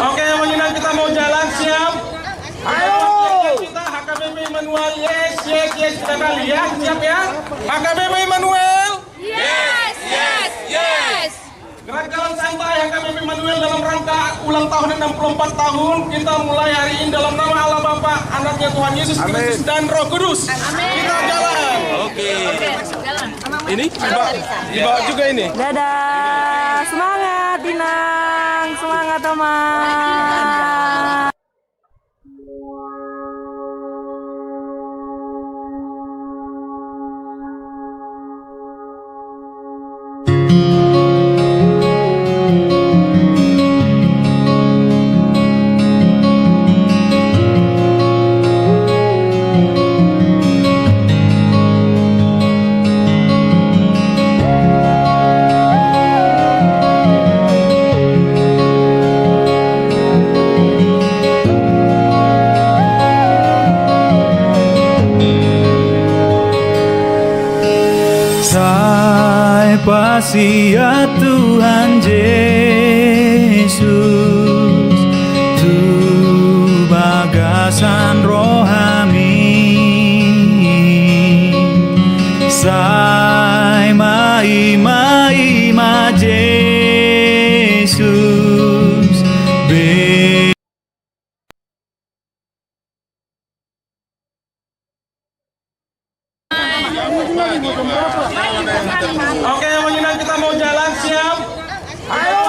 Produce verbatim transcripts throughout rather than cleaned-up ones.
Oke, Amang Inang, kita mau jalan, siap? Ayo! Kita H K B P Immanuel, yes, yes, yes, kita kali ya, siap ya? H K B P Immanuel? Yes, yes, yes. Gerak jalan santai H K B P Immanuel dalam rangka ulang tahun enam puluh empat tahun. Kita mulai hari ini dalam nama Allah Bapa, Anaknya Tuhan Yesus Kristus, dan Roh Kudus. Amin. Kita jalan. Oke. Oke, jalan. Ini dibawa, dibawa juga ini. Dadah, semangat Inang, semangat Amang. Sai pasiat Tuhan Jesus tu bagasan rohami. Sai maima-ima Jesus be. Oke, Amang Inang, kita mau jalan, siap? Ayo!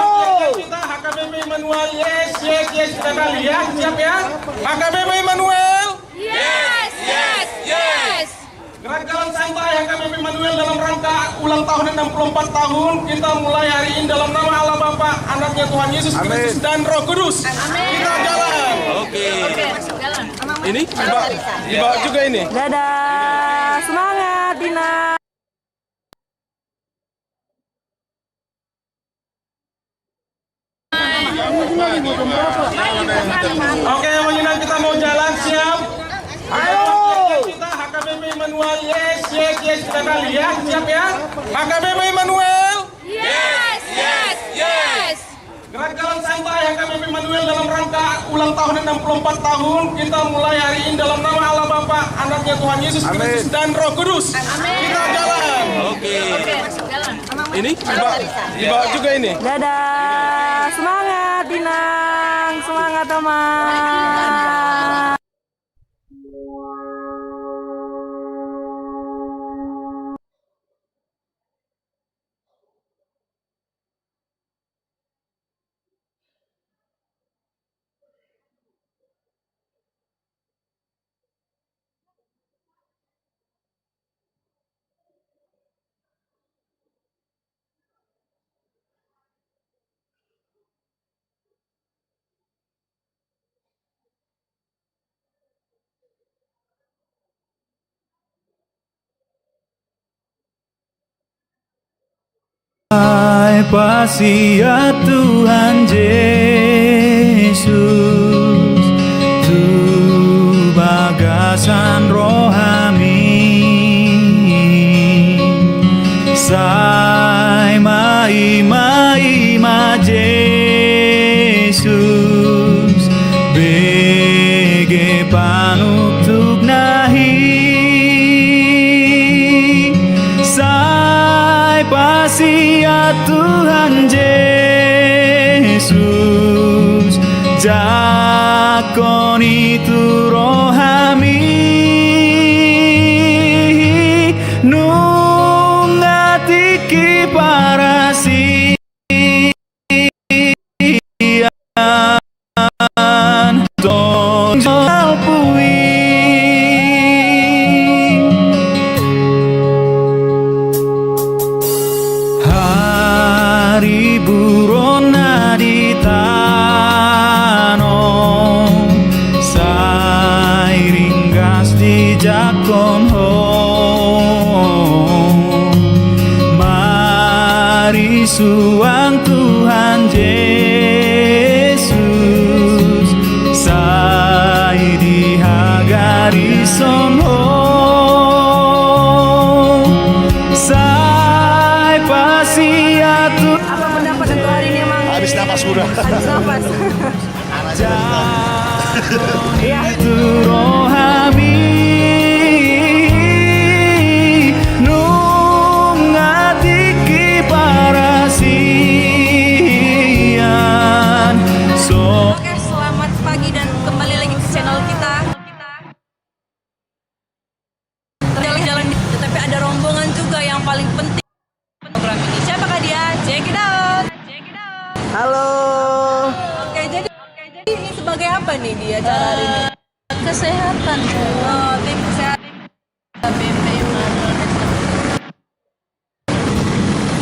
Kita H K B P Immanuel, yes, yes, yes, kita kali ya, siap ya? H K B P Immanuel? Yes, yes, yes. Gerak jalan santai H K B P Immanuel dalam rangka ulang tahun enam puluh empat tahun. Kita mulai hari ini dalam nama Allah Bapa, Anaknya Tuhan Yesus Kristus, dan Roh Kudus. Amin. Kita jalan. Oke. Oke, jalan. Ini dibawa, dibawa juga ini. Dadah, semangat Inang. Oke, Amang Inang, kita mau jalan, siap? Ayo! Kita H K B P Immanuel, yes, yes, yes, kita kali ya, siap ya? H K B P Immanuel? Yes, yes, yes. Gerak jalan santai H K B P Immanuel dalam rangka ulang tahun enam puluh empat tahun. Kita mulai hari ini dalam nama Allah Bapa, Anaknya Tuhan Yesus Kristus, dan Roh Kudus. Amin. Kita jalan. Oke. Oke, jalan. Ini dibawa, dibawa juga ini. Dadah, semangat Inang, semangat Amang. Sai pasiat Tuhan Jesus tu bagasan rohami. Sai maima-ima Jesus bege panuktukna i. Sai pasiat Tuhan Jesus jangkon i tu rohami. Nunga tingki parasian tong salpu i. Hariburonna di tano sai ringgas dijangkon Ho. Marisuang Tuhan Jesus sai dihagarishon Ho. Sai pasiat Tuhan. Apa pendapat untuk hari ini, Mang? Sudah. Habis nafas. Iya. Itu rohami nunga tingki parasian. So. Oke, selamat pagi dan kembali lagi ke channel kita. Jalan-jalan, tetapi ada rombongan juga yang paling penting program ini. Siapakah dia? Check it out. Halo. Oke, jadi, oke, jadi ini sebagai apa nih di acara hari ini? Kesehatan. Oh, tim kesehatan.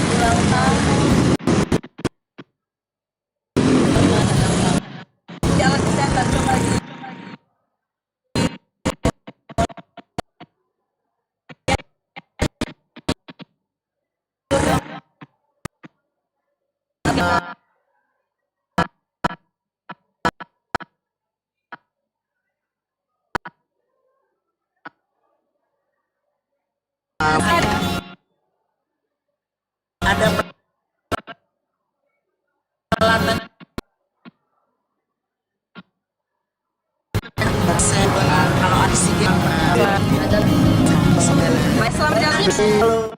Ulang tahun. Jalan kesehatan, coba lagi. Ada peralatan. Kalau ada sih dia. Baik, selamat jalan.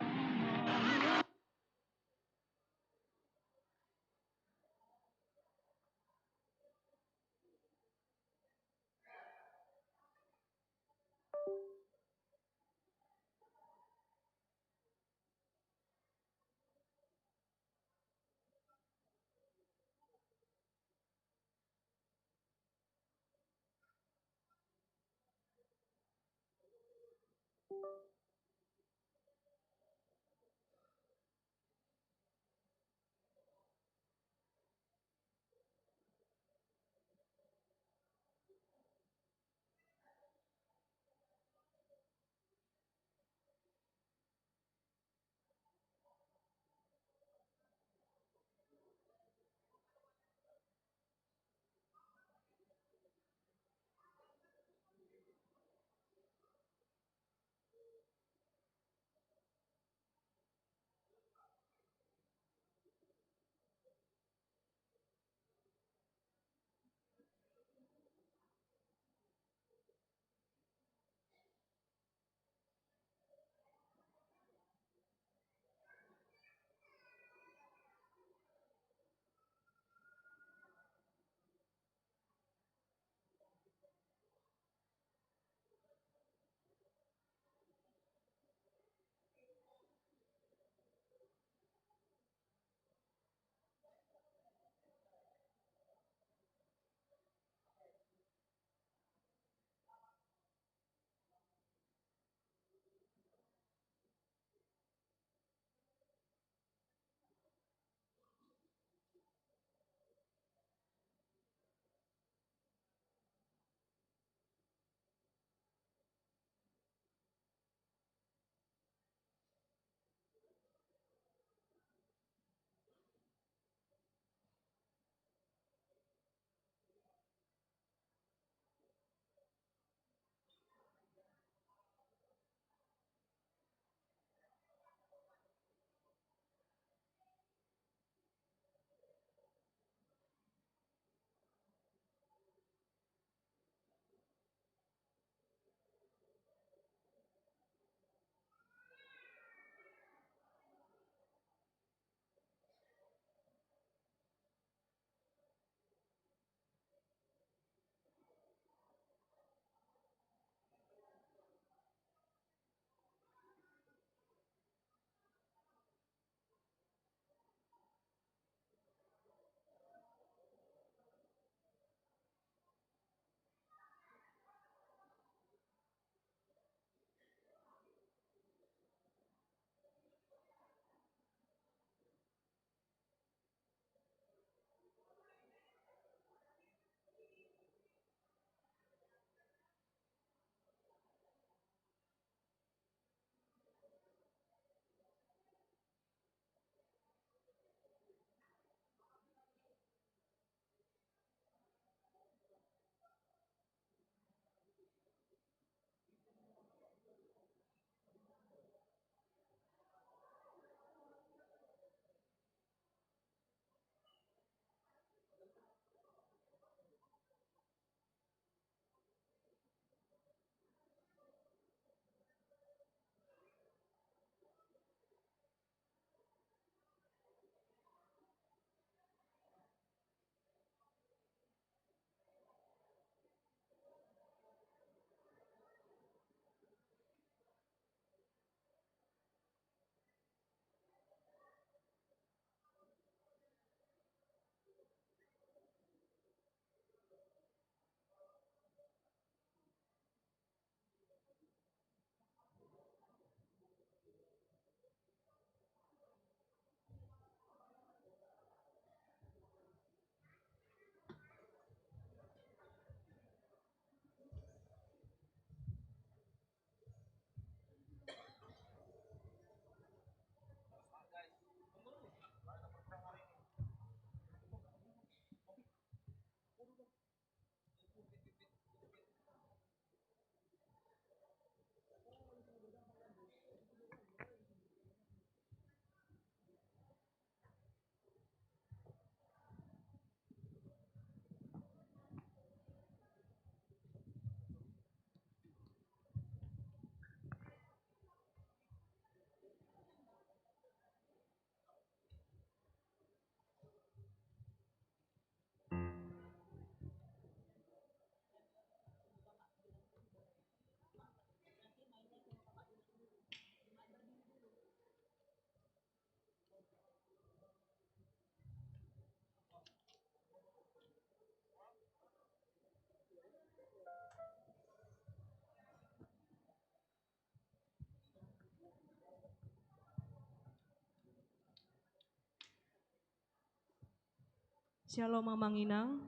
Shalom, Amang Inang.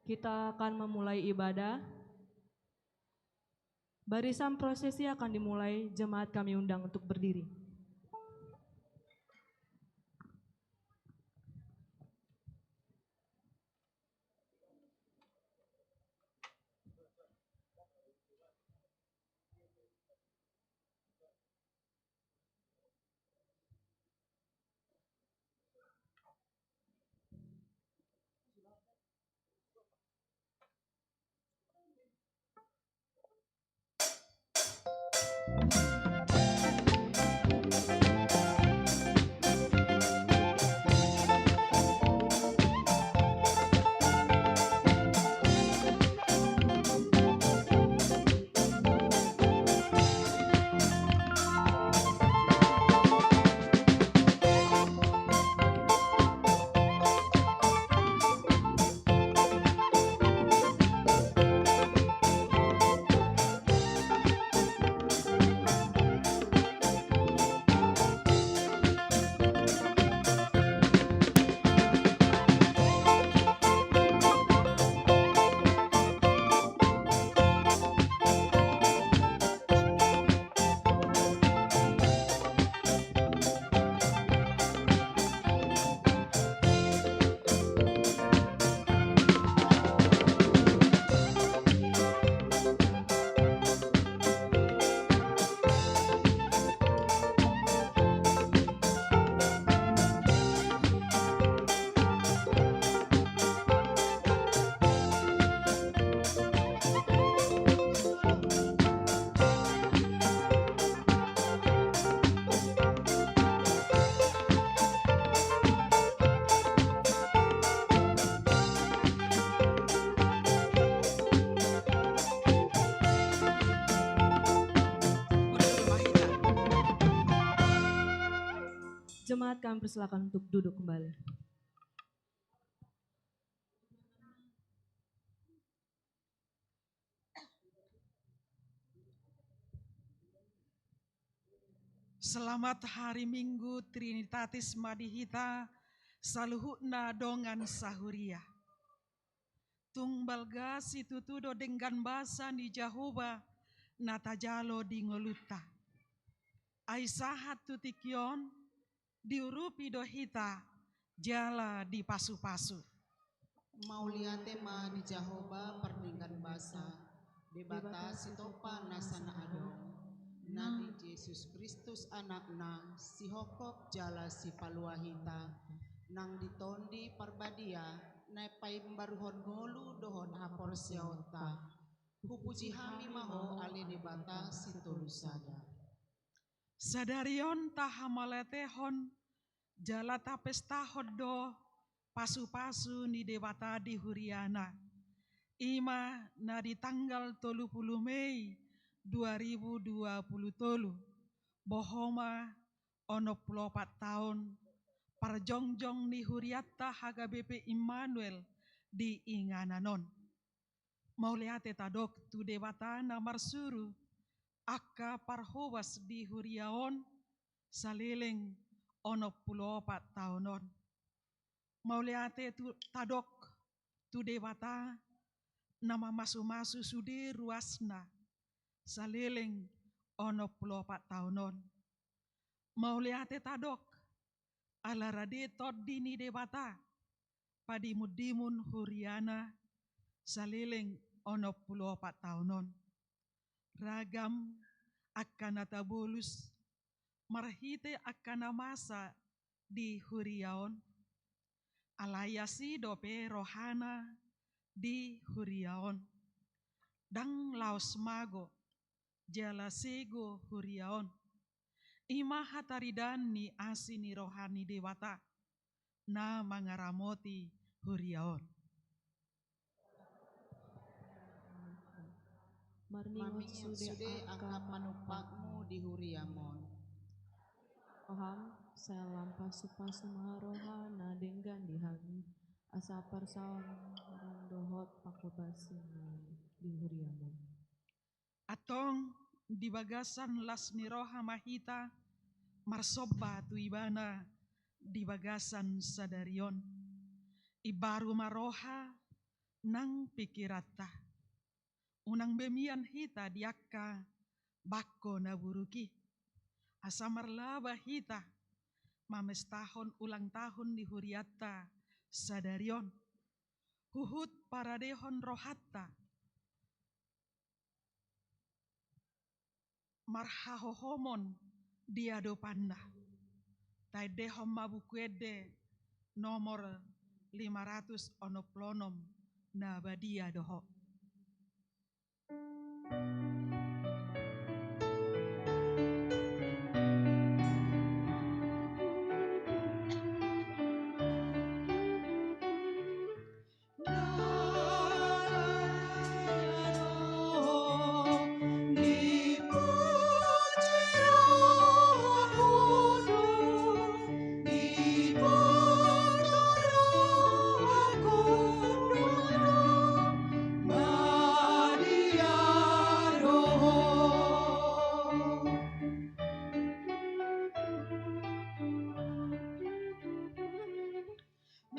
Kita akan memulai ibadah. Barisan prosesi akan dimulai, jemaat kami undang untuk berdiri. Jemaat, kami persilakan untuk duduk kembali. Selamat hari Minggu Trinitatis ma di hita saluhutna dongan sahuria. Tung balga situtu do denggan basa ni Jahowa na tajalo di ngolunta. Ai sahat tu tingki on, diurupi do hita jala dipasupasu. Mauliate ma di Jahowa pardenggan basa, Debata Sitopa nasa na adong, na di Jesus Kristus Anakna, sihophop jala sipalua hita, nang di Tondi Parbadia, na paimbaruhon ngolu dohot haporseaonta. Hupuji hami ma Ho ale Debata Sitolu Sada. Sadari on tahamauliatehon jala tapestahon do pasupasu ni Debata di huriana. I ma na di tanggal tolu pulu Mei dua ribu dua pulu tolu, bohoma onom pulu opat taon parjongjong ni hurianta H K B P Immanuel di inganan on. Mauliate tadok tu Debata na marsuru angka parhobas di huria on saleleng onom pulu opat taon on. Mauliate tu, tadok tu Debata na mamasumasu sude ruasna saleleng onom pulu opat taon on. Mauliate tadok ala rade Tondi ni Debata padimundimun huriana saleleng onom pulu opat taon on. Ragam angka na tabolus marhite angka na masa di huria on. Alai asi dope rohana di huria on. Ndang laos mago jala sego huria on. I ma hataridaan ni asi ni roha ni Debata na mangaramoti huria on. Marningot sude angka panumpangmu di huriam on. Roham, sai lam pasupasu ma roha na denggan di hami, asa parsaoran dohot panghobasan di huriam on. Antong di bagasan las ni roha ma hita marsomba tu Ibana di bagasan sadari on. Imbaru ma roha nang pingkiranta. Unang be mian hita di angka bangko na buruk i. Asa marlaba hita mamestahon ulang tahun ni hurianta sadari on. Huhut paradehon rohanta marhahohomon di adopanna. Taendehon ma Buku Ende nomor lima ratus onom pulu onom, na badia do ho.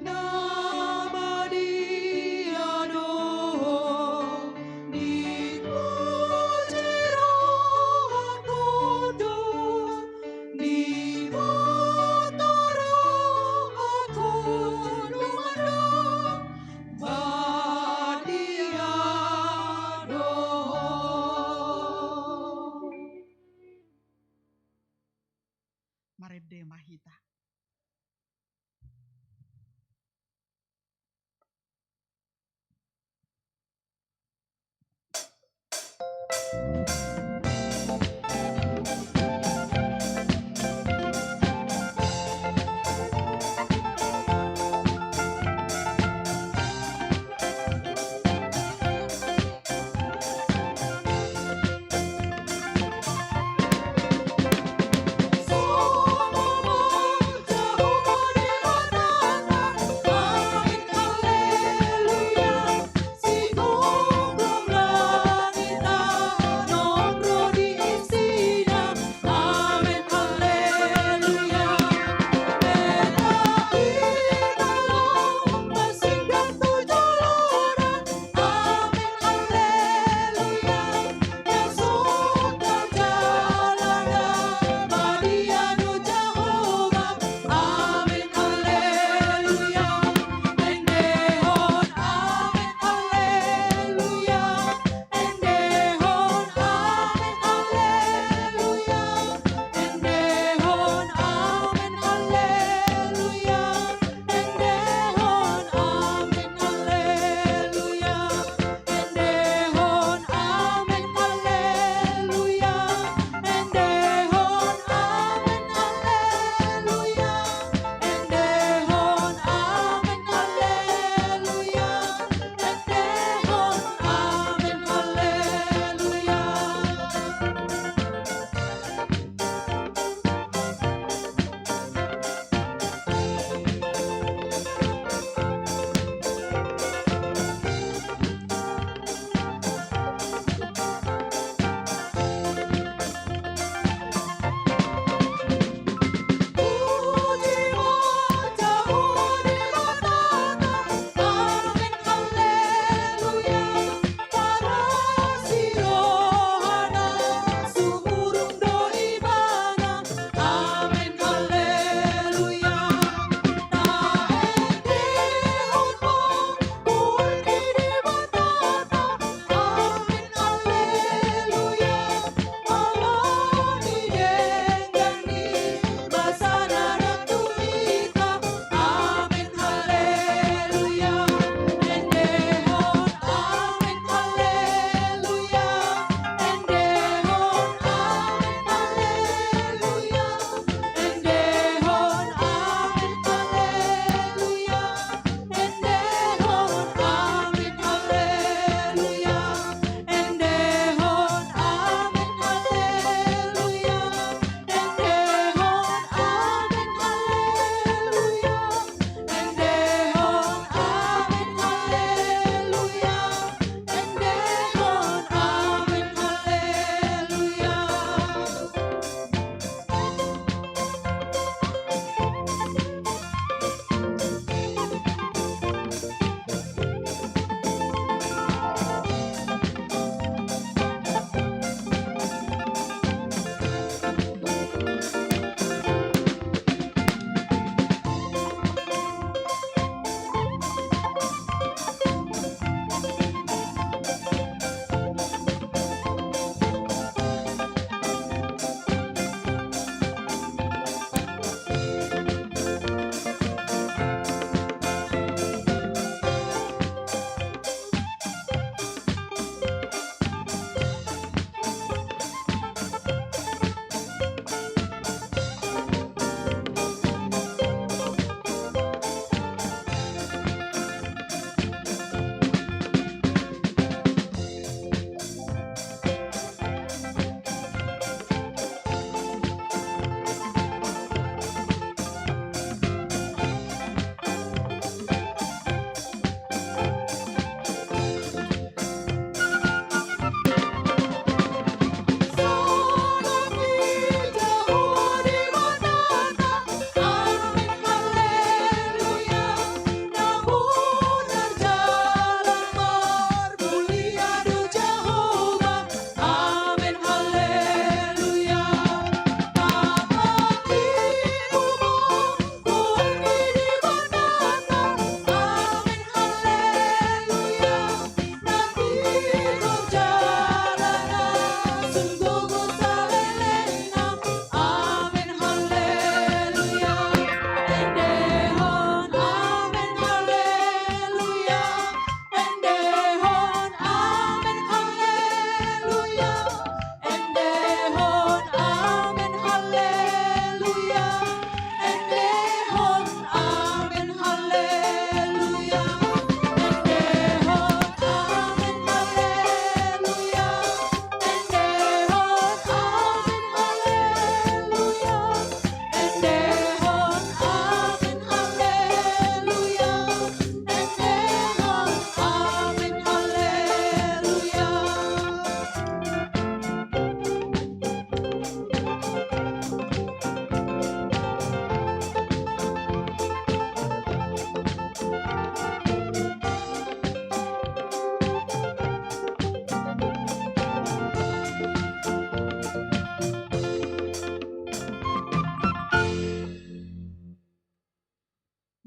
Na badia do dipuji rohangku, diboto rohangku, Tuhan do badia do. Marende ma hita.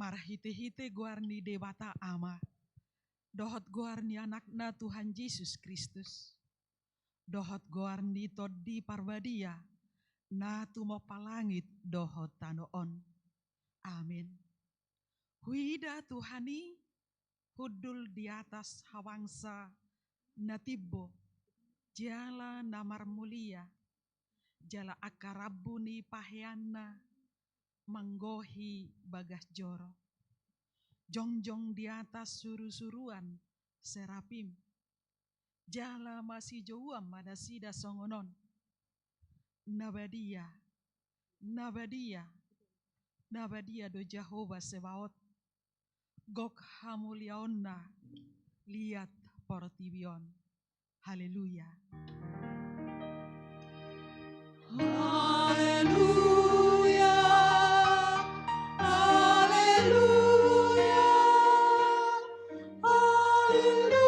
Marhite-hite goar ni Debata Ama, dohot goar ni Anakna Tuhan Jesus Kristus, dohot goar ni Tondi Parbadia, na tumompa langit dohot tano on. Amen. Huida Tuhan i hundul di atas habangsa na timbo jala na marmulia, jala angka rambu ni paheanna manggohi bagas joro. Jongjong di atas suru-suruan serapim, jala masijouan ma nasida songon on: Na badia, na badia, na badia do Jahowa Sebaot, gok hamuliaonna liat portibi on. Haleluya. Haleluya, haleluya, haleluya.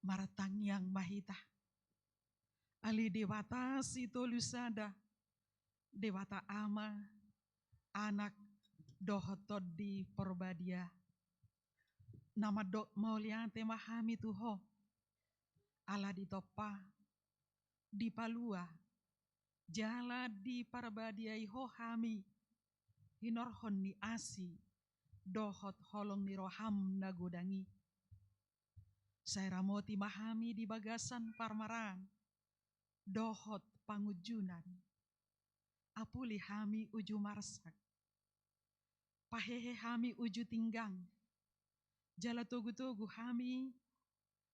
Martangiang ma hita. Ale Debata Sitolu Sada, Debata Ama, Anak, dohot Tondi Parbadia, na mandok mauliate ma hami tu Ho, ala ditompa, dipalua, jala diparbadiai Ho hami, hinorhon ni asi dohot holong ni roham na godang i. Sai ramoti ma hami di bagasan parmaraan dohot pangunjunan. Apuli hami uju marsak, pahehe hami uju tinggang, jala togu-togu hami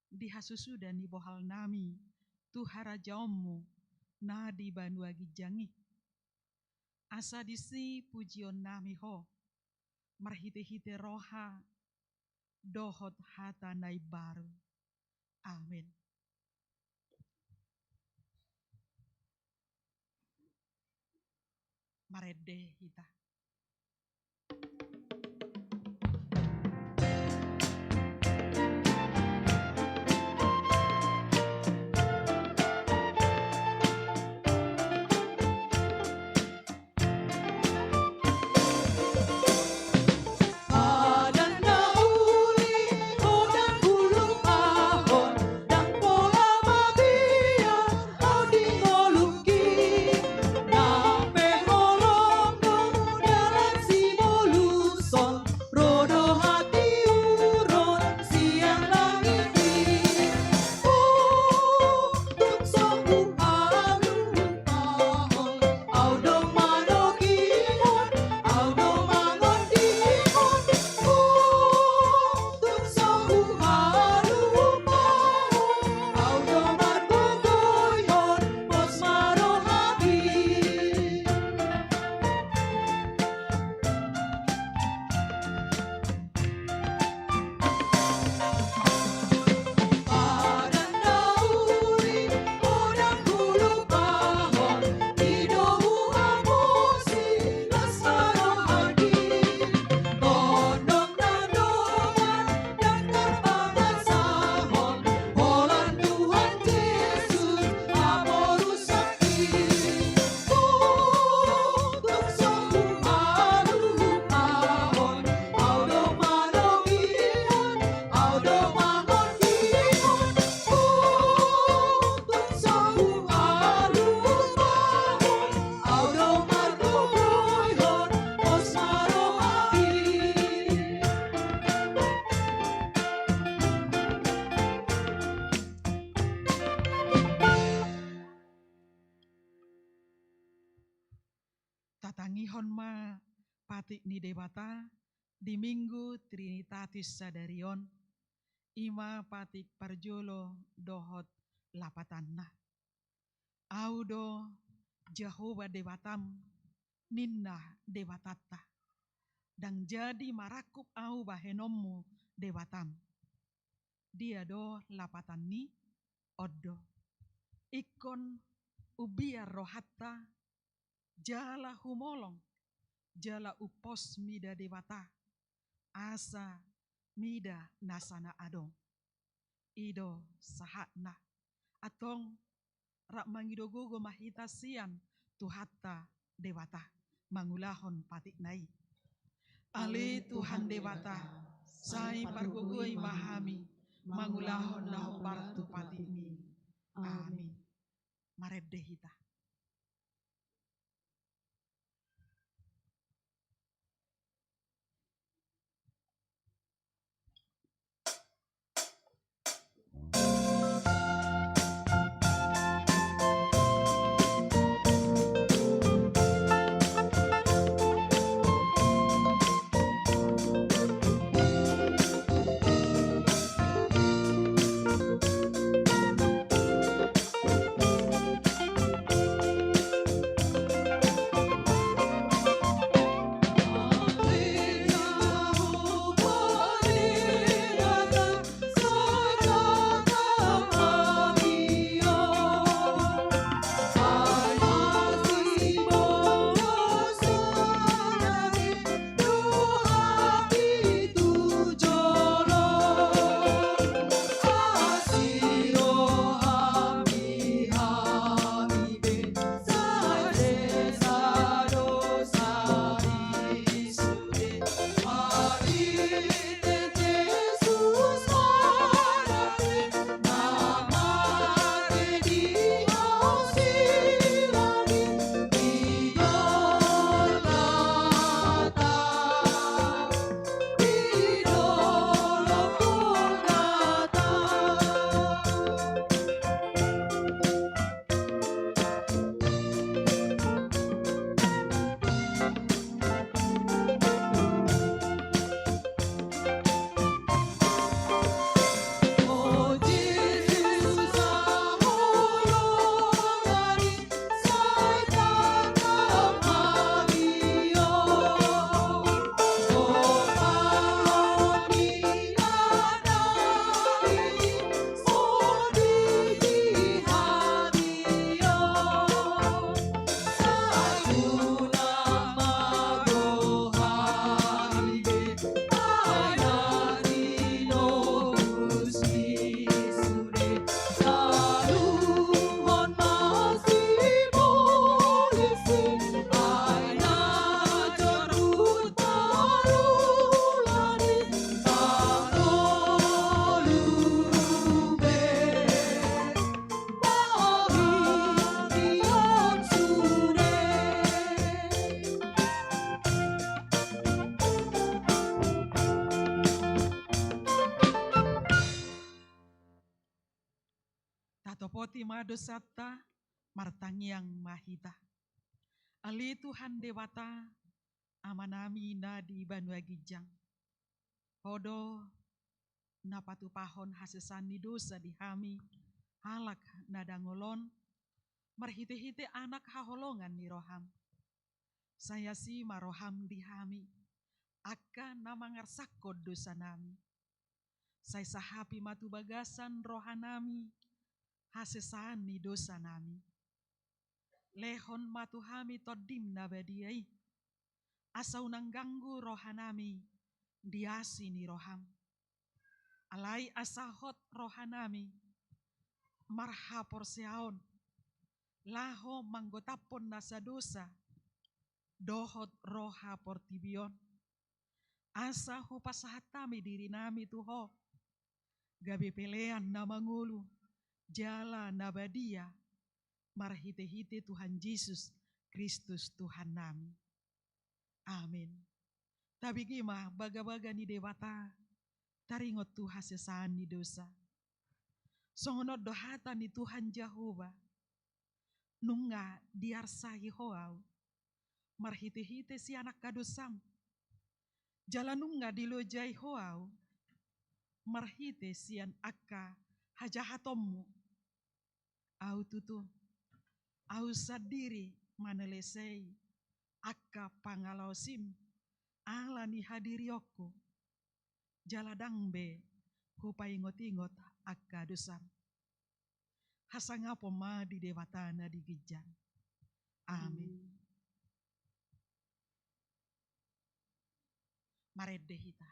di hasusuda ni bohalnami tu harajaonmu na di banua ginjang i. Asa disi pujionnami Ho, marhite-hite roha dohot hata na imbaru. Amen. Marende hita. Tatangihon ma patik ni Debata di Minggu Trinitatis sadari on, i ma patik parjolo dohot lapatanna. Ahu do Jahowa Debatam, ninna Debatanta. Ndang jadi marangkup ahu bahenonmu Debatam. Dia do lapatan ni on do. Ingkon umbiar rohanta, jala humolong, jala umpos mida Debata, asa mida nasa na adong. I do sahatna. Antong rap mangido gogo ma hita sian Tuhanta Debata mangulahon patikna i. Ale Tuhan Debata, sai pargogoi ma hami mangulahon na hombar tu patikmi. Amin. Marende hita. Tatopoti ma dosanta, martangiang ma hita. Ale Tuhan Debata, Amanami na di banua ginjang. Ho do na patupahon hasesaan ni dosa di hami, halak na dangol on, marhitehite Anak haholongan ni roham. Sai asi ma roham di hami, angka na mangarsakkon dosanami. Sai sahapi ma tu bagasan rohanami hasesaan ni dosanami. Lehon ma tu hami Tondim na badia i, asa unang ganggu rohanami di asi ni roham. Alai asa hot rohanami marhaporseaon, laho manggotaphon nasa dosa dohot roha portibi on. Asa hupasahat hami dirinami tu Ho, gabe pelean na mangolu jala na badia, marhitehite Tuhan Jesus Kristus Tuhannami. Amin. Tabege ma bagabaga ni Debata, taringot tu hasesaan ni dosa. Songon on do hata ni Tuhan Jahowa: Nunga diarsahi Ho au marhitehite sian angka dosam, jala nunga dilojai Ho au marhite sian angka hajahatonmu. Au tutu, au sandiri manelesei angka pangalaosim ala ni hadirionku, jala ndang be hupaingotingot angka dosam. Hasangapon ma di Debata na di ginjang. Amin. Amin. Marende hita.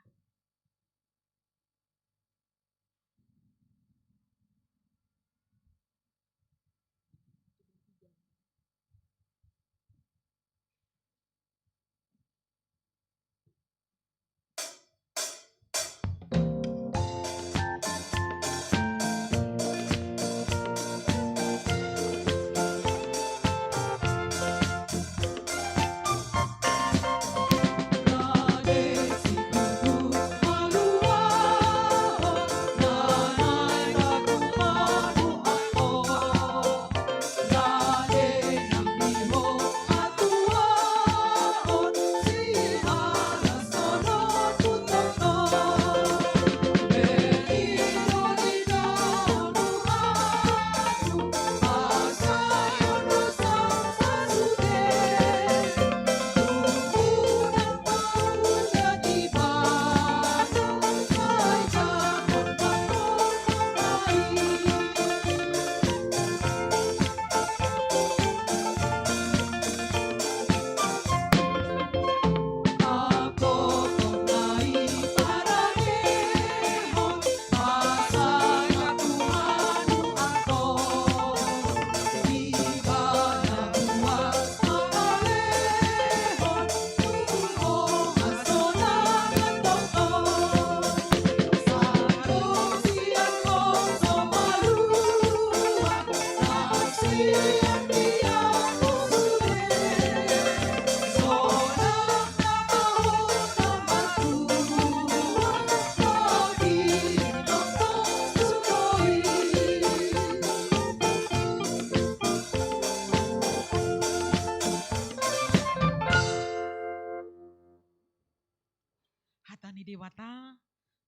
Mata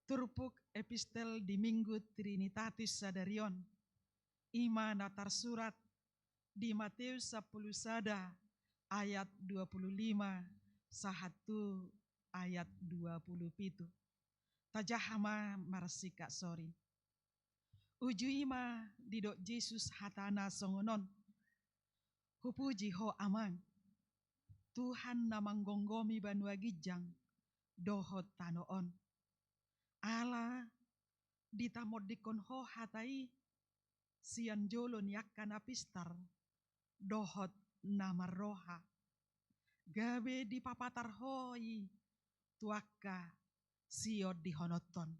turpuk epistel di Minggu Trinitatis sadari on, i ma na tarsurat di Mateus sampulu sada ayat dua pulu lima sahat tu ayat dua pulu pitu. Tajaha ma marsikak sorin. Uju i ma didok Jesus hatana songon on: Hupuji Ho Amang, Tuhan na manggomgomi banua ginjang dohot tano on. Ala ditamondingkon Ho hata i sian jolo ni angka na pistar dohot na marroha, gabe dipapatar Ho i tu angka siondihononhon.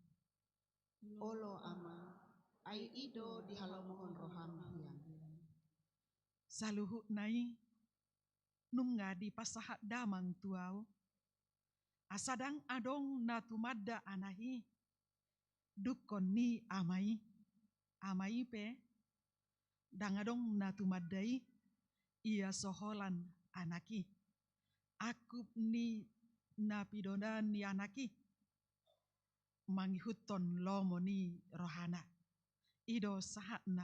Olo Ama, ai i do dihalomohon roham hian. Saluhutna i nunga dipasahat damang tu ahu, asa ndang adong na tumanda Anak i, dungkon ni Ama i. Ama i pe ndang adong na tumanda i, ia so holan Anak i. Angkup ni na pinodaan ni Anak i mangihuthon lomo ni rohana. I do sahatna.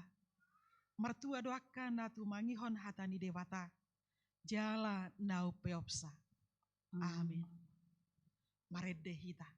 Martua do angka na tumangihon hata ni Debata jala na umpeopsa. Amin. Marende hita.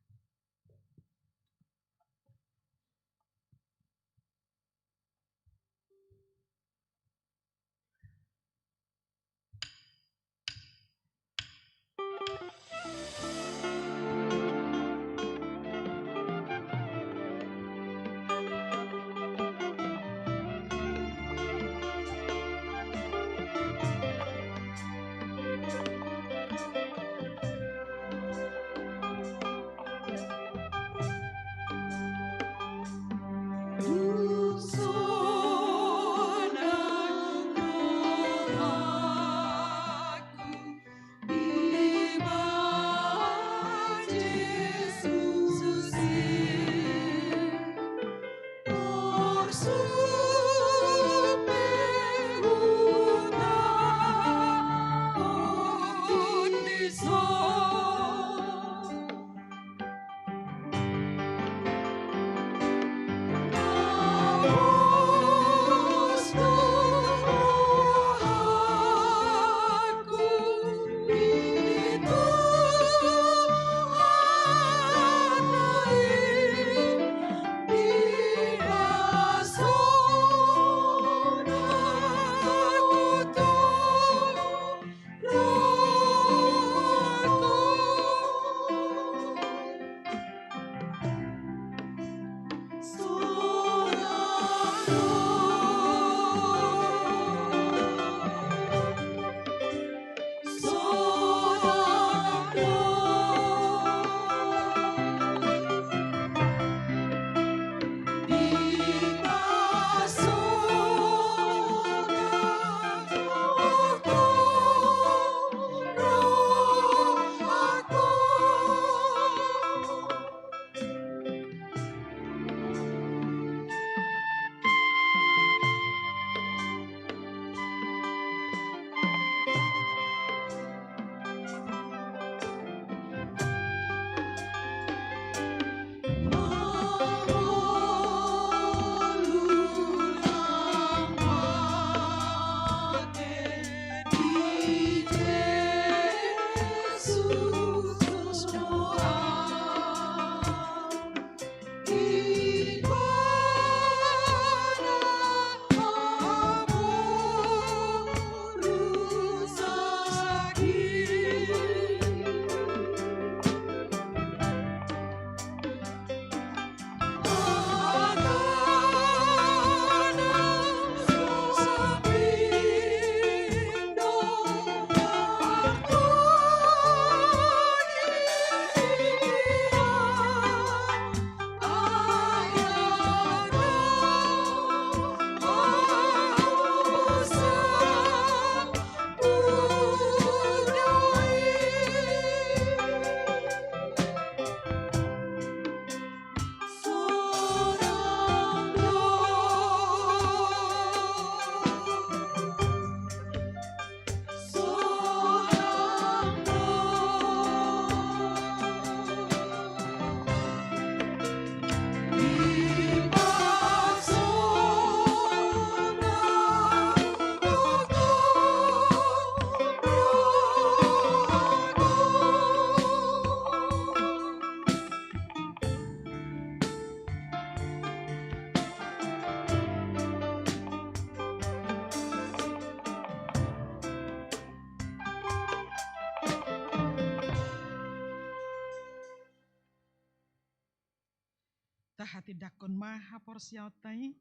Tahatindangkon ma haporseaonta i,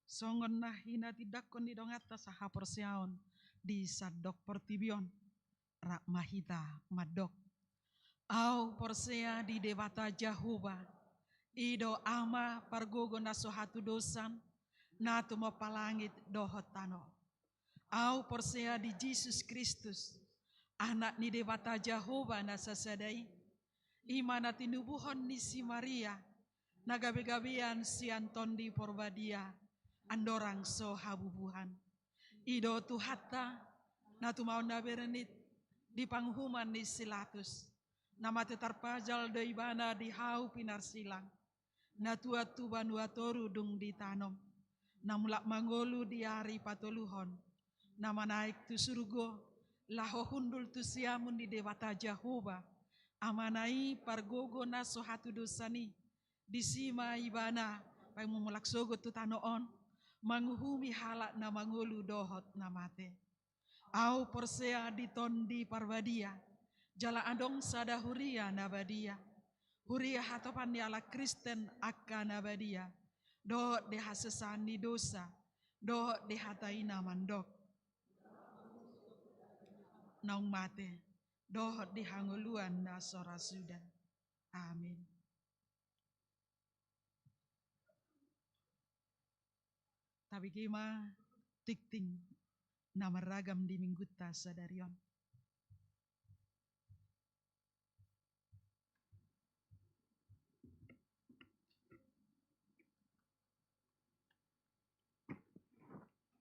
songon na hinatindangkon ni donganta sahaporseaon di sandok portibi on. Rap ma hita mandok. Ahu porsea di Debata Jahowa, i do Ama pargogo na so hatudosan, na tumompa langit dohot tano. Ahu porsea di Jesus Kristus, Anak ni Debata Jahowa na sasada i, i ma na tinubuhon ni si Maria, na gabegabean sian Tondi Porbadia, andorang so habubuhan. I do Tuhanta, na tumaon na bernit di panguhuman ni si Latus, na mate tarpajal do Ibana di hau pinarsilang, na tuat tu banua toru dung ditanom, na mulak mangolu di ari patoluhon, na manaek tu surgo, laho hundul tu siamun ni Debata Jahowa, Amana i pargogo na so hatudosan i, disi ma Ibana, paimumulak sogot tu tano on, manguhumi halak na mangolu dohot na mate. Ahu porsea di Tondi Parbadia, jala adong sada huria na badia, huria hatopan ni halak Kristen angka na badia, dohot di hasesaan ni dosa, dohot di hata i na mandok. Naung mate, dohot di hangoluan na so ra suda. Amin. Tabege ma tingting na marragam di minggunta sadari on.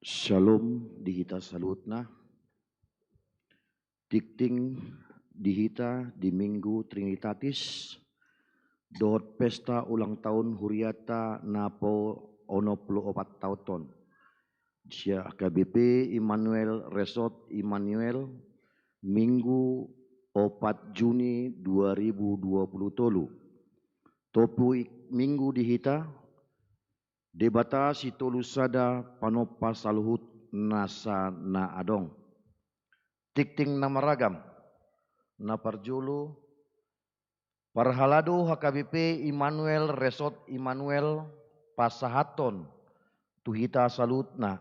Shalom di hita saluhutna. Tingting di hita di Minggu Trinitatis, dohot pesta ulang tahun huriata na po onom pulu opat taon on. Sia H K B P Immanuel Resort Immanuel, Minggu opat Juni dua ribu dua puluh tolu. Topik Minggu di hita, Debata sitolu sada panompa saluhut nasa na adong. Tingting na marragam. Na parjolo, parhalado H K B P Immanuel Resort Immanuel pasahathon tu hita saluhutna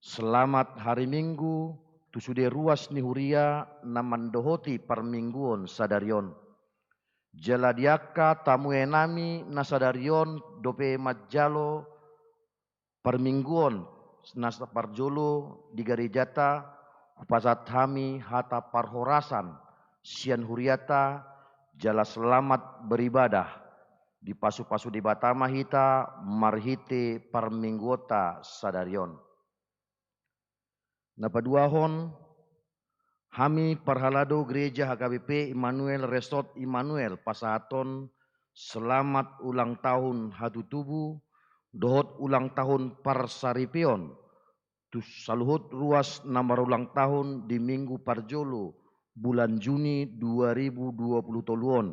selamat hari Minggu tu sude ruas ni huria na mandohoti parmingguon sadari on. Jala di angka tamuenami na sadari on dope manjalo parmingguon na parjolo di garejata, hupasahat hami hata parhorasan sian huriata, jala selamat beribadah. Dipasupasu Debata ma hita marhite parmingguonta sadari on. Na paduahon, hami parhalado Gereja H K B P Immanuel Resort Immanuel pasahathon selamat ulang tahun hatutubu dohot ulang tahun parsaripeon tu saluhut ruas na marulang tahun di minggu parjolo bulan Juni dua ribu dua puluh tolu on.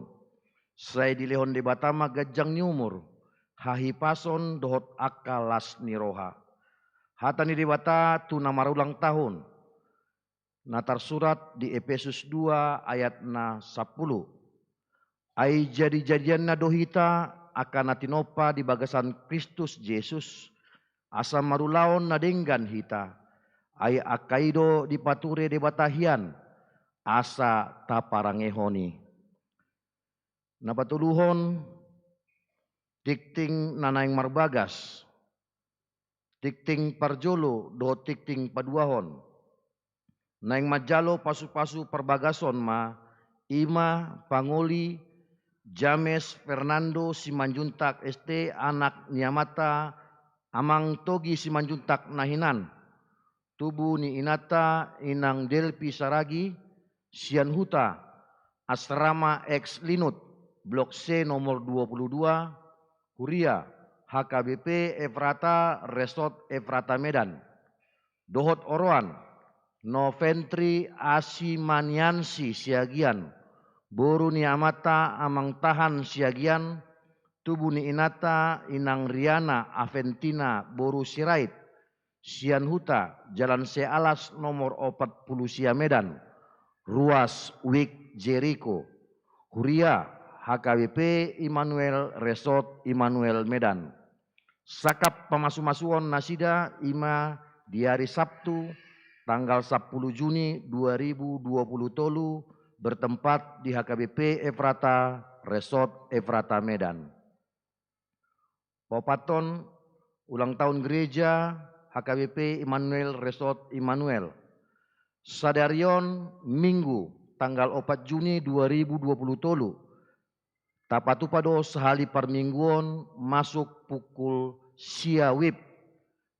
Sai dilehon Debata ma ganjang ni umur, hahipason dohot angka las ni roha. Hata ni Debata tu na marulang tahun, na tarsurat di Epesus dua ayat na sampulu. Ai jadijadianna do hita angka na tinompa di bagasan Kristus Jesus, asa marulaon na denggan hita. Ai angka i do dipature Debata hian, asa taparangehon i. Na patoluhon, tingting na naeng marbagas. Tingting parjolo dohot tingting paduahon. Naeng manjalo pasupasu parbagason ma, i ma pangoli James Fernando Simanjuntak S T, anak ni amanta Amang Togi Simanjuntak na hinan. Tubu ni inanta Inang Delpi Saragi, sian huta Asrama X Linut, Blok C nomor dua puluh dua, huria H K B P Efrata, Resort Efrata Medan. Dohot oroan, Noventri Asimaniansi Siagian, boru ni amanta Amang Tahan Siagian, tubu ni inanta Inang Riana Aventina boru Sirait, sian huta Jalan Sealas nomor opat pulu sia Medan, ruas Wik Jeriko, huria H K B P Immanuel Resort Immanuel Medan. Sangkap pamasumasuon nasida i ma di ari Sabtu tanggal sampulu Juni dua ribu dua pulu tolu, bertempat di H K B P Efrata Resort Efrata Medan. Paopathon, ulang tahun gereja H K B P Immanuel Resort Immanuel. Sadari on Minggu tanggal opat Juni dua ribu dua pulu tolu, tapatupa do sahali parmingguon masuk pukul sia wib.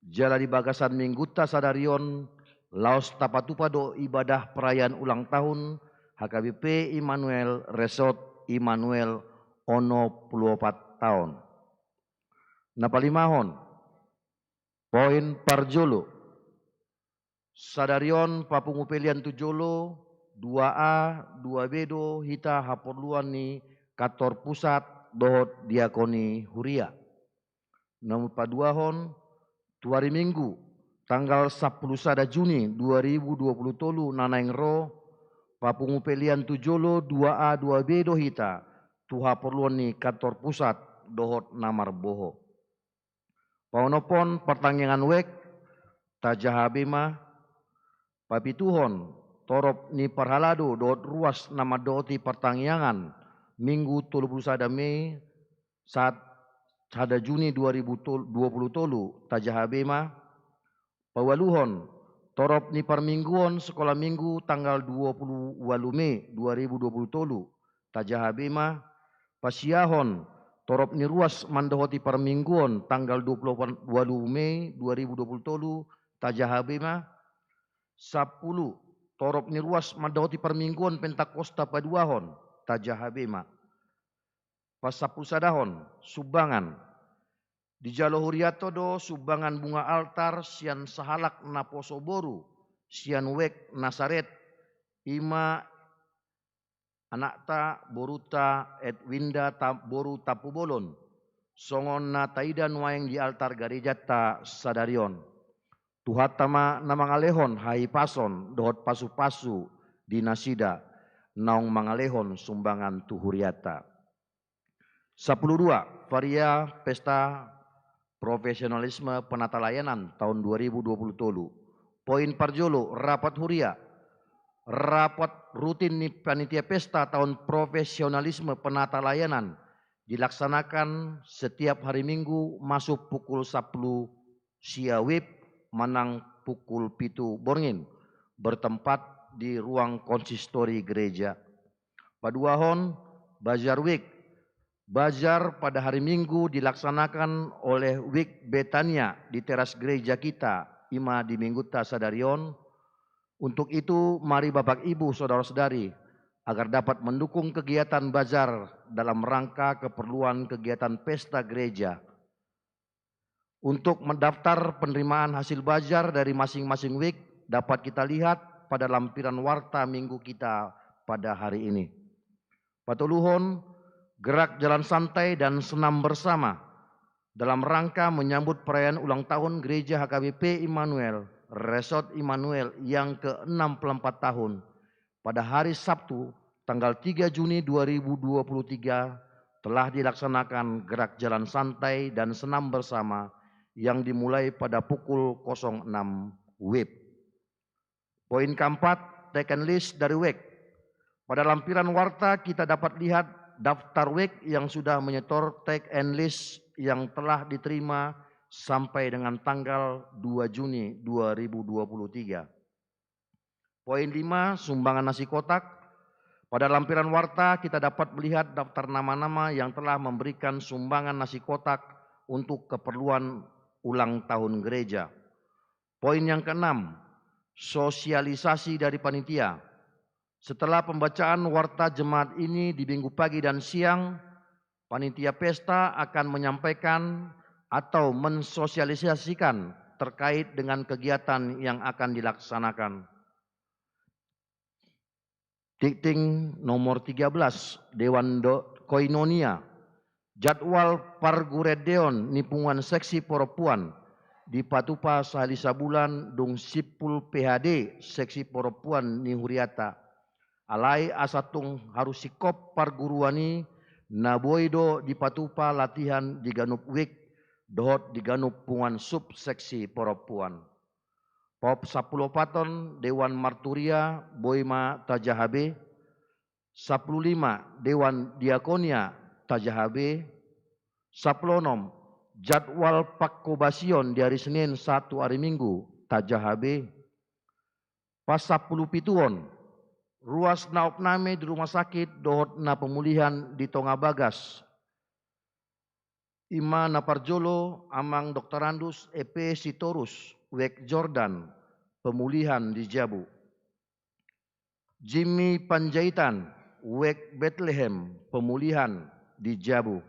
Jala di bagasan Minggunta sadari on laos tapatupa do ibadah perayaan ulang tahun H K B P Immanuel Resort Immanuel onom pulu opat taon. Na palimahon, poin parjolo. Sadari on papungu pelean tu jolo, dua A, dua B do hita haporluan ni kantor pusat dohot diakoni huria. Na paduahon, tu ari Minggu tanggal sampulu sada Juni dua ribu dua pulu tolu na naeng ro, papungu pelean tu jolo, dua A, dua B do hita tu haporluan ni kantor pusat dohot na marboho. Paonomhon, partangiangan wijk, tajaha be ma. Papituhon, torop ni parhalado dohot ruas na mandohoti partangiangan Minggu tolu pulu sada Mei sahat sada Juni dua ribu dua pulu tolu, tajaha be ma. Paualuhon, torop ni parmingguon sekolah Minggu tanggal dua pulu ualu Mei dua ribu dua pulu tolu, tajaha be ma. Pasiahon, torop ni ruas mandohoti parmingguon tanggal dua pulu ualu Mei dua ribu dua pulu tolu, tajaha be ma. Sampulu, torop ni ruas mandohoti parmingguon Pentakosta paduahon, tajaha be ma. Pasampulu sadahon, sumbangan. Dijalo hurianta do sumbangan bunga altar sian sahalak naposo boru sian wijk Nasaret, i ma anakta, borunta Edwinda ta-, boru Tampubolon, songon na taida nuaeng di altar garejanta sadari on. Tuhanta ma na mangalehon hahipason dohot pasupasu di nasida naung mangalehon sumbangan tu hurianta. Sampulu dua, Varia Pesta Profesionalisme Penatalayanan tahun dua ribu dua puluh tolu. Poin parjolo, rapat huria. Rapat rutin ni panitia pesta tahun profesionalisme penatalayanan dilaksanakan setiap hari Minggu masuk pukul sampulu sia wib manang pukul pitu borngin, bertempat di ruang konsistori gereja. Paduahon, bazar wijk. Bazar pada hari Minggu dilaksanakan oleh Wijk Betania di teras gereja kita, i ma di Minggunta sadari on. Untuk itu, mari Bapak Ibu, saudara-saudari, agar dapat mendukung kegiatan bazar dalam rangka keperluan kegiatan pesta gereja. Untuk mendaftar penerimaan hasil bazar dari masing-masing wijk dapat kita lihat pada lampiran warta Minggu kita pada hari ini. Patoluhon, gerak jalan santai dan senam bersama dalam rangka menyambut perayaan ulang tahun Gereja H K B P Immanuel, Resort Immanuel yang ke enam puluh empat tahun. Pada hari Sabtu, tanggal tiga Juni dua ribu dua puluh tiga, telah dilaksanakan gerak jalan santai dan senam bersama yang dimulai pada pukul kosong enam wib. Poin keempat, take and list dari wijk. Pada lampiran warta kita dapat lihat daftar wijk yang sudah menyetor take and list yang telah diterima sampai dengan tanggal dua Juni dua ribu dua puluh tiga. Poin lima, sumbangan nasi kotak. Pada lampiran warta kita dapat melihat daftar nama-nama yang telah memberikan sumbangan nasi kotak untuk keperluan ulang tahun gereja. Poin yang keenam, sosialisasi dari panitia. Setelah pembacaan warta jemaat ini di Minggu pagi dan siang, panitia pesta akan menyampaikan atau mensosialisasikan terkait dengan kegiatan yang akan dilaksanakan. Dikting nomor tiga belas, Dewan Do-, Koinonia. Jadwal pargurendeon ni punguan seksi porompuan dipatupa sahali sabulan dung simpul P H D seksi porompuan ni huriata. Alai asa tung haru singkop parguruan i, Na boi do dipatupa latihan di ganup wijk dohot di ganup punguan subseksi parompuan. Pasampuluopathon Dewan Marturia boi ma tajaha be. Sampulu lima Dewan Diakonia tajaha be. Sampulu onom jadwal pangkobasion di ari Senin sahat tu ari Minggu tajaha be. Pasampulu pituhon ruas na opname di rumah sakit dohot na pemulihan di tonga bagas. I ma na parjolo Amang Doktorandus E P Sitorus, wijk Jordan, pemulihan di jabu. Jimmy Panjaitan, wijk Betlehem, pemulihan di jabu.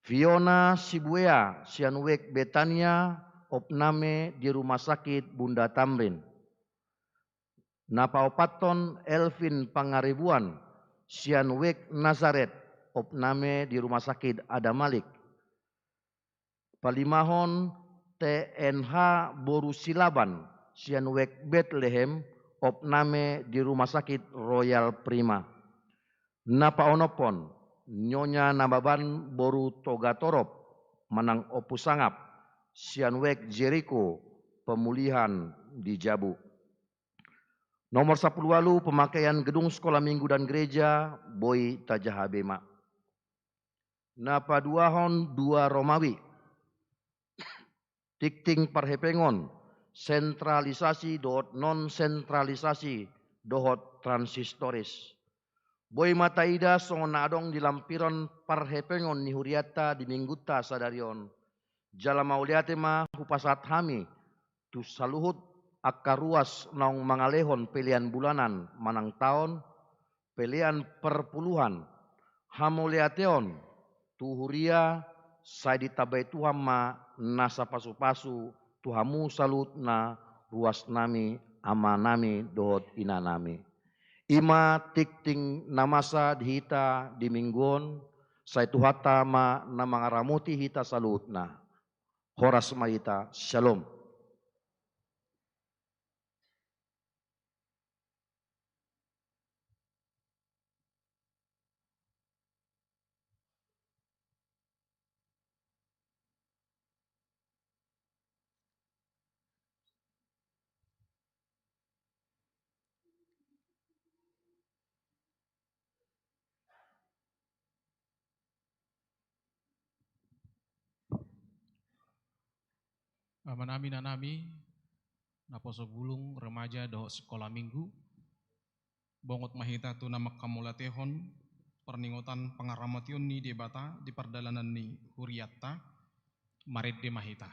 Fiona Sibuea sian wijk Betania, opname di rumah sakit Bunda Tamrin. Na paopathon Elvin Pangaribuan sian wijk Nazaret, opname di rumah sakit Adam Malik. Palimahon T N H boru Silaban sian wijk Betlehem, opname di rumah sakit Royal Prima. Na paonomhon Nyonya Nababan boru Togatorop manang Ompu Sangap sian wijk Jeriko, pemulihan di jabu. Nomor sampulu ualu, pemakaian gedung sekolah minggu dan gereja boi tajaha be ma. Na paduahon dua Romawi, tingting parhepengon, sentralisasi dohot non sentralisasi dohot transistoris. Boi ma taida songon na adong di lampiran parhepengon ni hurianta di minggunta sadari on. Jala mauliate ma hupasahat hami tu saluhut angka ruas naung mangalehon pelean bulanan manang taon, pelean perpuluhan, hamauliateon tu huria, sai ditambai Tuhan ma nasa pasupasu tu hamu saluhutna, ruasnami, amanami dohot inanami. I ma tingting na masa di hita di minggu on, sai Tuhanta ma na mangaramoti hita saluhutna. Horas ma hita. Syalom. Amanami, inanami, naposo bulung, remaja dohot sekolah minggu, bongot ma hita tu na manghamauliatehon parningotan pangaramotion ni Debata di pardalanan ni hurianta. Marende ma hita.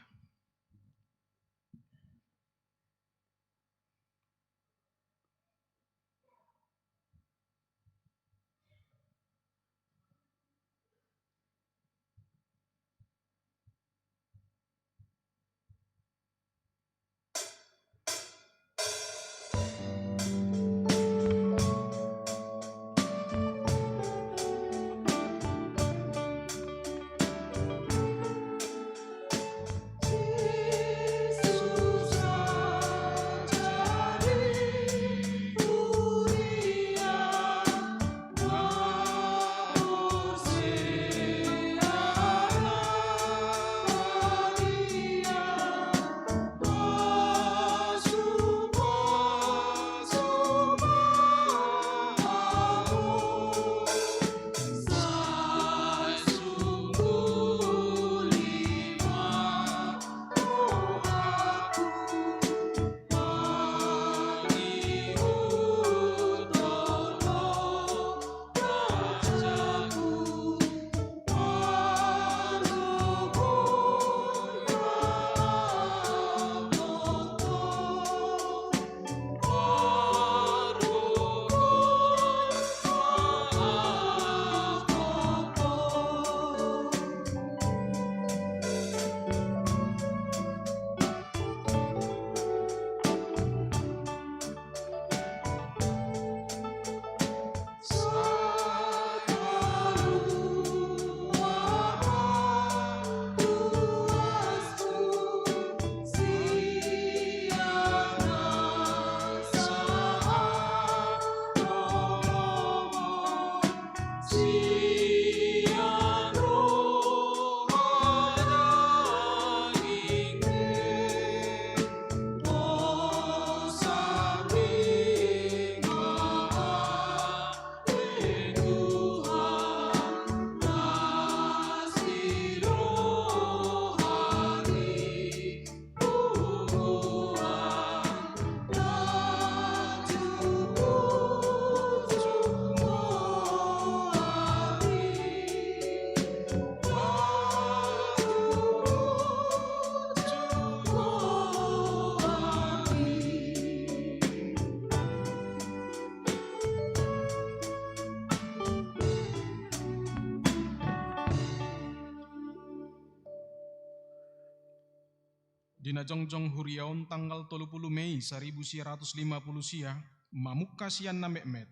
Di na jongjong huria on tanggal tolu pulu Mei saribu sia ratus lima pulu sia, mamungka sian na metmet,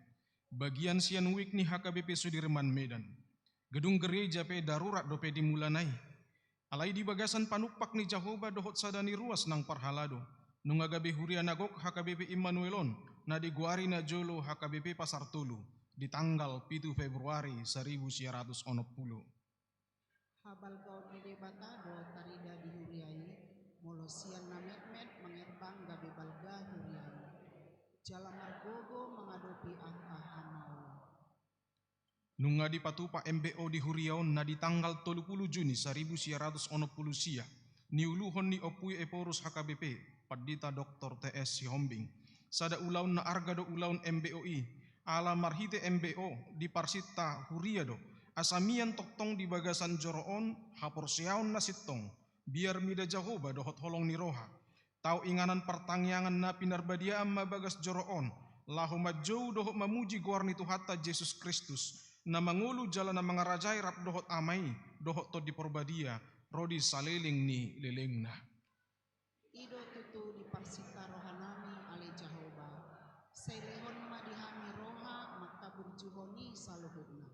bagian sian wijk ni H K B P Sudirman Medan. Gedung gereja pe darurat dope di mulana i. Alai di bagasan panumpak ni Jahowa dohot sada ni ruas nang parhalado, nunga gabe huria na gok H K B P Immanuel on, na digoari najolo H K B P Pasar Tolu, di tanggal pitu Februari saribu sia ratus onom pulu. Habalgaon ni Debata do tarida di huria i, molo sian na metmet mangerbang gabe balga huria i, jala margogo mangadopi angka hamaolon. Nunga dipatupa M B O di huria on na di tanggal tolu pulu Juni saribu sia ratus onom pulu sia, niuluhon ni Ompui Ephorus H K B P, Pandita Doktor T S Sihombing. Sada ulaon na arga do ulaon M B O i, ala marhite M B O diparsinta huria do, asa mian tongtong di bagasan joro on haporseaon na sintong, biar mida Jahowa dohot holong ni roha. Tau inganan partangiangan na pinarbadiaan ma bagas joro on, laho manjou dohot mamuji goar ni Tuhanta Jesus Kristus, na mangolu jala na mangarajai rap dohot Ama i, dohot Tondi Parbadia, ro di saleleng ni lelengna. I do tutu diparsinta rohanami ale Jahowa, sai lehon ma di hami roha mangkaburjuhon i saluhutna.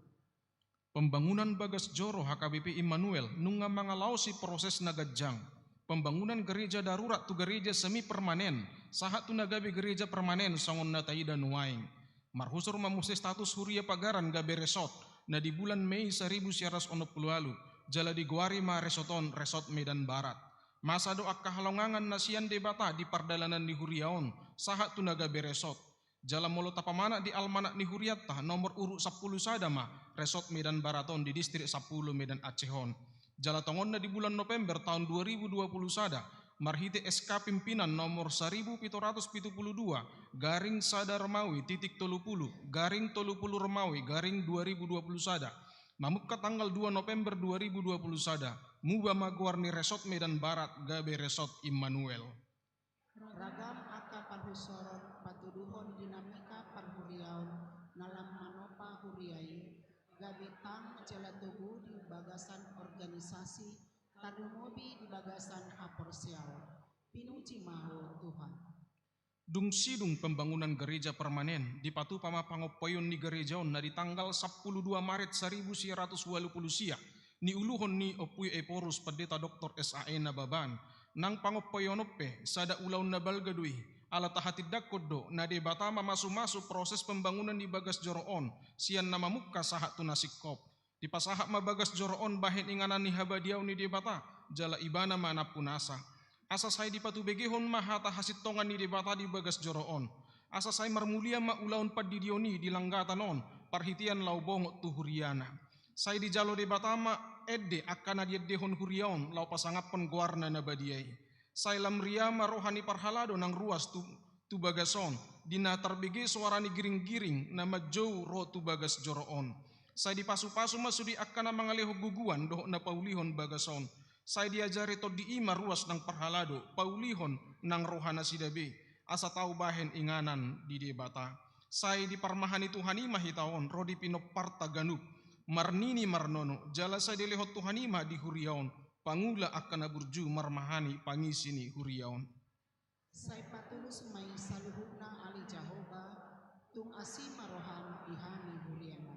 Pembangunan bagas joro H K B P Immanuel nunga mangalaosi proses na ganjang. Pembangunan gereja darurat tu gereja semi permanen, sahat tu na gabe gereja permanen songon na taida nuaeng. Marhusor ma muse status huria pagaran gabe resort, na di bulan Mei saribu sia ratus onom pulu ualu, jala digoari ma resort on Resort Medan Barat. Masa do angka halongangan na sian Debata di pardalanan ni huria on, sahat tu na gabe resort. Jala molo tapamanat di almanak ni hurianta, nomor urut sampulu sada ma Resort Medan Barat on di distrik sampulu Medan Aceh on. Jala tongonna di bulan November taon dua ribu dua pulu sada, marhite S K pimpinan nomor saribu pitu ratus pitu pulu dua garing sada Romawi titik tolu pulu garing tolu pulu Romawi garing dua ribu dua pulu sada, mamungka tanggal dua November dua ribu dua pulu sada, muba ma goar ni Resort Medan Barat gabe Resort Immanuel. Ragam angka parhusoron patuduhon dinamika parhuriaon na lam manopa huria i, gabe tang jala togu di bagasan organisasi, tarlumobi di bagasan haporseaon. Pinuji ma Ho Tuhan. Dung sidung pembangunan gereja permanen, dipatupa ma pangompaion ni gereja on na di tanggal sampulu dua Maret saribu sia ratus ualu pulu sia, niuluhon ni Ompui Ephorus Pandita Doktor S A E Nababan. Nang pangompaion on pe sada ulaon na balga do i, ala tahatindangkon do na Debata mamasumasu proses pembangunan ni bagas joro on, sian na mamungka sahat tu na singkop. Dipasahat ma bagas joro on bahen inganan ni habadiaon ni Debata, jala Ibana ma nampunasa. Asa sai dipatubegehon ma hata hasintongan ni Debata di bagas joro on. Asa sai marmulia ma ulaon pandidion i di langgatan on, parhitean laho bongot tu huriana. Sai dijalo Debata ma ende angka na diendehon huria on laho pasangaphon goarna na badia i. Sai lam ria ma roha ni parhalado nang ruas tu, tu bagas on, di na tarbege soara ni giringgiring na manjou ro tu bagas joro on. Sai dipasupasu ma sude angka na mangalehon gogoan dohot na paulihon bagas on. Sai diajari tondi i ma ruas nang parhalado, paulihon nang roha nasida be, asa tau bahen inganan di Debata. Sai diparmahani Tuhan i ma hita on ro di pinomparta ganup, marnini marnono, jala sai dilehon Tuhan i ma di huria on pangula angka na burju marmahani pangisi ni huria on. Sai patulus ma i saluhutna ale Jahowa, tung asi ma roham di hami huriamu.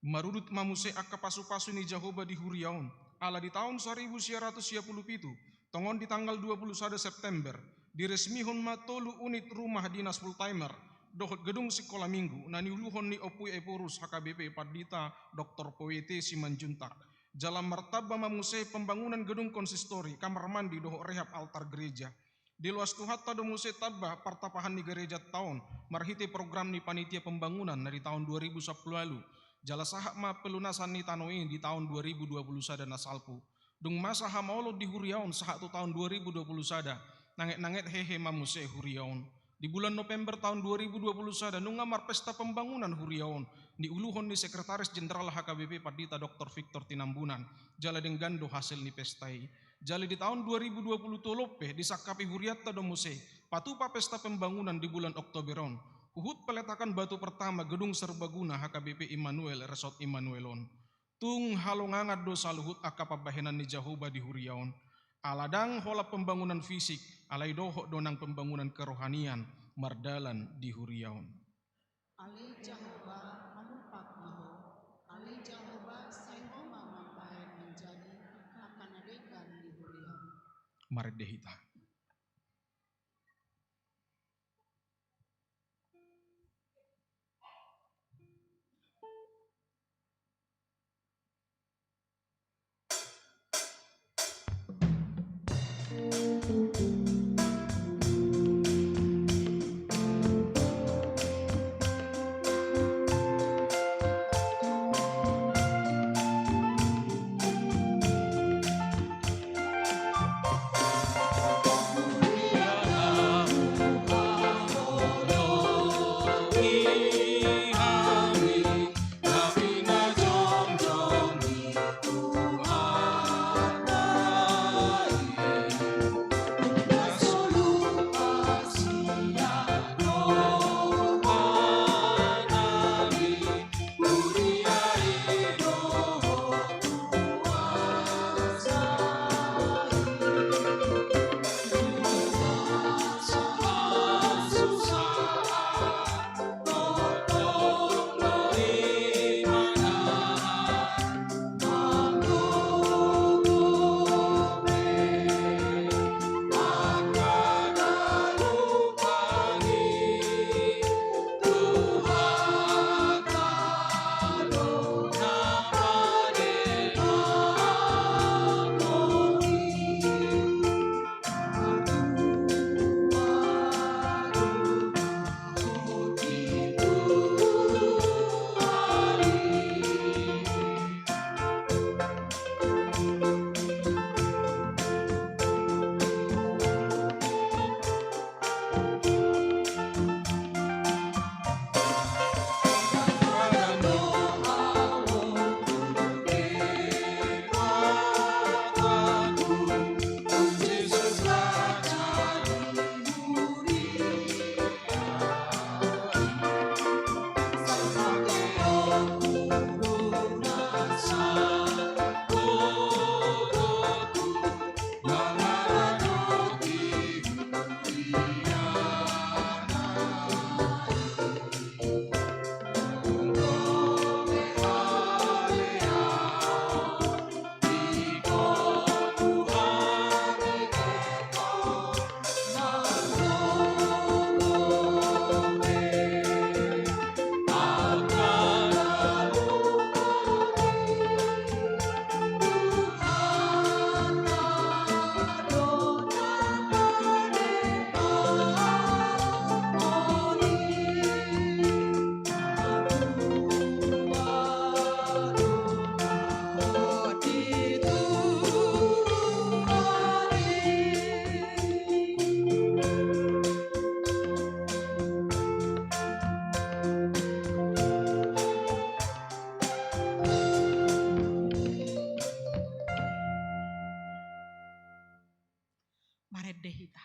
Marudut ma muse angka pasupasu ni Jahowa di huria on, ala di taon saribu sia ratus sia pulu pitu, tongon di tanggal dua pulu sada September, diresmihon ma tolu unit rumah dinas full timer dohot gedung sikola minggu na niuluhon ni Ompui Ephorus H K B P Pandita Doktor Poete Simanjuntak. Jala martamba ma muse pembangunan gedung konsistori, kamar mandi dohot rehab altar gereja. Diloas Tuhanta do muse tamba partapahan ni gerejanta on marhite program ni panitia pembangunan na di taon dua ribu sampulu ualu. Jala sahat ma pelunasan ni tano i di taon dua ribu dua pulu sada na salpu. Dung masa hamaolon di huria on sahat tu taon dua ribu dua pulu sada, nanget-nanget hehe ma muse huria on. Di bulan November taon dua ribu dua pulu sada nunga marpesta pembangunan huria on, niuluhon ni Sekretaris Jenderal H K B P Pandita Doktor Victor Tinambunan, jala denggan do hasil ni pesta i. Jala di taon dua ribu dua pulu tolu pe disangkapi hurianta do muse patupa pesta pembangunan di bulan Oktober on, huhut peletakan batu pertama gedung serbaguna H K B P Immanuel Resort Immanuel on. Tung halongangan do saluhut angka pambahenan ni Jahowa di huria on. Ala ndang holan pembangunan fisik, alai dohot do nang pembangunan kerohanian mardalan di huria on. Ale Jahowa, manompak ma Ho. Ale Jahowa, sai Ho ma mambahen manjadi angka na denggan di huria. Marende hita. Marende hita.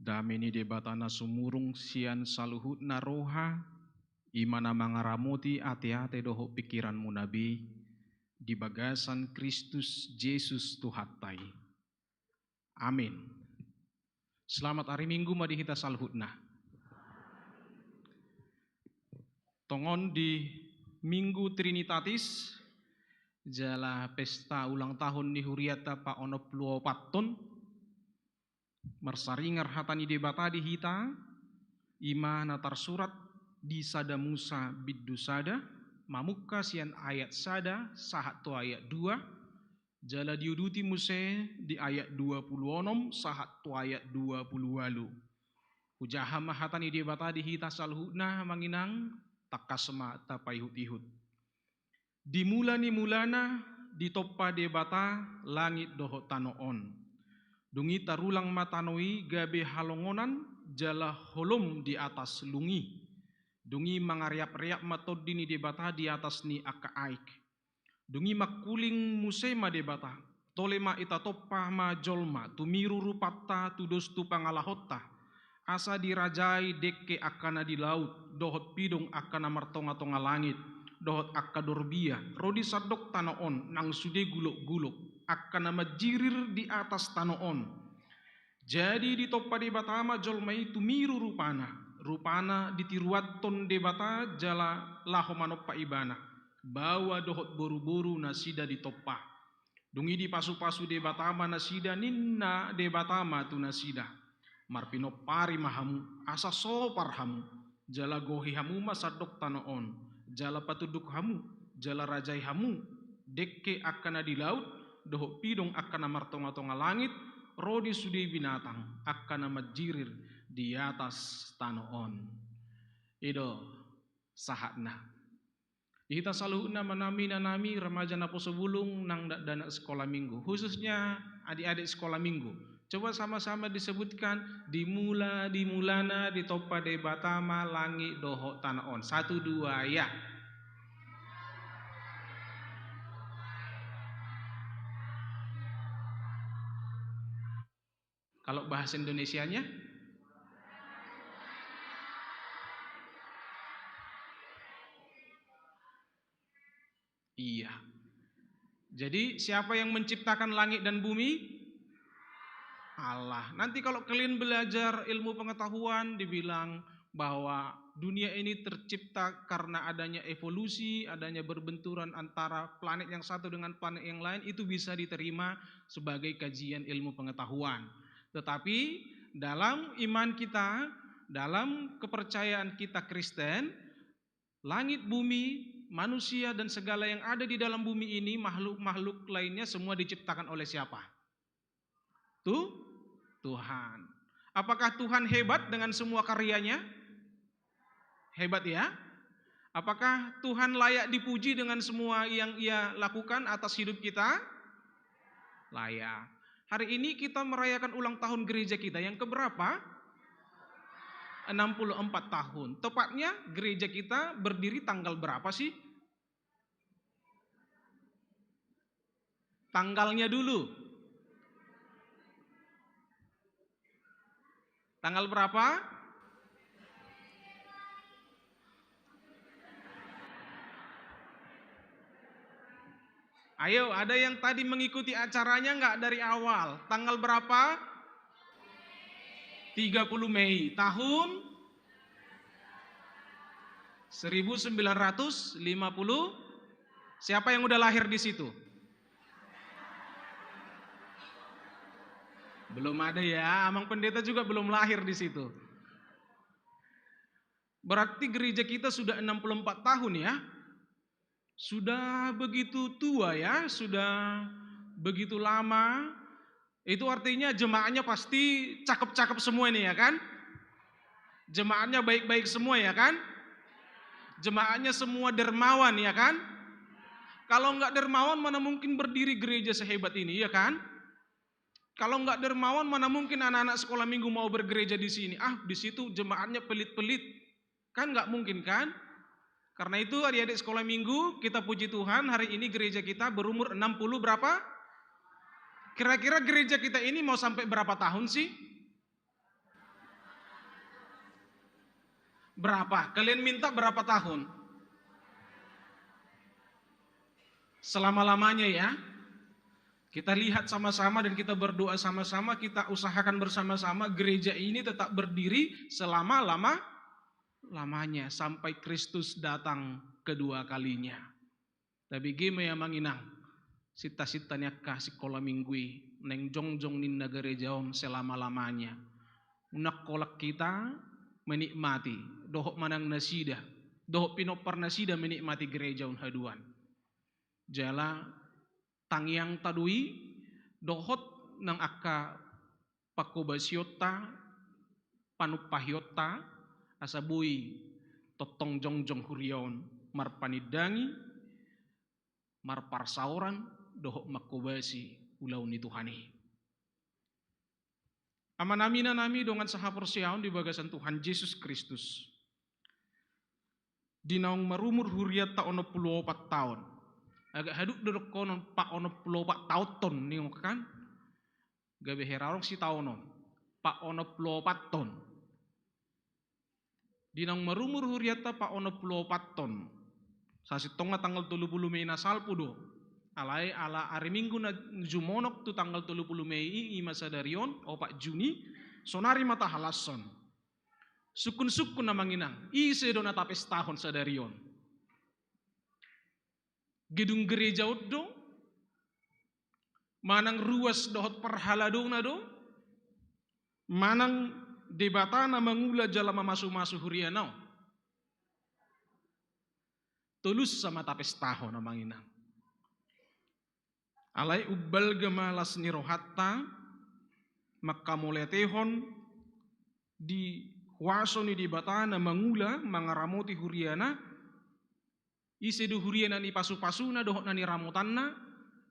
Dame ni Debata na sumurung sian saluhutna roha, i ma na mangaramoti ateate dohot pingkiranmuna be, di bagasan Kristus Jesus Tuhanta i. Amin. Selamat ari Minggu ma di hita saluhutna. Tongon di Minggu Trinitatis, jala pesta ulang tahun ni huriata paonom pulu opat on, marsaringar hata ni Debata di hita, i ma na tarsurat di Sada Musa bindu sada, mamungka sian ayat sada sahat tu ayat dua, jala diuduti muse di ayat dua pulu onom sahat tu ayat dua pulu ualu. Hujaha ma hata ni Debata di hita saluhutna, amang inang, tangkas ma tapaihut-ihut. Di mula ni mulana ditompa Debata langit dohot tano on. Dung i tarulang ma tano i gabe halongonan jala holom di atas lung i. Dung i mangariap-riap ma tondi ni Debata di atas ni angka aek. Dung i mangkuling muse ma Debata, tole ma ita tompa ma jolma, tumiru rupanta tudos tu pangalahonta, asa dirajai dengke angka na di laut, dohot pidong angka na martonga-tonga langit, dohot angka dorbia, ro di sandok tano on, nang sude gulok-gulok, angka na manjirir di atas tano on. Jadi ditompa Debata ma jolma i tumiru rupana, rupana ditiruanhon Debata jala laho manompa ibana, baoa dohot boru-boru nasida ditompa. Dung i dipasu-pasu Debata ma nasida, ninna Debata ma tu nasida: Marpinompari ma hamu, asa sopar hamu, jala gohi hamu ma sandok tano on, jala patunduk hamu, jala rajai hamu, dengke angka na di laut, dohot pidong angka na martonga-tonga langit, ro di sude binatang angka na manjirir di atas tano on. I do sahatna. Hita saluhutna, amanami, inanami, remaja naposobulung nang dakdanak sekolah minggu, khususnya adik-adik sekolah minggu. Coba sama-sama disebutkan, di mula, di mulana ditompa Debata ma langit dohot tano on. Satu, dua, ya. Kalau bahasa Indonesianya? Iya. Jadi, siapa yang menciptakan langit dan bumi? Allah. Nanti kalau kalian belajar ilmu pengetahuan, dibilang bahwa dunia ini tercipta karena adanya evolusi, adanya berbenturan antara planet yang satu dengan planet yang lain, itu bisa diterima sebagai kajian ilmu pengetahuan. Tetapi dalam iman kita, dalam kepercayaan kita Kristen, langit, bumi, manusia, dan segala yang ada di dalam bumi ini, makhluk-makhluk lainnya, semua diciptakan oleh siapa? Tu-, Tuhan. Apakah Tuhan hebat dengan semua karyanya? Hebat, ya. Apakah Tuhan layak dipuji dengan semua yang Ia lakukan atas hidup kita? Layak. Hari ini kita merayakan ulang tahun gereja kita yang keberapa? Enam puluh empat tahun. Tepatnya, gereja kita berdiri tanggal berapa, sih? Tanggalnya dulu. Tanggal berapa? Ayo, ada yang tadi mengikuti acaranya nggak dari awal? Tanggal berapa? Tiga puluh Mei tahun seribu sembilan ratus lima puluh. Siapa yang udah lahir di situ? Belum ada, ya, Amang Pendeta juga belum lahir di situ. Berarti gereja kita sudah enam puluh empat tahun, ya. Sudah begitu tua, ya, sudah begitu lama. Itu artinya jemaatnya pasti cakep-cakep semua ini, ya kan? Jemaatnya baik-baik semua, ya kan? Jemaatnya semua dermawan, ya kan? Kalau nggak dermawan, mana mungkin berdiri gereja sehebat ini, ya kan? Kalau nggak dermawan, mana mungkin anak-anak sekolah minggu mau bergereja di sini? Ah, di situ jemaatnya pelit-pelit. Kan nggak mungkin, kan? Karena itu, adik-adik sekolah minggu, kita puji Tuhan, hari ini gereja kita berumur enam puluh berapa? Kira-kira gereja kita ini mau sampai berapa tahun, sih? Berapa? Kalian minta berapa tahun? Selama-lamanya ya. Kita lihat sama-sama dan kita berdoa sama-sama, kita usahakan bersama-sama gereja ini tetap berdiri selama-lama lamanya sampai Kristus datang kedua kalinya. Tapi ge ma i amang inang, sinta-sinta ni angka sikola minggu i, naeng jongjong ninna gereja on selama-lamanya. Unang holan hita menikmati, dohot manang nasida, dohot pinompar nasida menikmati gereja on haduan. Jala tangiangta do i, dohot nang angka pangkobasionta, panumpahionta, asa boi tongtong jongjong huria on marpanindangi, marparsaoran, dohot mangkobasi ulaon ni Tuhan i. Amanami, inanami, dongan sahaporseaon di bagasan Tuhan Jesus Kristus. Di naung marumur hurianta onom pulu opat taon. Agak haduk do dohonon pa onom pulu opat taonhon ninna kan. Gabe hera adong sitaonon. Pa onom pulu opathon. Di naung marumur hurianta pa onom pulu opathon. Sasintongna tanggal tolu pulu Mei na salpu do. Alai ala ari Minggu na jumonok tu tanggal tolu pulu Mei i, i ma sadari on, opat Juni, sonari ma tahalashon. Sungkun-sungkun amang inang, ise do na tapestahon sadari on? Gedung gereja on do, manang ruas dohot parhaladona do, manang Debata na mangula jala mamasu-masu huriana on? Tolusa ma tapestahon amang inang. Alai umbalga ma las ni rohanta mangkamauliatehon di huaso ni Debata na mangula mangaramoti huriana. Ise do huria na nipasu-pasuna dohot na niramotanna?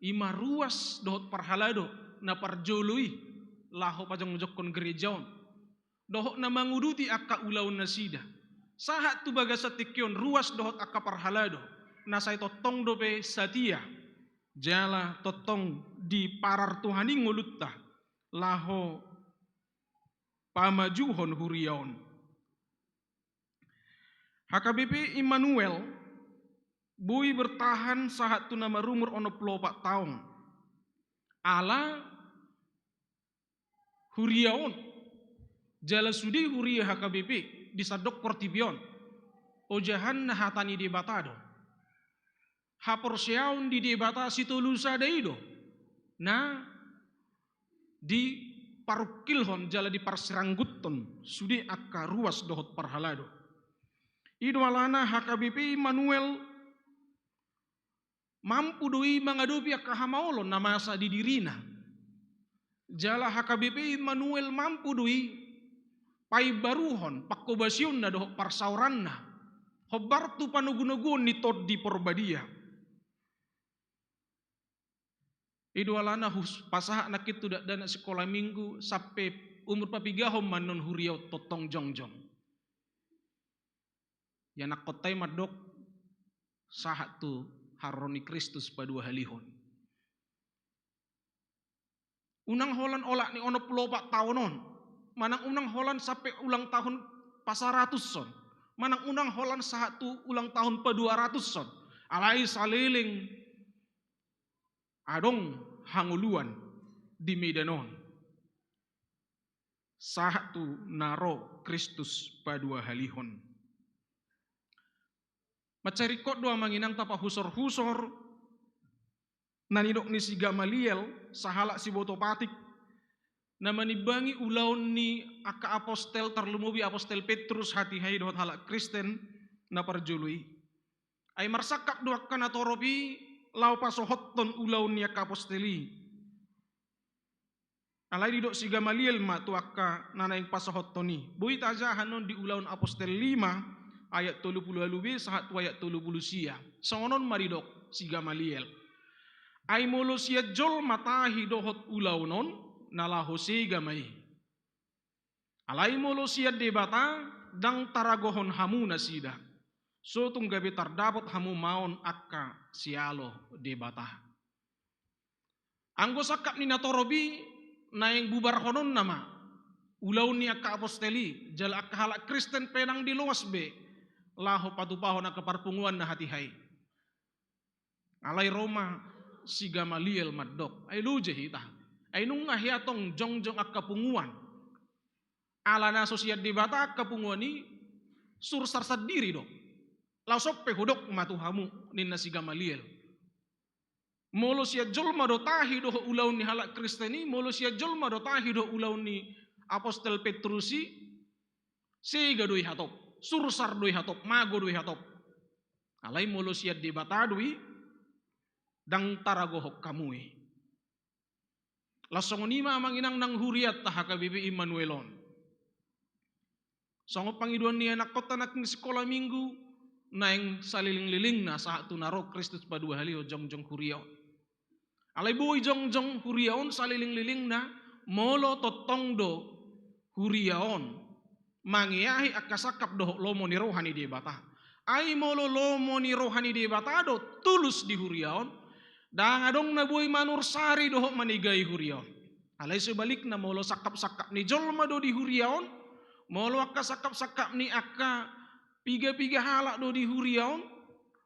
I ma ruas dohot parhalado na parjolo i laho pajongjongkon gereja on, dohot na manguduti angka ulaonnasida. Sahat tu bagasan tingki on ruas dohot angka parhalado na sai tongtong dope satia, jala tongtong diparar Tuhan i ngolunta laho pamajuhon huria on. H K B P Immanuel boi bertahan sahat tu na marumur onom pulu opat taon. Ala huria on, jala sude huria H K B P di sandok portibi on, ojahanna hata ni Debata do. Haporseaon di Debata sitolu sada i do na diparungkilhon jala diparsirangguthon sude angka ruas dohot parhalado. I do alana H K B P Immanuel mampu do i mangadopi angka hamaolon na masa di dirina. Jala H K B P Immanuel mampu do i paimbaruhon pangkobasionna dohot parsaoranna hombar tu panogunoguon ni Tondi Porbadia. I do alana hupasahat nangkin tu dakdanak sikola minggu sampe umur papigahon ma annon huria on tongtong jongjong. Ianakhonta i mandok sahat tu haroro ni Kristus paduahalihon. Unang holan olat ni onom pulu opat taon on, manang unang holan sampe ulang tahun pasaratushon, manang unang holan sahat tu ulang tahun paduaratushon, alai saleleng adong hangoluan di medan on. Sahat tu na ro Kristus paduahalihon. Mansai ringkot do amang inang tapahusorhusor na nidok ni si Gamaliel, sahalak siboto patik, na manimbangi ulaon ni angka apostel, tarlumobi apostel Petrus, hatiha i dohot halak Kristen na parjolo i. Ai marsangkap do angka natorop i laho pasohothon ulaon ni angka apostel i. Alai didok si Gamaliel ma tu angka na naeng pasohothon i. Boi tajaha annon di Ulaon Apostel lima ayat tolu pulu ualu b sahat tu ayat tolu pulu sia. Songon on ma didok si Gamaliel. Ai molo sian jolma tahi dohot ulaon on, na laho sega ma i. Alai molo sian Debata, ndang taragohon hamu nasida. So tung gabe tardapot hamu maon angka sialo Debata. Anggo sangkap ni natorop i naeng bubarhononna ma ulaon ni angka apostel i, jala angka halak Kristen pe ndang diloas be laho patupahon angka parpunguan na hatiha i. Alai ro ma si Gamaliel mandok, ai loja hita. Ai nunga hea tong jongjong angka punguan. Ala na so sian Debata angka punguan i, sursar sandiri do. Laos on pe hudok ma tu hamu, ninna si Gamaliel. Molo sian jolma do tahi dohot ulaon ni halak Kristen i, molo sian jolma do tahi dohot ulaon ni apostel Petrus i, sega do i hatop, sursar do i hatop, mago do i hatop. Alai molo sian Debata do i, ndang taragohon hamu i. Laos songon i ma amang inang nang hurianta H K B P Immanuel on. Songon pangidoan ni anakkonta nangkin sikola Minggu, naeng salelenglelengna sahat tu na ro Kristus paduahalihon jongjong huria on. Alai boi jongjong huria on salelenglelengna, molo tongtong do huria on mangeahi angka sangkap dohot lomo ni roha ni Debata. Ai molo lomo ni roha ni Debata do tulus di huria on, ndang adong na boi manursari dohot manegai huria on. Alai sebalikna, molo sangkap-sangkap ni jolma do di huria on, molo angka sangkap-sangkap ni angka piga-piga halak do di huria on,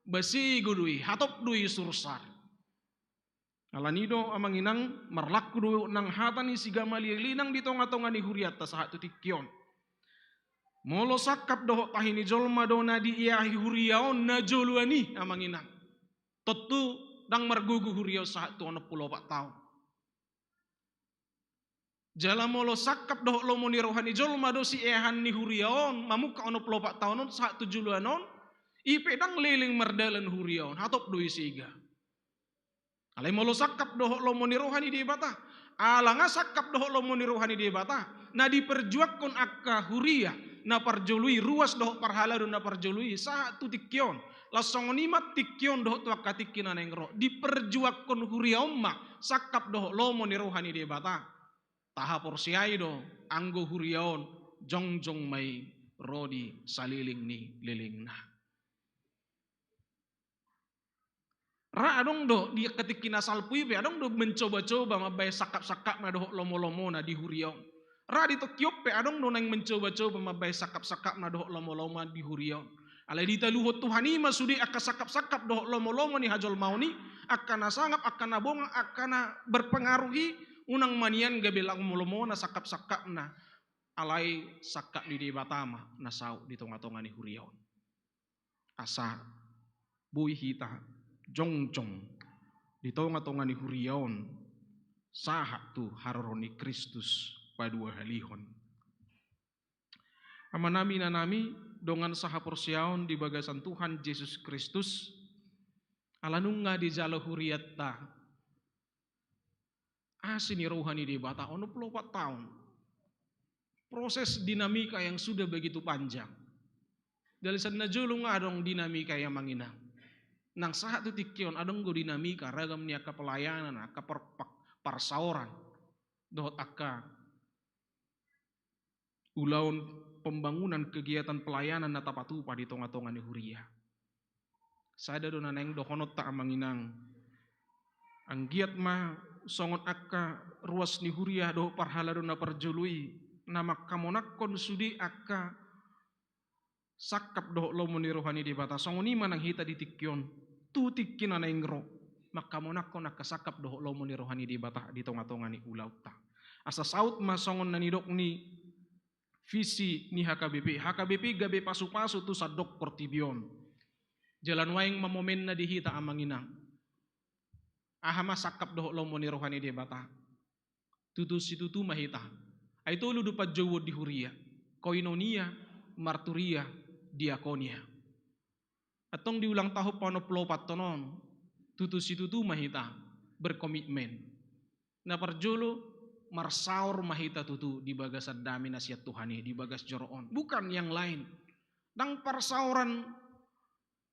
ba sega do i, hatop do i sursar. Alani do amang inang, marlaku do nang hata ni si Gamaliel i nang di tonga-tonga ni hurianta sahat tu tingki on. Molo sangkap dohot tahi ni jolma do na dieahi huria on na joloan i amang inang, tontu ndang margogo huria on sahat tu onom pulu opat taon. Jala molo sangkap dohot lomo ni roha ni jolma do sieahan ni huria on mamungka onom pulu opat taon on sahat tu joloan on, i pe ndang leleng mardalan huria on, hatop do i sega. Alai molo sangkap dohot lomo ni roha ni Debata, ala nga sangkap dohot lomo ni roha ni Debata, na diperjuangkon angka huria na parjolo i, ruas dohot parhalado na parjolo i sahat tu tingki on. Laos songon i ma tingki on dohot tu angka tingki na naeng ro, diperjuangkon huria on ma sangkap dohot lomo ni roha ni Debata. Tahaporseai do, anggo huria on jongjong ma i ro di saleleng ni lelengna. Ra adong do di angka tingki na salpu i pe, adong do mencoba-coba mambahen sangkap-sangkapna dohot lomo-lomona di huria on. Ra di tingki on pe adong do naeng mencoba-coba mambahen sangkap-sangkapna dohot lomo-lomona di huria on. Alai ditaluhon Tuhan i ma sude angka sangkap-sangkap dohot lomo-lomo ni hajolmaon i, angka na sangap, angka na bongang, angka na berpengaruh i, unang ma nian gabe lomo-lomona sangkap-sangkapna. Alai sangkap ni Debata ma na saut di tonga-tonga ni huria on. Asa boi hita jongjong di tonga-tonga ni huria on sahat tu haroro ni Kristus paduahalihon. Amanami, inanami, dongan sahaporseaon di bagasan Tuhan Jesus Kristus, ala nunga dijalo hurianta asi ni roha ni Debata onom pulu opat taon. Proses dinamika yang sudah begitu panjang. Dari sian na jolo nga adong dinamika i amang inang. Nang sahat tu tingki on adong do dinamika, ragam ni angka pelayanan, angka per-, pa-, parsaoran dohot angka ulaon pembangunan, kegiatan pelayanan na tapatupa di tonga-tonga ni huria. Sada do na naeng dohononta amang inang. Anggiat ma songon angka ruas ni huria dohot parhalado na parjolo i, na mangkamonangkon sude angka sangkap dohot lomo ni roha ni Debata, songon i ma nang hita di tingki on, tu tingki na naeng ro, mangkamonangkon angka sangkap dohot lomo ni roha ni Debata di tonga-tonga ni ulaonta. Asa saut ma songon na nidok ni visi ni H K B P. H K B P gabe pasu-pasu tu sandok portibi on. Jala nuaeng ma momenna di hita amang inang. Aha ma sangkap dohot lomo ni roha ni Debata? Tutu situtu ma hita. Ai tolu do panjouon di huria: koinonia, marturia, diakonia. Antong di ulang tahun paonom pulu opat on, tutu situtu ma hita berkomitmen. Na parjolo, marsaor ma hita tutu di bagasan dame na sian Tuhan i di bagas joro on. Bukan yang lain. Ndang parsaoran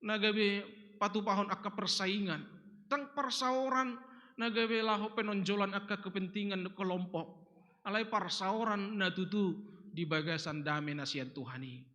na gabe patupahon angka persaingan, ndang parsaoran na gabe laho penonjolan angka kepentingan kelompok, alai parsaoran na tutu di bagasan dame na sian Tuhan i.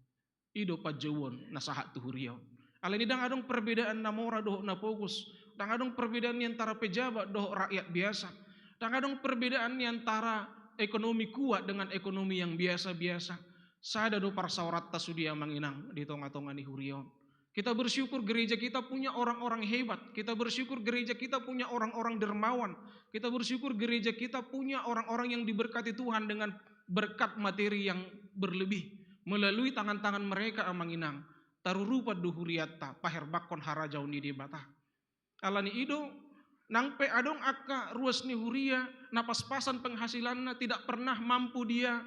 I do panjouon na sahat tu huria on. Alani ndang adong perbedaan na mora dohot na pogos, ndang adong perbedaan ni antara pejabat dohot rakyat biasa, ndang adong perbedaan ni antara ekonomi kuat dengan ekonomi yang biasa-biasa. Sada do parsaoranta sude, Amang Inang, di tonga-tonga ni huria on. Kita bersyukur gereja kita punya orang-orang hebat. Kita bersyukur gereja kita punya orang-orang dermawan. Kita bersyukur gereja kita punya orang-orang yang diberkati Tuhan dengan berkat materi yang berlebih. Melalui tangan-tangan mereka, Amang Inang, tarurupan do hurianta paherbangkon harajaon ni Debata. Alani i do, nang pe adong angka ruas ni huria na pas-pasan penghasilanna, tidak pernah mampu dia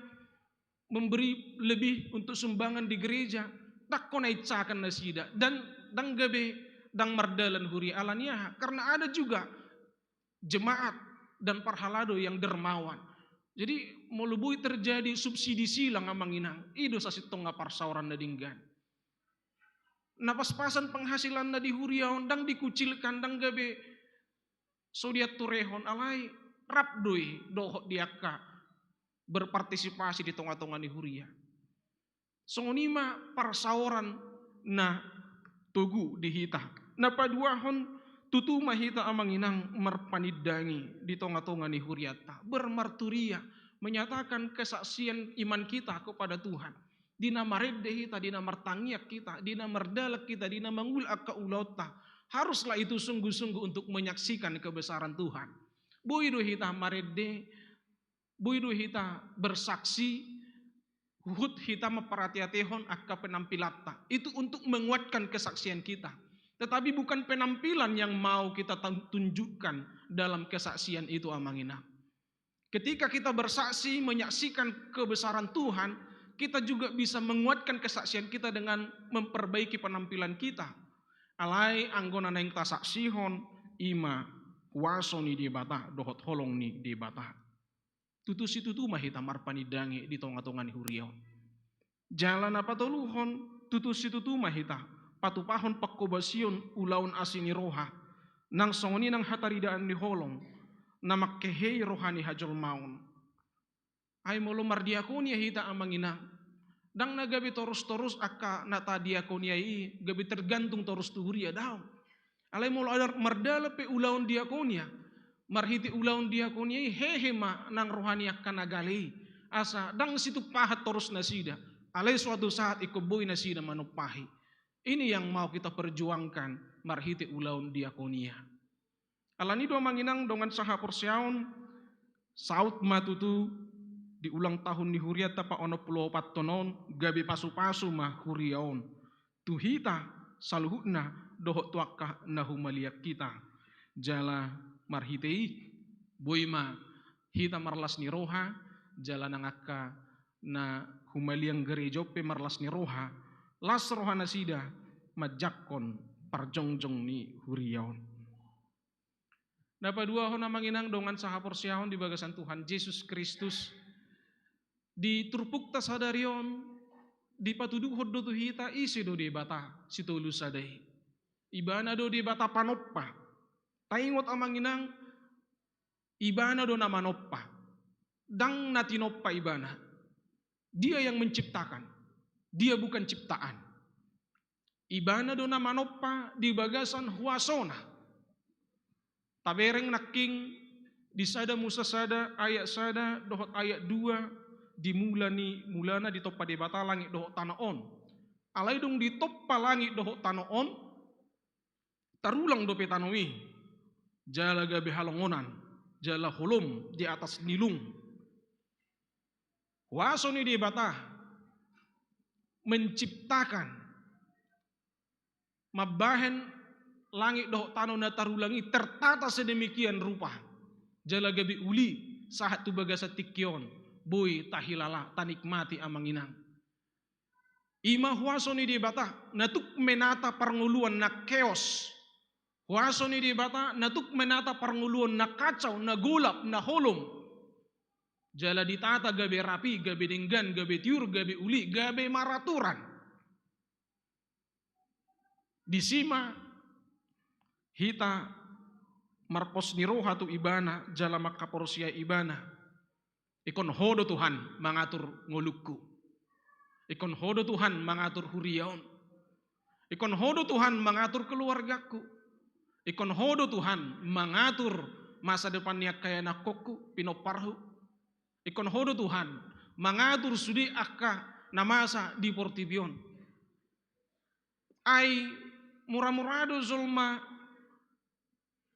memberi lebih untuk sumbangan di gereja, ndang hona insakan nasida, dan ndang gabe, ndang mardalan huria. Alani aha? Karena ada juga jemaat dan parhalado yang dermawan. Jadi, molo boi terjadi subsidi silang, Amang Inang, i do sasintongna parsaoran na denggan. Na pas-pasan penghasilanna di huria on, ndang dikucilkan, ndang gabe so dianturehon, alai rap do i dohot di angka berpartisipasi di tonga-tonga ni huria. Songon i ma parsaoran na togu di hita. Na paduahon, tutu ma hita, Amang Inang, marpanindangi di tonga-tonga ni hurianta, bermarturia, menyatakan kesaksian iman kita kepada Tuhan. Di na marende hita, di na martangiang hita, di na mardalan hita, di na mangula angka ulaonta, haruslah itu sungguh-sungguh untuk menyaksikan kebesaran Tuhan. Boi do hita marende, boi do hita bersaksi, huhut hita mamparate-atehon angka penampilanta. Itu untuk menguatkan kesaksian kita. Tetapi bukan penampilan yang mau kita tun-, tunjukkan dalam kesaksian itu, Amang Inang. Ketika kita bersaksi, menyaksikan kebesaran Tuhan, kita juga bisa menguatkan kesaksian kita dengan memperbaiki penampilan kita. Alai anggo na naeng tasaksihon, i ma huaso ni Debata dohot holong ni Debata. Tutu situtu ma hita marpanindangi di tonga-tonga ni huria on. Jala na patoluhon, tutu situtu ma hita patupahon panghobasion ulaon asi ni roha, nang songon i nang hataridaan ni holong na manghehei roha ni hajolmaon. Ai molo mardiakonia hita, Amang Inang, ndang na gabe torus-torus angka na tadiakonia i gabe tergantung torus tu huria, daong. Alai molo adong mardalan pe ulaon diakonia, marhite ulaon diakonia i hehe ma nang roha ni angka na gale i, asa ndang situmpahan torus nasida. Alai suatu saat ingkon boi nasida manumpahi. Ini yang mau kita perjuangkan marhite ulaon diakonia. Alani do, Amang Inang, dongan sahaporseaon, saut ma tutu di ulang tahun ni hurianta paonom pulu opathon on, gabe pasu-pasu ma huria on tu hita saluhutna dohot tu angka na humaliang hita. Jala marhite i, boi ma hita marlas ni roha, jala nang angka na humaliang gereja on pe marlas ni roha, las roha nasida manjangkon parjongjong ni huria on. Na paduahon, Amang Inang, dongan sahaporseaon di bagasan Tuhan Jesus Kristus, di turpukta sadari on, dipatuduhon do tu hita ise do Debata sitolu sada i. Ibana do Debata panompa. Taingot, Amang Inang, Ibana do na manompa. Ndang na tinompa Ibana. Dia yang menciptakan. Dia bukan ciptaan. Ibana do na manompa di bagasan huasona. Tabereng nangkin di Sada Musa sada ayat sada dohot ayat dua, di mula ni mulana ditompa Debata langit dohot tano on. Alai dung ditompa langit dohot tano on, tarulang dope tano i, jala gabe halongonan, jala holom di atas nilung. Huaso ni Debata menciptakan, mambahen langit dohot tano na tarulang i tertata sedemikian rupa, jala gabe uli sahat tu bagasan tingki on, boi tahilala, tanikmati, Amang Inang. I ma huaso ni Debata na tuk menata parngoluan na chaos. Huaso ni Debata na tuk menata parngoluan na kacau, na golap, na holom. Jala ditata gabe rapi, gabe denggan, gabe tiur, gabe uli, gabe maraturan. Disi ma hita marpos ni roha tu Ibana, jala manghaporseai Ibana. Ingkon Ho do Tuhan mangatur ngolungku. Ingkon Ho do Tuhan mangatur huria on. Ingkon Ho do Tuhan mangatur keluargaku. Ingkon Ho do Tuhan mangatur masa depan ni angka ianakhonku, pinomparhu. Ingkon Ho do Tuhan mangatur sude angka na masa di portibi on. Ai mura-mura do jolma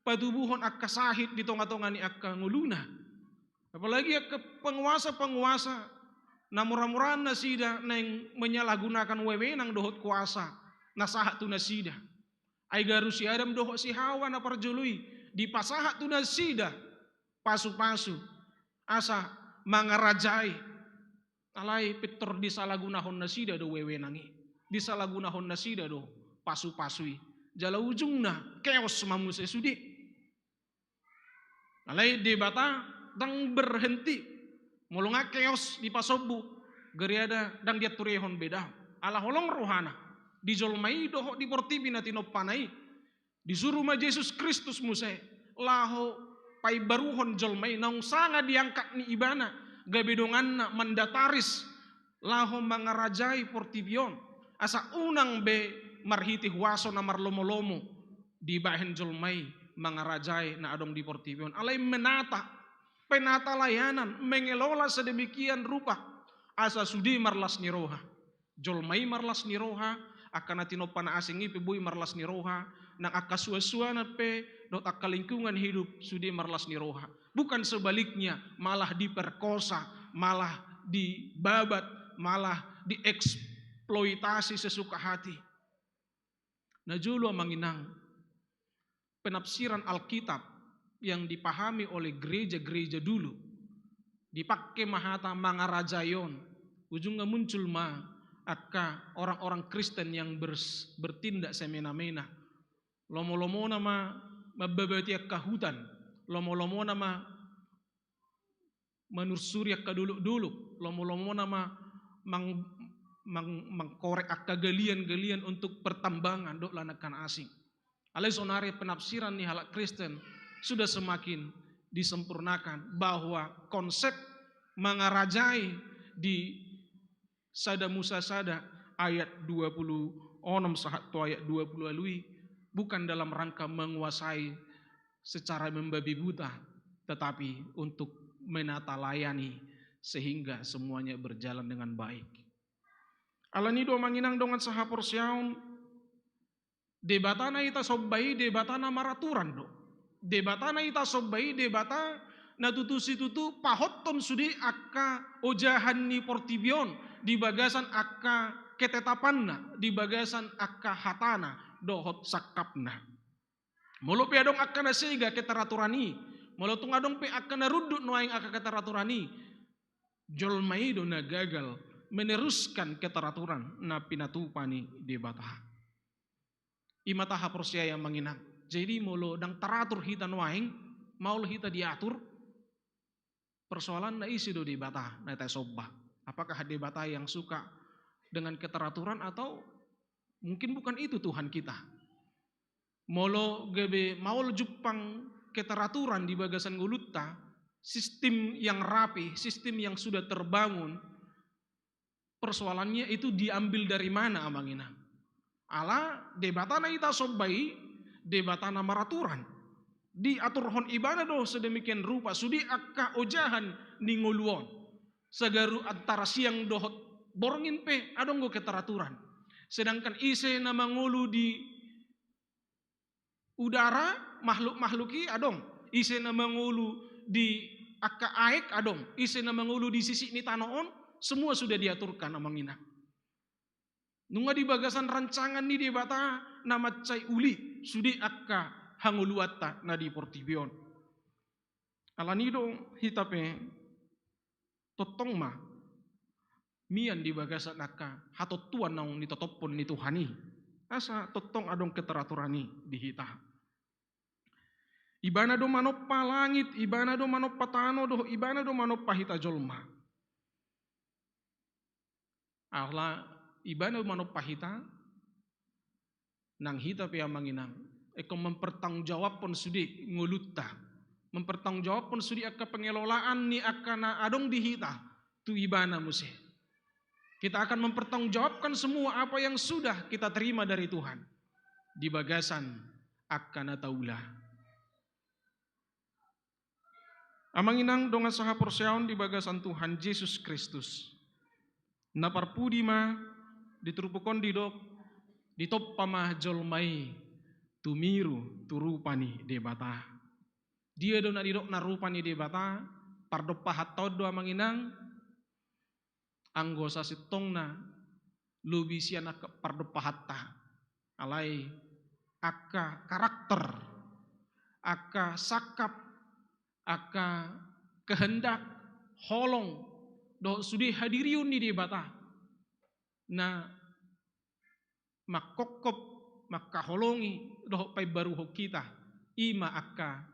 patubuhon angka sahit di tonga-tonga ni angka ngoluna. Apalagi angka penguasa-penguasa na mura-mura nasida naeng menyalahgunakan wewenang dohot kuasa na sahat tu nasida. Ai garu si Adam dohot si Hawa na parjolo i dipasahat tu nasida pasu-pasu asa mangarajai. Alai pintor disalahgunahon nasida do wewenang i, disalahgunahon nasida do pasu-pasu i. Jala ujungna keos ma muse sude. Alai Debata ndang berhenti. Molo nga keos dipasombu, gariada ndang diaturehon be da. Ala holong rohana di jolma i dohot di portibi na tinompana i. Disuru ma Jesus Kristus muse laho paimbaruhon jolma i, naung sanga diangkat ni Ibana gabe donganna mandataris laho mangarajai portibi on, asa unang be marhite huaso na marlomo-lomo dibahen jolma i mangarajai na adong di portibi on. Alai menata, penata layanan, mengelola sedemikian rupa asa sude marlas ni roha. Jolma i marlas ni roha, angka na tinompa na asing i pe boi marlas ni roha, nang angka suan-suanan pe dohot angka lingkungan hidup sude marlas ni roha. Bukan sebaliknya, malah diperkosa, malah dibabat, malah dieksploitasi sesuka hati. Na jolo, amang inang, penafsiran Alkitab yang dipahami oleh gereja-gereja dulu, dipake ma hata mangarajai on, ujungna muncul ma angka orang-orang Kristen yang bers-, bertindak semena-mena. Lomo-lomona ma mambabati angka hutan, lomo-lomona ma manursuri angka dolok-dolok, lomo-lomona ma mang-, mang-, mangkorek angka galian-galian untuk pertambangan dohot lan angka na asing. Alai saonari penafsiran ni halak Kristen sudah semakin disempurnakan, bahwa konsep mangarajai di Sada Musa sada ayat dua puluh onom sahat tu ayat dua puluh ualu i bukan dalam rangka menguasai secara membabi buta, tetapi untuk menata layani sehingga semuanya berjalan dengan baik. Alani do, amang inang dongan sahaporseaon, Debata na hita somba i Debata na maraturan do. Debata na hita somba i Debata na tutu situtu pahothon sude angka ojahan ni portibi on di bagasan angka ketetapanna, di bagasan angka hatana dohot sangkapna. Molo pe adong angka na sega keteraturan i, molo tung adong pe angka na rundut nuaeng angka keteraturan i, jolma i do na gagal meneruskan keteraturan na pinatupa ni Debata. I ma tahaporseai, amang inang. Jadi molo ndang taratur hita nuaeng, maol hita diatur, persoalanna ise do Debata na hita somba? Apakah Debata yang suka dengan keteraturan atau mungkin bukan itu Tuhan kita? Molo gabe maol jumpang keteraturan di bagasan ngolunta, sistem yang rapi, sistem yang sudah terbangun, persoalannya itu diambil dari mana, amang inang? Ala Debata na hita somba i Debata na maraturan. Diaturhon Ibana do sedemikian rupa sude angka ojahan ni ngolu on. Sagaru antara siang dohot borngin pe adong do keteraturan. Sedangkan ise na mangolu di udara, makhluk-makhluk i adong. Ise na mangolu di angka aek adong. Ise na mangolu di sisik ni tano on, semua sudah diaturkan, amang inang. Nunga di bagasan rancangan ni Debata na mansai uli sude angka hangoluanta na di portibi on. Alani do hita pe tongtong ma mian di bagasan angka hatontuan naung nitotophon ni Tuhan i. Asa tongtong adong keteraturan i di hita. Ibana do manompa langit, Ibana do manompa tano, dohot Ibana do manompa hita jolma. Ala Ibana do manompa hita, nang hita pe, amang inang, ingkon mempertanggungjawabhon sude ngolunta, mempertanggungjawabhon sude angka pengelolaan ni angka na adong di hita tu Ibana muse. Kita akan mempertanggungjawabkan semua apa yang sudah kita terima dari Tuhan di bagasan angka na taula. Amang inang dongan sahaporseaon di bagasan Tuhan Jesus Kristus. Na parpudi ma di turpuk on didok, ditompa ma jolma i tumiru tu rupa ni Debata. Dia do na didok na rupa ni Debata? Pardompahan ta on do amang inang, anggo sasintongna lobi sian angka pardompahanta. Alai angka karakter, angka sangkap, angka kehendak, holong, dohot sude hadirion ni Debata na mangkophop, mangkaholongi dohot paimbaruhon hita, i ma angka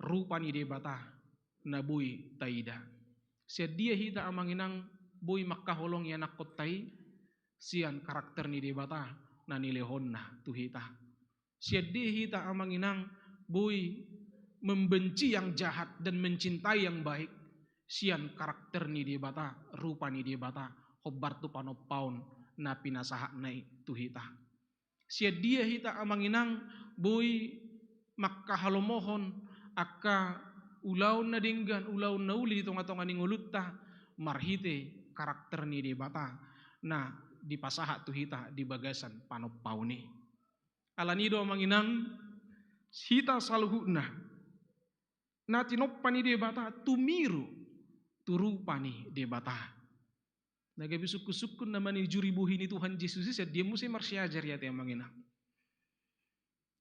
rupa ni Debata na boi taida. Sian dia hita amang inang boi mangkaholongi anakhonta i? Sian karakter ni Debata na nilehonna tu hita. Sian dia hita amang inang boi membenci yang jahat dan mencintai yang baik? Sian karakter ni Debata, rupa ni Debata, hombar tu panompaon na pinasahatna i tu hita. Sian dia hita amang inang boi mangkahalomohon angka ulaon na denggan, ulaon na uli di tongatonga ni ngolunta, marhite karakter ni Debata na dipasahat tu hita di bagasan panompaon i. Alani do amang inang, hita saluhutna na tinompa ni Debata tumiru tu rupa ni Debata. Na gabe sungkunsungkun na manujuri bohi ni Tuhan Jesus i, sian dia muse marsiajar i ate amang inang?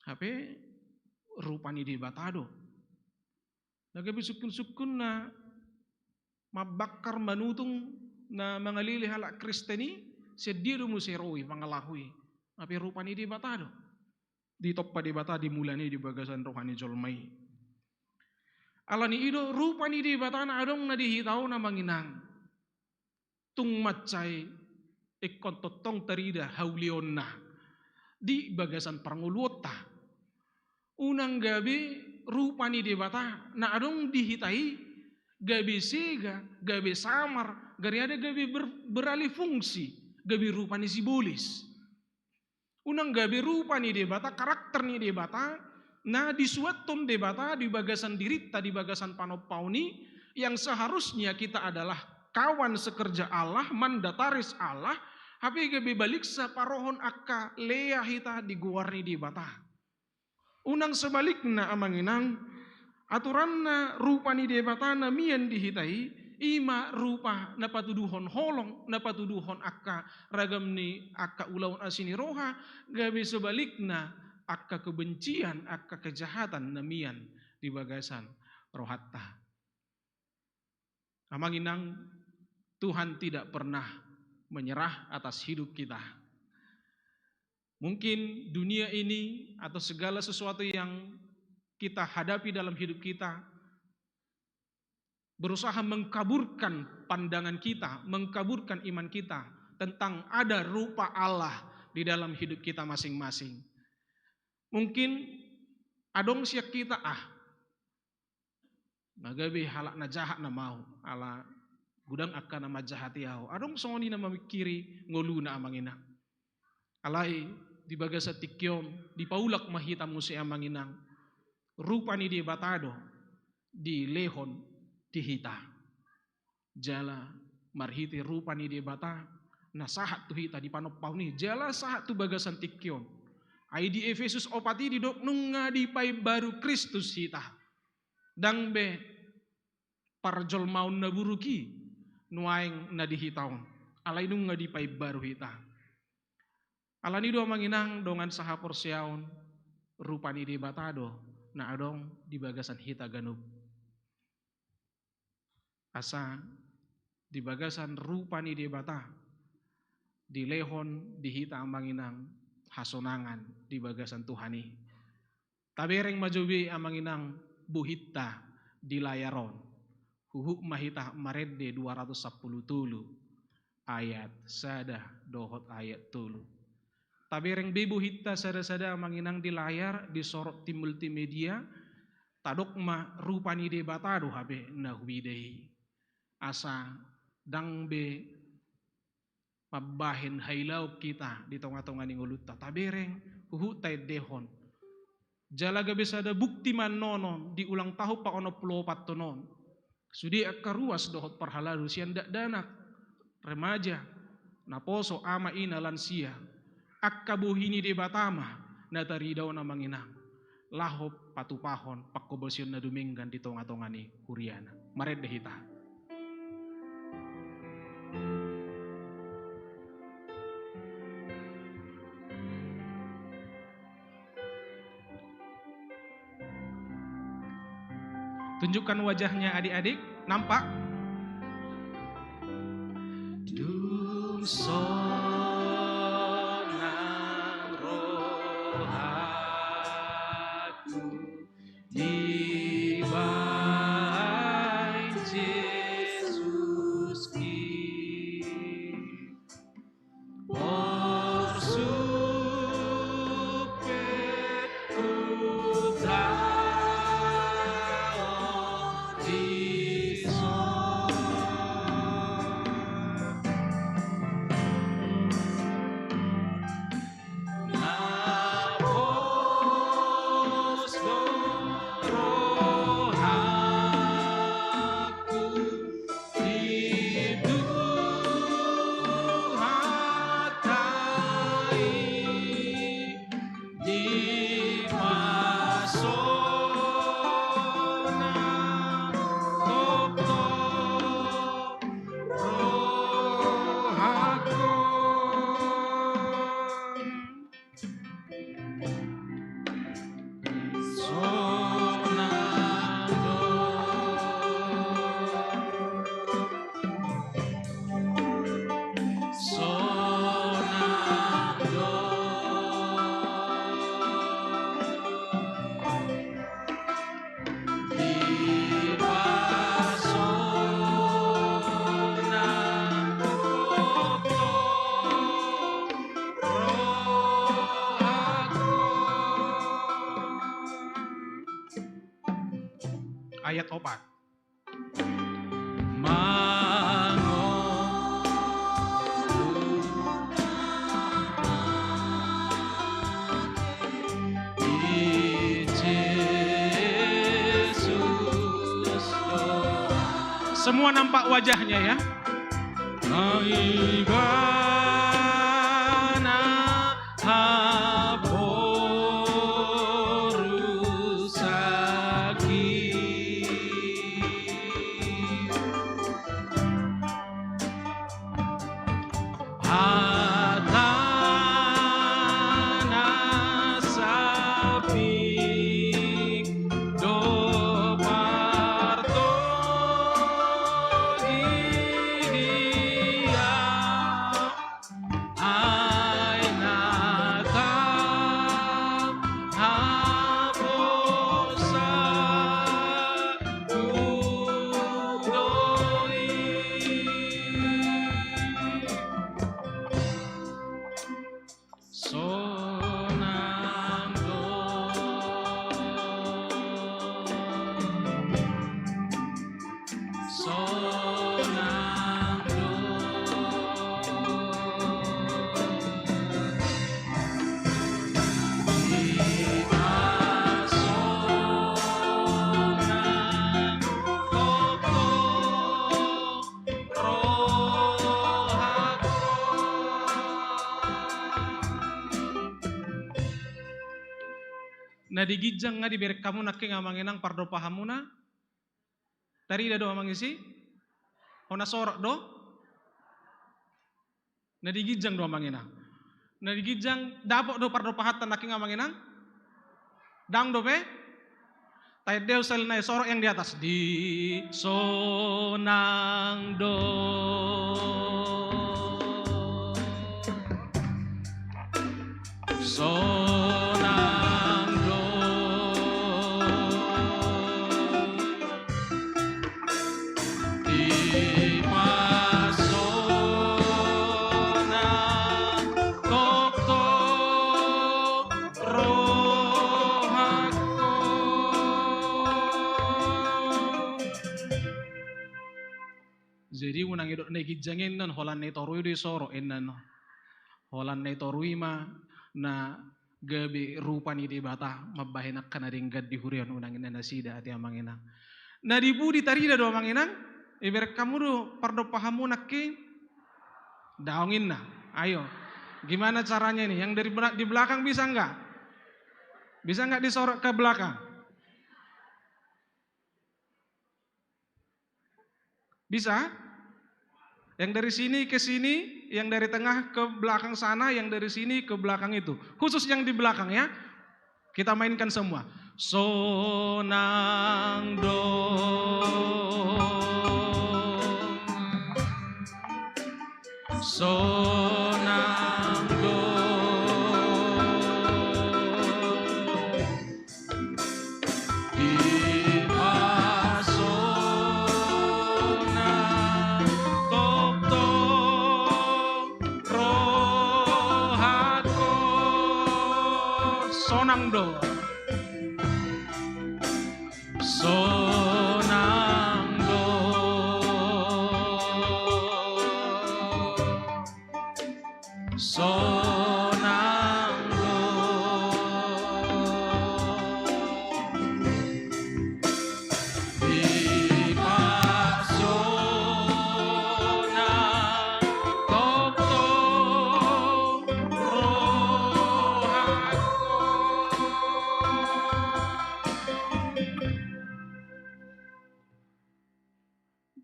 Hape rupa ni Debata do. Na gabe sungkunsungkun na mambangkar manutung na mangalele halak Kristen i, sian dia do muse ro i pangalaho i? Hape rupa ni Debata do. Ditompa Debata di mulana i di bagasan roha ni jolma i. Alani i do rupa ni Debata na adong na di hita on amang inang tung mansai ingkon tongtong tarida haulionna di bagasan parngoluonta. Unang gabe rupa ni Debata na adong di hita i gabe sega, gabe samar, gariada gabe ber-, beralih fungsi, gabe rupa ni sibolis. Unang gabe rupa ni Debata, karakter ni Debata na disuathon Debata di bagasan dirinta, di bagasan panompaon i, yang seharusnya kita adalah kawan sekerja Allah, mandataris Allah, hape gabe baliksa parohon angka lea hita di goar ni Debata. Unang sebalikna amang inang, aturanna rupa ni Debata na mian di hita i, i ma rupa na patuduhon holong, na patuduhon angka ragam ni angka ulaon asi ni roha, gabe sebalikna angka kebencian, angka kejahatan na mian di bagasan rohanta. Amang inang, Tuhan tidak pernah menyerah atas hidup kita. Mungkin dunia ini atau segala sesuatu yang kita hadapi dalam hidup kita berusaha mengkaburkan pandangan kita, mengkaburkan iman kita tentang ada rupa Allah di dalam hidup kita masing-masing. Mungkin adong sian hita, ah, na gabe halak na jahat nama ahu, ala godang angka na manjahati ahu. Adong songon i na mamingkiri ngoluna amang inang. Alai di bagasan tingki on dipaulak ma hita muse amang inang, rupa ni Debata do dilehon di hita. Jala marhite rupa ni Debata na sahat tu hita di panompaon i, jala sahat tu bagasan tingki on. Ai di Efesus opat i didok nunga dipaimbaru Kristus hita. Ndang be parjolmaon na buruk i nuaeng na di hita on, alai nunga dipaimbaru hita. Alani do amang inang dongan sahaporseaon, rupa ni Debata do na adong di bagasan hita ganup. Asa di bagasan rupa ni Debata dilehon di hita amang inang hasonangan di bagasan Tuhan i. Tabereng ma jo be amang inang bohinta di layar on. Huhut ma hita marende dua ratus sampulu tolu ayat sada dohot ayat tolu. Tabereng be bohinta sada-sada amang inang di layar, disorot tim multimedia, tadok ma rupa ni Debata do hape na huida i. Asa ndang be mambahen hailaon hita di tonga-tonga ni ngolunta. Tabereng huhut taendehon. Jala gabe sada bukti ma annon di ulang tahun paonom pulu opat on. Sude angka ruas dohot parhalado sian dakdanak, remaja, naposo, ama, ina, lansia, angka bohi ni Debata ma na taridaon, amang inang, laho patupahon panghobasion na dumenggan di tongatonga ni huriana. Marende hita. Tunjukkan wajahnya, adik-adik. Nampak? Dung sonang rohaku dibahen Jesus i. Porsuk pe hutaon dison. Na pos do rohangku di Tuhanta i, dipasonang tongtong rohangku. Sonang do. Sonang do. Dipasonang tongtong rohangku. Ayat opat. Mangolu di Jesus. Semua nampak wajahnya, ya. Na Ibana haporus saki. Hata na sapik do partogi dia. Ai na tangkas haposanku do i. Sonang do. Sonang do. Dipasonang tongtong rohangku. Na di ginjang nga dibereng hamu nangkin, amang inang, pardopahanmuna? Tarida do, amang isi? Hona sorot do? Na di ginjang do, amang inang. Na di ginjang dapot do pardopahanta nangkin, amang inang? Ndang dope? Taendehon sahali nai, sorot yang di atas. Di sonang do. Sonang do. Dipasonang tongtong rohangku. Jadi unang idok na di ginjang i annon, holan na di toru i do disorot annon. Holan na di toru i ma na gabe rupa ni Debata mambahen angka na denggan di huria on, unang inna nasida ate amang inang. Na di pudi tarida do amang inang? Ibereng hamu do pardompahanmu nangkin? Daong inna. Ayo. Gimana caranya ini? Yang dari bela-, di belakang bisa enggak? Bisa enggak disorot ke belakang? Bisa? Yang dari sini ke sini, yang dari tengah ke belakang sana, yang dari sini ke belakang itu. Khusus yang di belakang ya. Kita mainkan semua. Sonang do. Sonang do. Dipasonang tongtong rohangku. Sonang do. Sonang do. Sonang do. Dipasonang tongtong rohangku.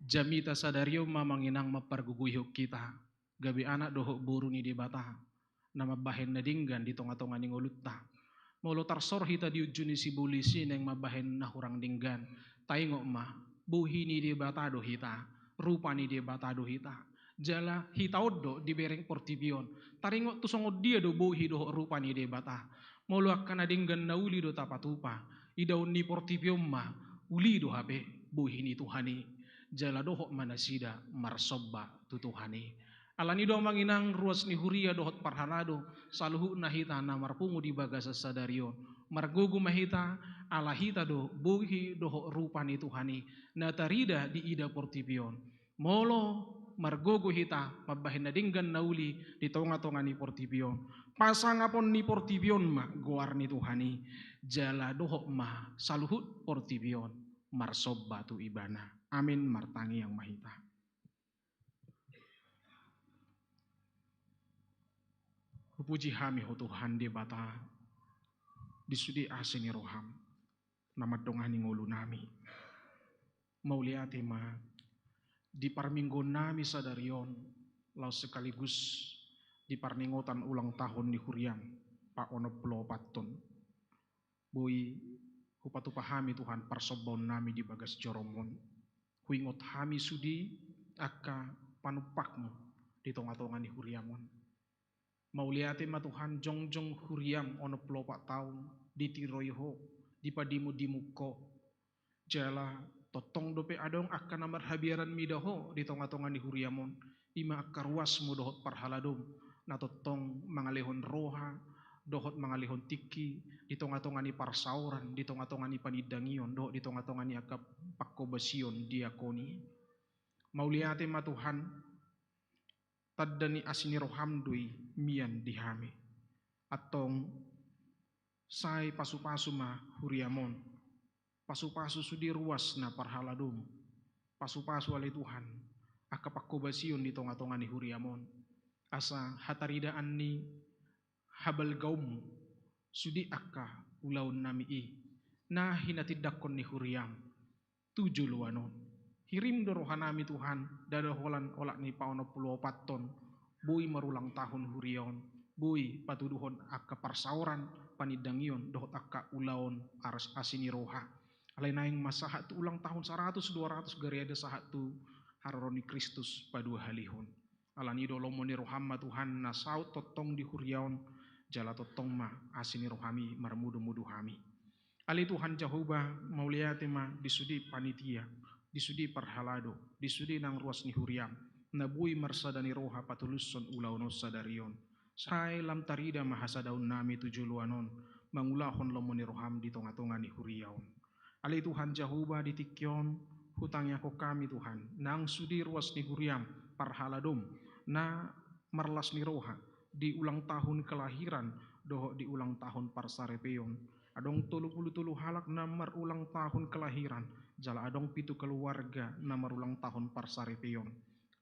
Jamita sadari on ma amang inang mampargogoihon hita gabe anak dohot boru ni Debata na mambahen na denggan di tonga-tonga ni ngolunta. Molo tarsor hita di unju ni sibolis i naeng mambahen na hurang denggan, taingot ma, bohi ni Debata do hita, rupa ni Debata do hita. Jala hita on do dibereng portibi on. Taringot tu songon dia do bohi dohot rupa ni Debata. Molo angka na denggan na uli do tapatupa, idaon ni portibi on ma, uli do hape bohi ni Tuhan i. Jala dohot ma nasida marsomba tu Tuhan i. Alani do amang inang ruas ni huria dohot parhalado, saluhutna hita na marpungu di bagasan sadari on. Margogo ma hita, ala hita do bohi dohot rupa ni Tuhan i na tarida di ida portibi on. Molo margogo hita mambahen na denggan na uli di tonga-tonga ni portibi on, pasangapon ni portibi on ma goar ni Tuhan i, jala dohot ma saluhut portibi on marsomba tu Ibana. Amin. Martangiang ma hita. Hupuji hami Ho Tuhan Debata, di sude asi ni roham na mandongani ngolunami. Mauliate ma di parmingguonnami sadari on, laos sekaligus di parningotan ulang tahun ni huriam paonom pulu opat on. Boi hupatupa hami Tuhan parsombaonnami di bagas jorom on. Huingot hami sude angka panumpakmu di tonga-tonga ni huriam on. Mauliate ma Tuhan, jongjong huriam onom pulu opat taon, ditiroi Ho, dipadimu-dimu Ho. Jala tongtong dope adong angka na marhabiaran mida Ho di tonga-tonga ni huriam on, ima angka ruasmu dohot parhaladom, na tongtong mangalehon roha, dohot mangalehon tingki, di tonga-tonga ni parsaoran, di tonga-tonga ni panindangion, dohot di tonga-tonga ni angka pangkobasion diakoni. Mauliate ma Tuhan, tanda ni asi ni roham do i mian di hami. Antong sai pasu-pasu ma huriam on. Pasu-pasu sude ruas na parhaladom. Pasu-pasu ale Tuhan, angka pangkobasion di tonga-tonga ni huriam on. Asa hataridaan ni habalgaonmu, sude angka ulaonnami i, na hinatindangkon ni huriam tu joloan on. Hirim do rohanami Tuhan, ndada holan olat ni paonom pulu opat on, boi marulang tahun huria on, boi patuduhon angka parsaoran, panindangion, dohot angka ulaon aras asi ni roha. Alai naeng ma sahat tu ulang tahun saratus dua ratus gariada sahat tu haroro ni Kristus paduahalihon. Alani do lomo ni roham ma Tuhan na saut tongtong di huria on, jala tongtong ma asi ni rohami marmudu-mudu hami. Ale Tuhan Jahowa, mauliate ma di sude panitia, di sude parhalado, di sude nang ruas ni huriam, na boi marsada ni roha patulushon ulaon on sadari on. Sai lam tarida ma hasadaonnami tu joloan on, mangulahon lomo ni roham di tonga-tonga ni huria on. Ale Tuhan Jahowa, di tingki on, hutangiangkon hami Tuhan, nang sude ruas ni huriam, parhaladom, na marlas ni roha, di ulang tahun kelahiran dohot di ulang tahun parsaripeon. Adong tolu pulu tolu halak na marulang tahun kelahiran, jala adong pitu keluarga na marulang tahun parsaripeon.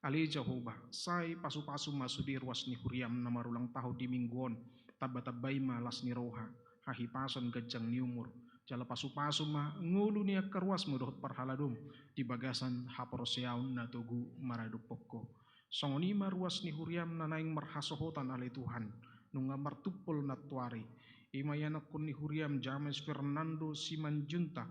Ale Jahowa, sai pasupasu ma sude ruas ni huriam na marulang tahun di minggu on, tambatambai ma las ni roha, hahipason, ganjang ni umur, jala pasupasu ma ngolu ni angka ruasmu dohot parhaladom di bagasan haporseaon na togu maradophon Ho. Songon i ma ruas ni huriam na naeng marhasohotan, ale Tuhan, nunga martumpol nantoari. I ma ianakhon ni huriam James Fernando Simanjuntak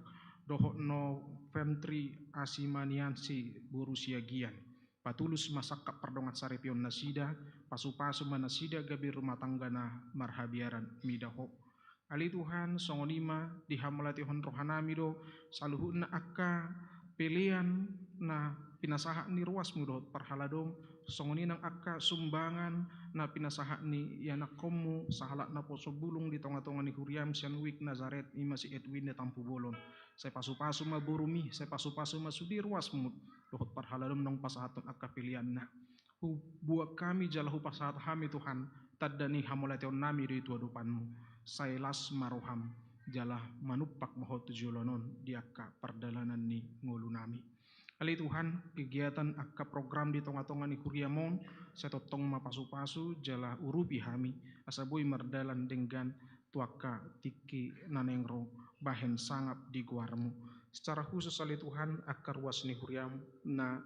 dohot Noventri Asimaniansi boru Siagian. Patulus ma sangkap pardongansaripeon nasida, pasupasu ma nasida gabe rumah tangga na marhabiaran mida Ho. Ale Tuhan, songon i ma dihamauliatehon rohanami do saluhutna angka pelean na pinasahat ni ruasmu dohot parhaladom, songon i nang angka sumbangan na pinasahat ni ianakhonmu, sahalak naposo bulung di tongatonga ni huriam sian Wijk Nazaret, i ma si Edwin de Tampubolon. Sai pasupasu ma borumi, sai pasupasu ma sude ruasmu dohot parhaladom naung pasahathon angka peleanna. Huboan hami jala hupasahat hami, Tuhan, tanda ni hamauliateonnami do i tu adopanmu. Sai las ma roham, jala manumpak ma Ho tu joloan on di angka pardalanan ni ngolunami. Ale Tuhan, kegiatan angka program di tongatonga ni huriam on, sai tongtong ma pasupasu jala urupi hami, asa boi mardalan denggan tu angka tingki na naeng ro bahen sangap di goarmu. Secara khusus, ale Tuhan, angka ruas ni huriam na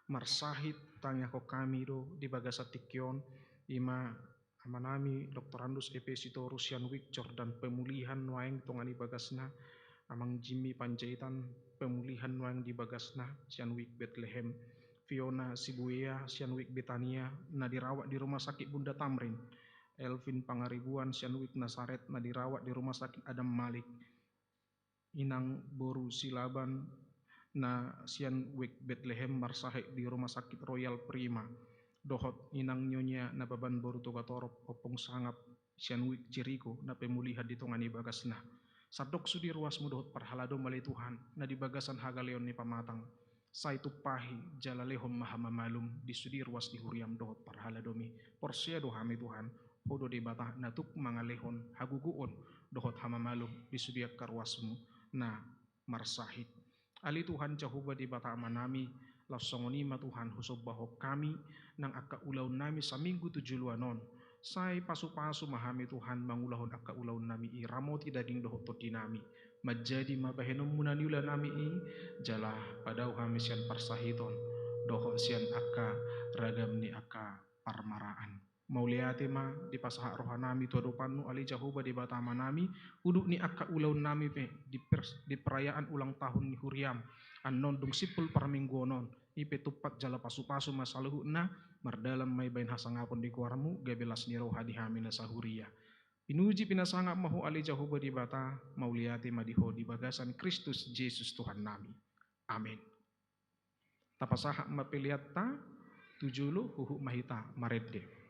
marsahit tangiangkon hami do di bagasan tingki on, i ma amanami Doktorandus Epe Sitorus sian Wijk Jordan Pemulihan nuaeng di tonga ni bagasna, Amang Jimmy Panjaitan Pemulihan nuaeng di bagasna sian Wijk Betlehem, Fiona Sibuea sian Wijk Betania na dirawat di Rumah Sakit Bunda Tamrin, Elvin Pangaribuan sian Wijk Nazaret na dirawat di Rumah Sakit Adam Malik, Inang boru Silaban na sian Wijk Betlehem marsahit di Rumah Sakit Royal Prima, dohot Inang Nyonya Nababan boru Togatorop, ompung sangap sian Wijk Jeriko na Pemulihan di tonga ni bagasna. Sandok sude ruasmu dohot parhaladom, ale Tuhan, na di bagasan hagaleon ni pamatang, sai tumpahi jala lehon ma hamamalum di sude ruas ni huriam dohot parhaladomi. Porsea do hami, Tuhan, Ho do Debata na tuk mangalehon hagogoon dohot hamamalum di sude angka ruasmu na marsahit. Ale Tuhan Jahowa Debata Amanami, laos songon i ma, Tuhan, husombahon hami nang angka ulaonnami saminggu tu joloan on. Sai pasupasu ma hami, Tuhan, mangulahon angka ulaonnami i ramoti daging dohot tondinami. Manjadi ma bahenonmu na niulanami i, jala padao hami sian parsahiton dohot sian angka ragam ni angka parmaraan. Mauliate ma dipasahat rohanami tu adopanmu, ale Jahowa Debata Amanami, udut ni angka ulaonnami pe di pers-, di perayaan ulang tahun ni huriam annon dung simpul parmingguon on, i pe tumpak jala pasupasu ma saluhutna, mardalan ma i bahen hasangapon di goarmu, gabe las ni roha di hami na sahuria. Pinuji pinasangap ma Ho, ale Jahowa Debata, mauliate ma di Ho di bagasan Kristus Jesus Tuhannami. Amen. Tapasahat ma peleanta tu jolo, huhut ma hita marende.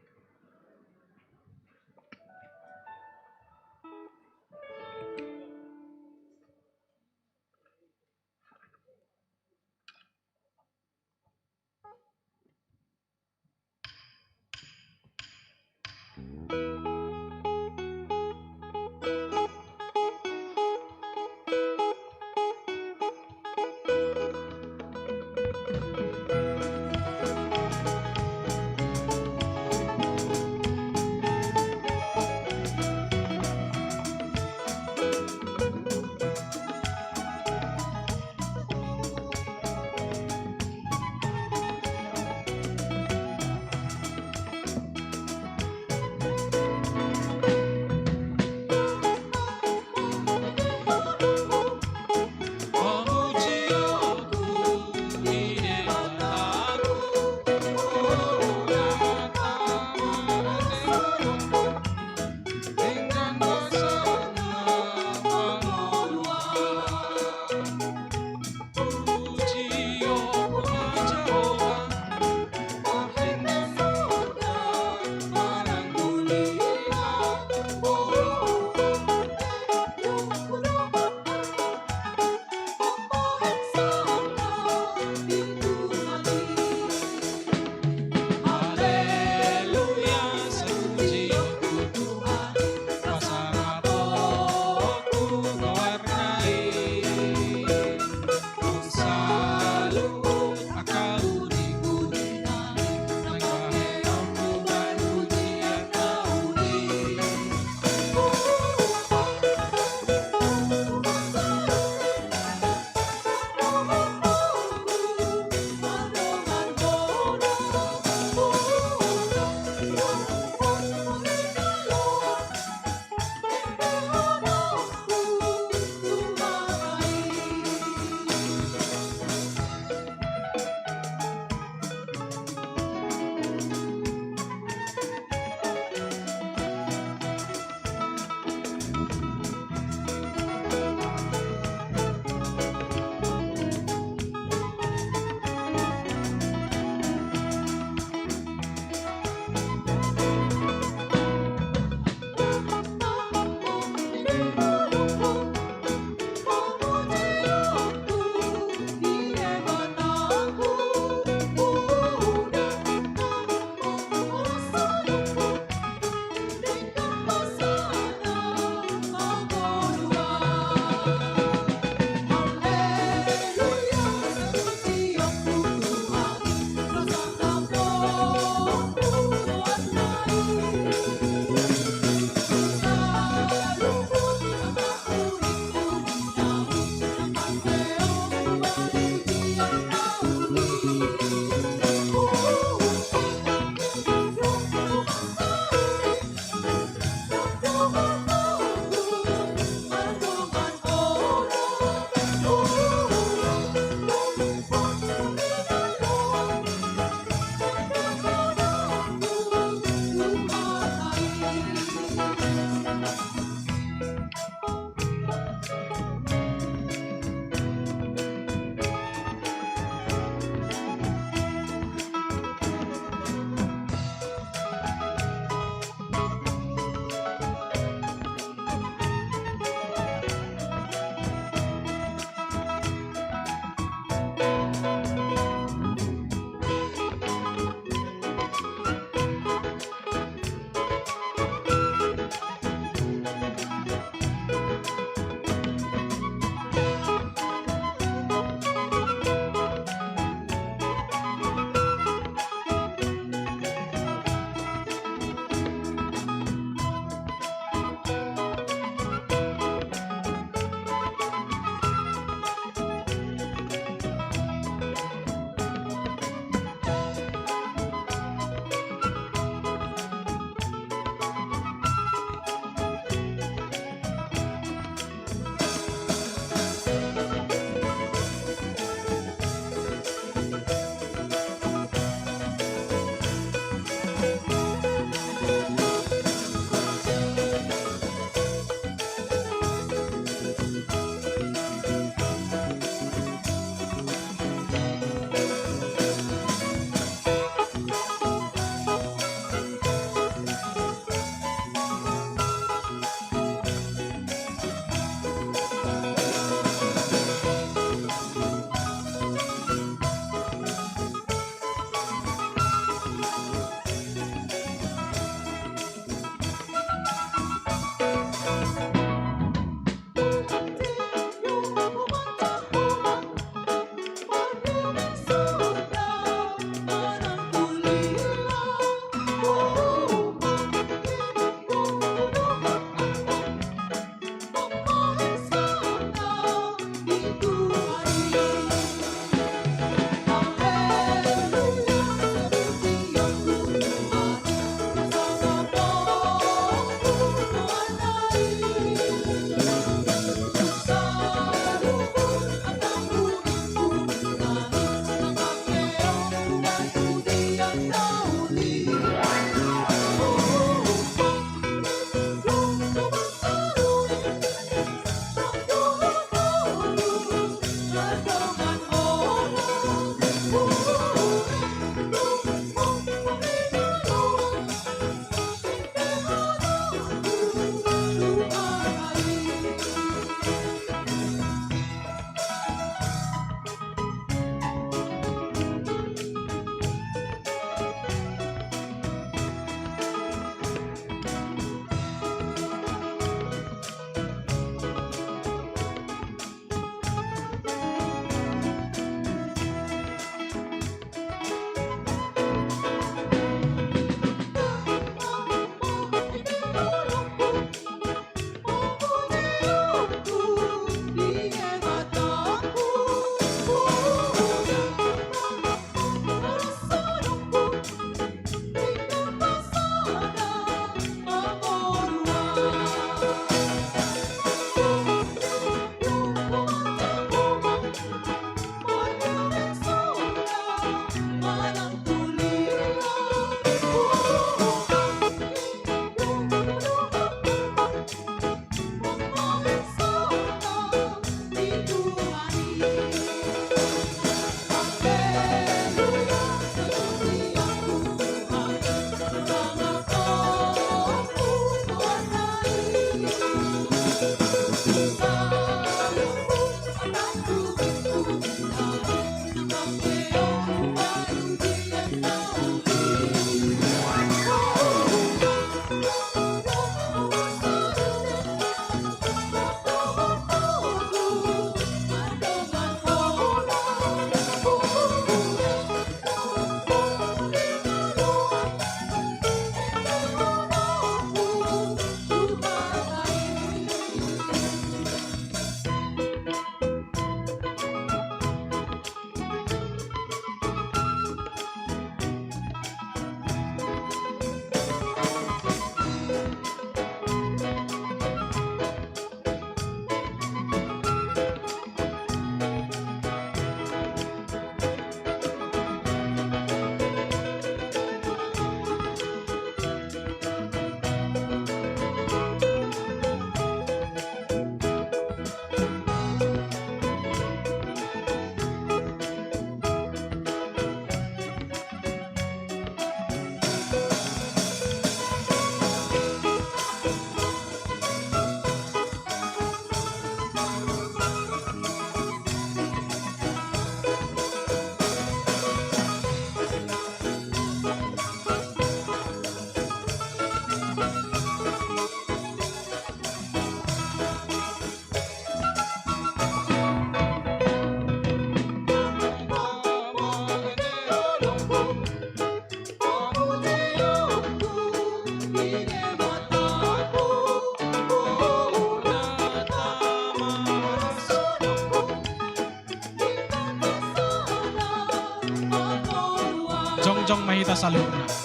Jongjong ma hita saluhutna.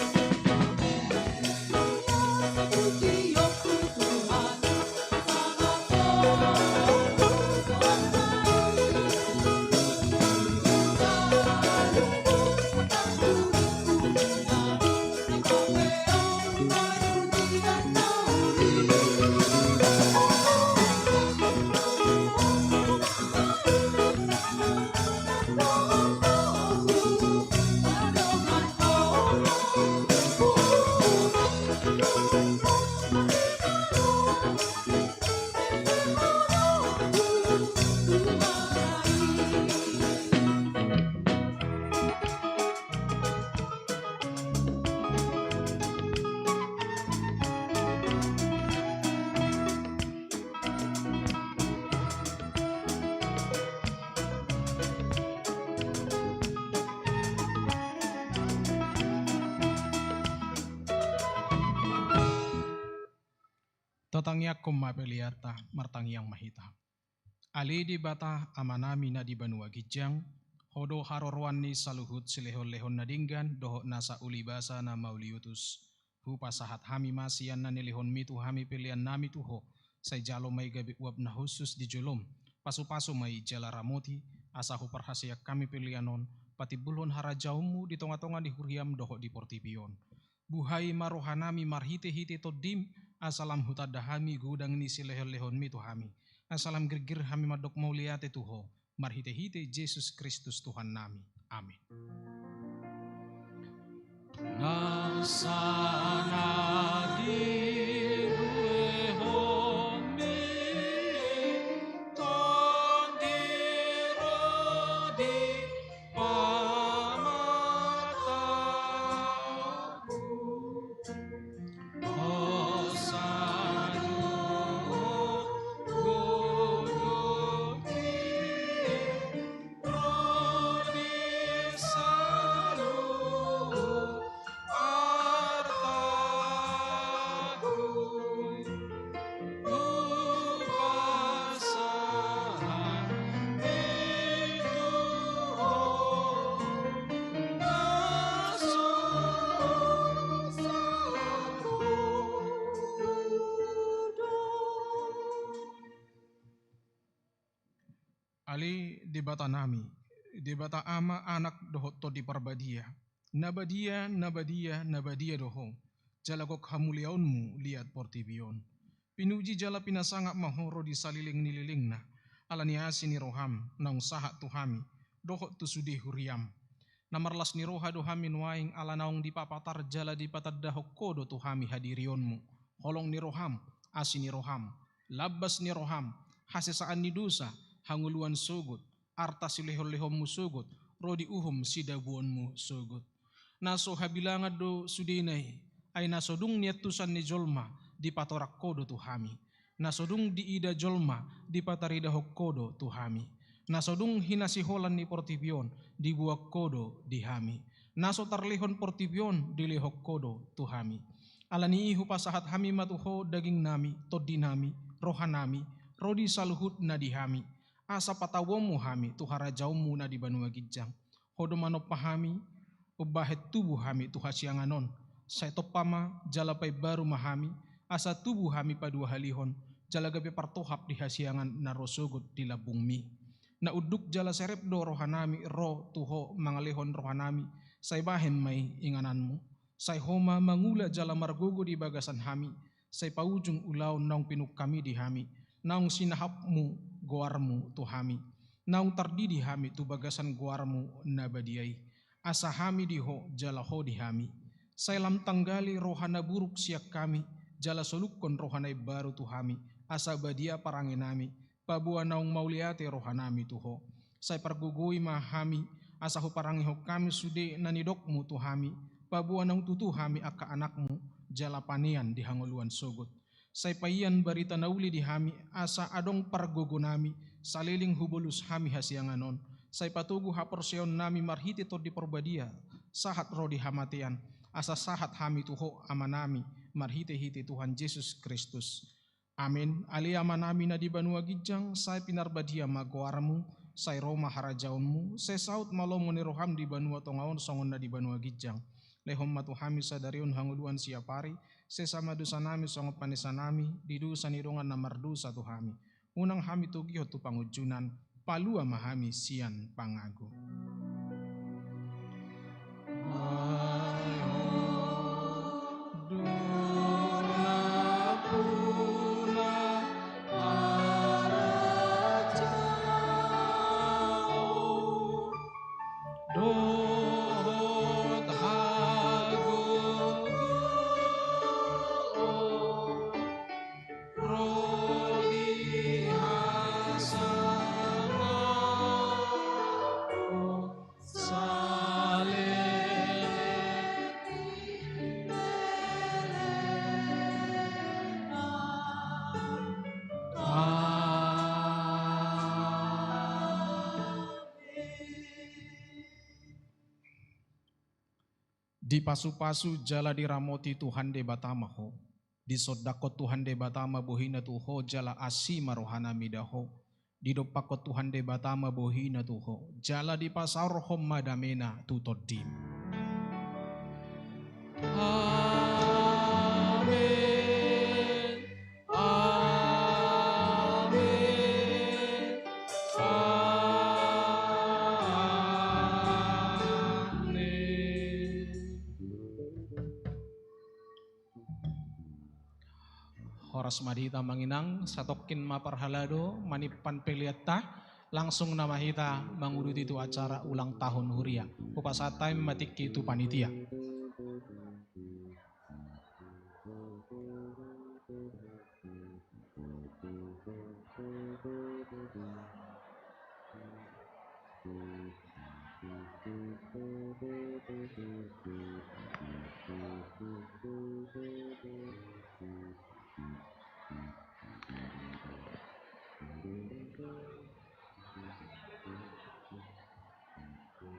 Tangiangkon ma peleanta, martangiang ma hita. Ale Debata Amanami na di banua ginjang, Ho do haroroan ni saluhut silehon-lehon na denggan dohot nasa ulibasa na mauliutus. Hupasahat hami ma sian na nilehonmi tu hami peleannami tu Ho, sai jalo ma i gabe uap na hushus di jolom, pasu-pasu ma i jala ramoti, asa huparhaseang hami pelean on patimbulhon harajaonmu di tonga-tonga ni huriam dohot di portibi on. Buhai ma rohanami marhite-hite Tondim, asa lam hutanda hami godang ni silehon-lehonmi tu hami, asa lam girgir hami mandok mauliate tu Ho, marhite-hite Jesus Kristus Tuhannami. Amin. Nasa na dilehonmi Tondi ro di pamatangku. Ale Debatanami, Debata Ama, Anak dohot Tondi Parbadia, na badia, na badia, na badia do Ho, jala gok hamuliaonmu liat portibi on. Pinuji jala pinasangap ma Ho ro di saleleng ni lelengna, ala ni asi ni roham naung sahat tu hami dohot tu sude huriam. Na marlas ni roha do hami nuaeng ala naung dipapatar jala dipatandahon Ho do tu hami hadirionmu, holong ni roham, asi ni roham, lambas ni roham, hasesaan ni dosa, hangoluan sogot, arta silehon-lehonmu sogot, ro di uhum sidabuonmu sogot. Na so habilangan do sudena i, ai na so dung niantusan ni jolma dipatorang Ho do tu hami. Na so dung diida jolma dipataridahon Ho do tu hami. Na so dung hinasiholan ni portibi on dibuan Ho do di hami. Na so tarlehon portibi on dilehon Ho do tu hami. Ala ni i hupasahat hami ma tu Ho dagingnami, tondinami, rohanami, ro di saluhut na di hami. Asa patauonmu hami tu harajaonmu na di banua ginjang. Ho do manompa hami, umbahen tubu hami tu hasiangan on. Sai tompa ma, jala paimbaru ma hami, asa tubu hami paduahalihon, jala gabe partohap di hasiangan na ro sogot di lambungmi. Na unduk jala serep do rohanami ro tu Ho mangalehon rohanami, sai bahen ma i ingananmu. Sai Ho ma mangula jala margogo di bagasan hami, sai paujung ulaon naung pinungkami di hami, naung sinahapmu goarmu tu hami, naung tardidi hami tu bagasan goarmu na badia i. Asa hami di Ho jala Ho di hami. Sai lam tanggali roha na buruk sian hami, jala solukkon roha na imbaru tu hami, asa badia parangenami, paboa naung mauliate rohanami tu Ho. Sai pargogoi ma hami, asa huparangehon hami sude na nidokmu tu hami, paboa naung tutu hami angka anakmu, jala panean di hangoluan sogot. Sai paian barita na uli di hami, asa adong pargogonami, saleleng hubolus hami hasiangan on. Sai patogu haporseaonnami marhite Tondi Parbadia, sahat ro di hamatean, asa sahat hami tu Ho Amanami, marhite-hite Tuhan Jesus Kristus. Amen. Ale Amanami na di banua ginjang, sai pinarbadia ma goarmu, sai ro ma harajaonmu, sai saut ma lomo ni roham di banua tonga on songon na di banua ginjang. Lehon ma tu hami sadari on hangoluan siapari, sesa ma dosanami songon panesanami di dosa ni dongan na mardosa tu hami. Unang hami togihon tu pangunjunan, palua ma hami sian pangago. Dipasu-pasu jala diramoti Tuhan Debata ma ho. Disondangkon Tuhan Debata ma bohina tu ho jala asi ma rohana mida ho. Didompakkon Tuhan Debata ma bohina tu ho jala dipasaorhon ma damena tu tondim. Amen. Amen. Amen. Horas ma di hita amang inang, satongkin ma parhalado manimpan peleanta, langsung nama hita manguduti tu acara ulang tahun huria. Hupasahat hami ma tingki tu panitia.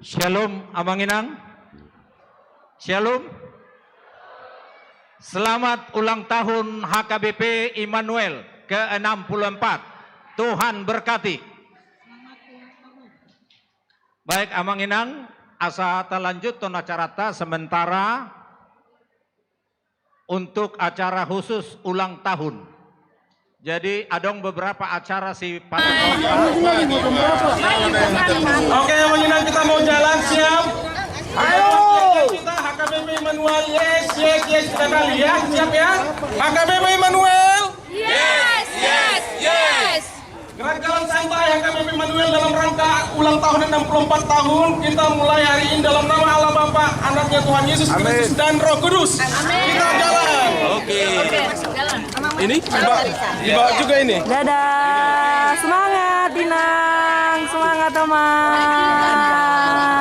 Shalom, amang inang. Shalom. Selamat ulang tahun H K B P Immanuel ke enam puluh empat. Tuhan berkati. Baik, amang inang, asa talanjuthon acaranta sementara untuk acara khusus ulang tahun. Jadi, adong beberapa acara si Pak. Oke, amang inang, kita mau jalan, siap? Ayo! Kita H K B P Immanuel, yes, yes, yes, kita kali ya, siap ya? H K B P Immanuel. Yes, yes, yes. Gerak jalan santai H K B P Immanuel dalam rangka ulang tahun enam puluh empat tahun. Kita mulai hari ini dalam nama Allah Bapa, Anaknya Tuhan Yesus Kristus, dan Roh Kudus. Amin. Kita jalan. Oke. Ini dibawa, dibawa juga ini. Dadah, semangat Inang, semangat Amang.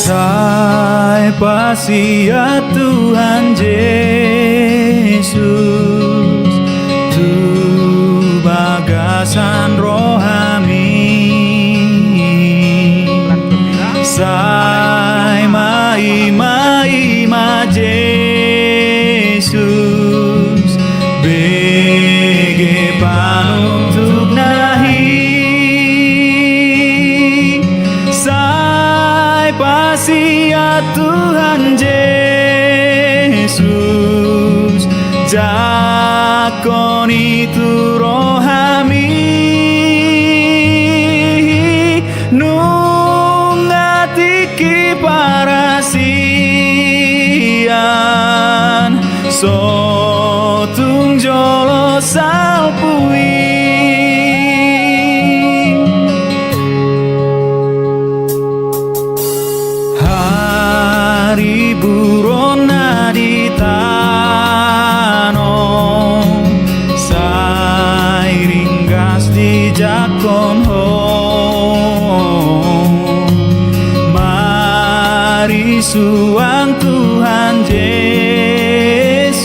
Sai pasiat Tuhan Jesus tu bagasan rohami. Sai ma i ma i ma Jesus, bege panuntukna i. Sai pasiat Tuhan Jesus, jangkon i tu rohami. Nunga tingki parasian, so tung jolo salpu i. Hariburonna di tano, sai ringgas dijangkon ho. Marisuang Tuhan Jesus,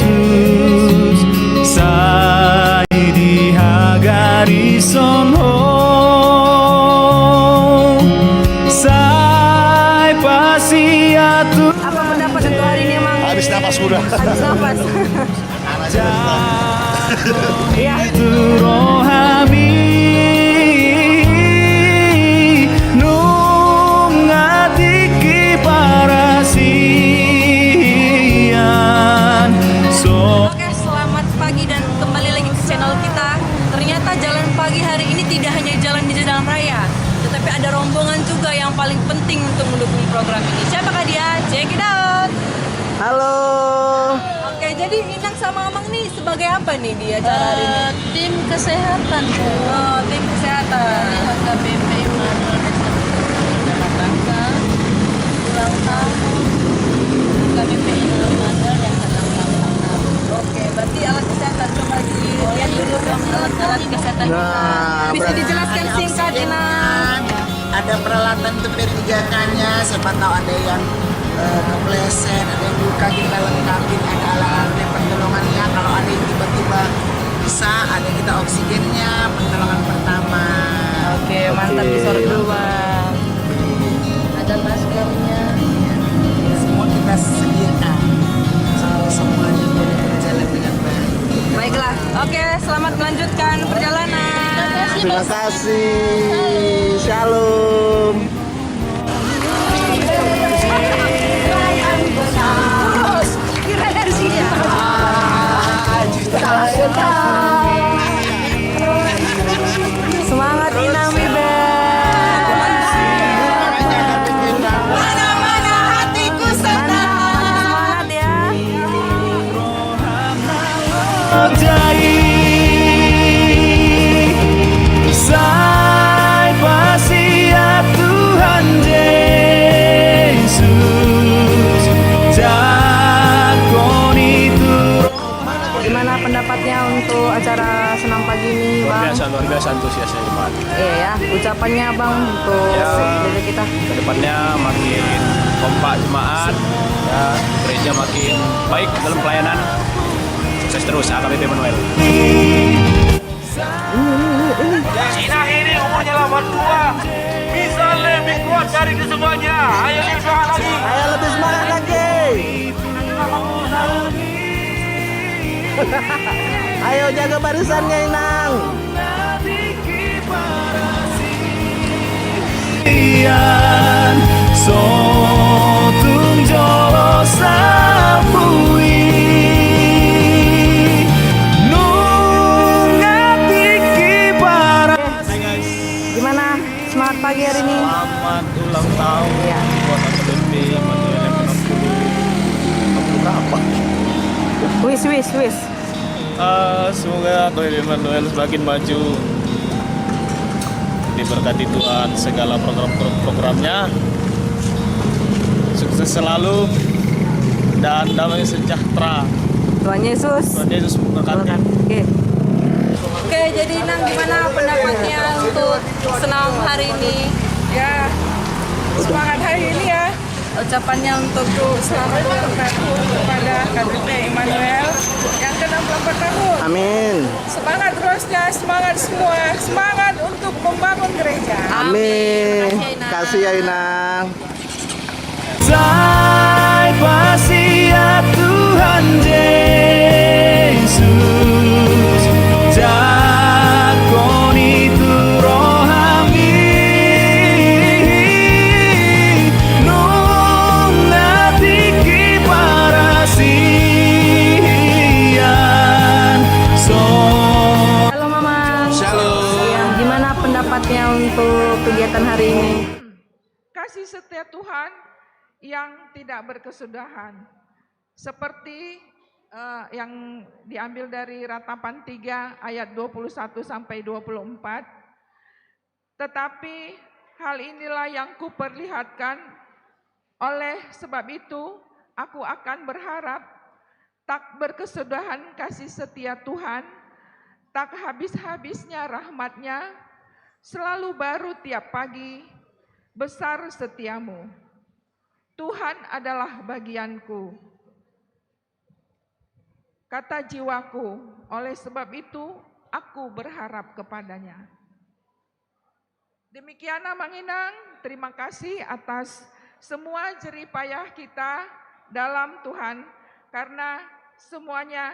sai dihagarishon ho. Sai pasiat Tuhan. Apa pendapat untuk hari ini, Mang? Habis napas sudah. Habis napas. Jangkon i tu rohami. Nunga tingki parasian, so. Oke, selamat pagi dan kembali lagi ke channel kita. Ternyata jalan pagi hari ini tidak hanya jalan di jalan raya, tetapi ada rombongan juga yang paling penting untuk mendukung program ini. Siapakah dia? Check it out. Halo. Oke, jadi Inang sama Amang nih sebagai apa nih di acara hari ini? Eh, tim kesehatan, Bu. Oh, tim kesehatan. Dari H K B P Immanuel S M K Kecamatan Bangka. Oke, berarti alat kesehatan, coba dilihat dulu dong alat-alat kesehatan. Nah, bisa dijelaskan singkat, Inang? Ada peralatan untuk perinjakannya, siapa tahu ada yang eh, kepleset, ada yang luka, kita lengkapin, ada alat-alatnya, pertolongannya, kalau ada yang tiba-tiba bisa, ada kita oksigennya, pertolongan pertama. Oke, mantap. Oke. Disorot dulu, Bang. Ada maskernya. Semua kita sediakan. Semoga semuanya boleh berjalan dengan baik. Baiklah. Oke, selamat melanjutkan perjalanan. Terima kasih. Shalom. Semangat, Inang Wiben. Mana hatiku senang. Semangat, ya. Sai pasiat Tuhan Jesus, jangkon i tu. Gimana pendapatnya untuk acara senam pagi ini, Bang? Luar biasa, luar biasa antusiasnya, Bang. Iya ya, ucapannya, Bang, untuk, ya, gereja kita. Kedepannya makin kompak jemaat, ya, gereja makin baik dalam pelayanan. Sukses terus, H K B P Immanuel. Inang ini umurnya delapan dua, bisa lebih kuat dari kesemuanya. Ayo, lebih semangat lagi. Ayo, lebih semangat lagi. Ayo, jaga barisannya, Inang. Ian, so tung jolo sapu i. Nunga tingki para. Gimana semangat pagi hari ini? Selamat ulang tahun. Iya. Buat H K B P Immanuel yang ke enam puluh. Enam puluh berapa? Wis, wis, wis. Eh, semoga H K B P Immanuel semakin maju, diberkati Tuhan segala program-programnya, sukses selalu, dan damai sejahtera. Tuhan Yesus. Tuhan Yesus memberkati. Oke. Oke, jadi, Inang, gimana pendapatnya untuk senam hari ini? Ya, semangat hari ini, ya. Ucapannya untuk, untuk selamat ulang tahun kepada H K B P Immanuel yang ke enam puluh empat tahun. Amin. Semangat terusnya, semangat semua, semangat untuk membangun gereja. Amin. Amin. Makasih ya, Inang. Makasih ya, Inang. Sai pasiat Tuhan Jesus, jangkon i tu rohami. Nunga tingki parasian so. Halo, Mama. Shalom. Iya, gimana pendapatnya untuk kegiatan hari ini? Kasih setia Tuhan yang tidak berkesudahan. Seperti, eh, yang diambil dari Ratapan tiga ayat dua puluh satu sampai dua puluh empat. Tetapi hal inilah yang kuperlihatkan, oleh sebab itu aku akan berharap tak berkesudahan kasih setia Tuhan, tak habis-habisnya rahmat-Nya, selalu baru tiap pagi, besar setia-Mu. Tuhan adalah bagianku, kata jiwaku, oleh sebab itu aku berharap kepada-Nya. Demikian, Amang Inang, terima kasih atas semua jerih payah kita dalam Tuhan, karena semuanya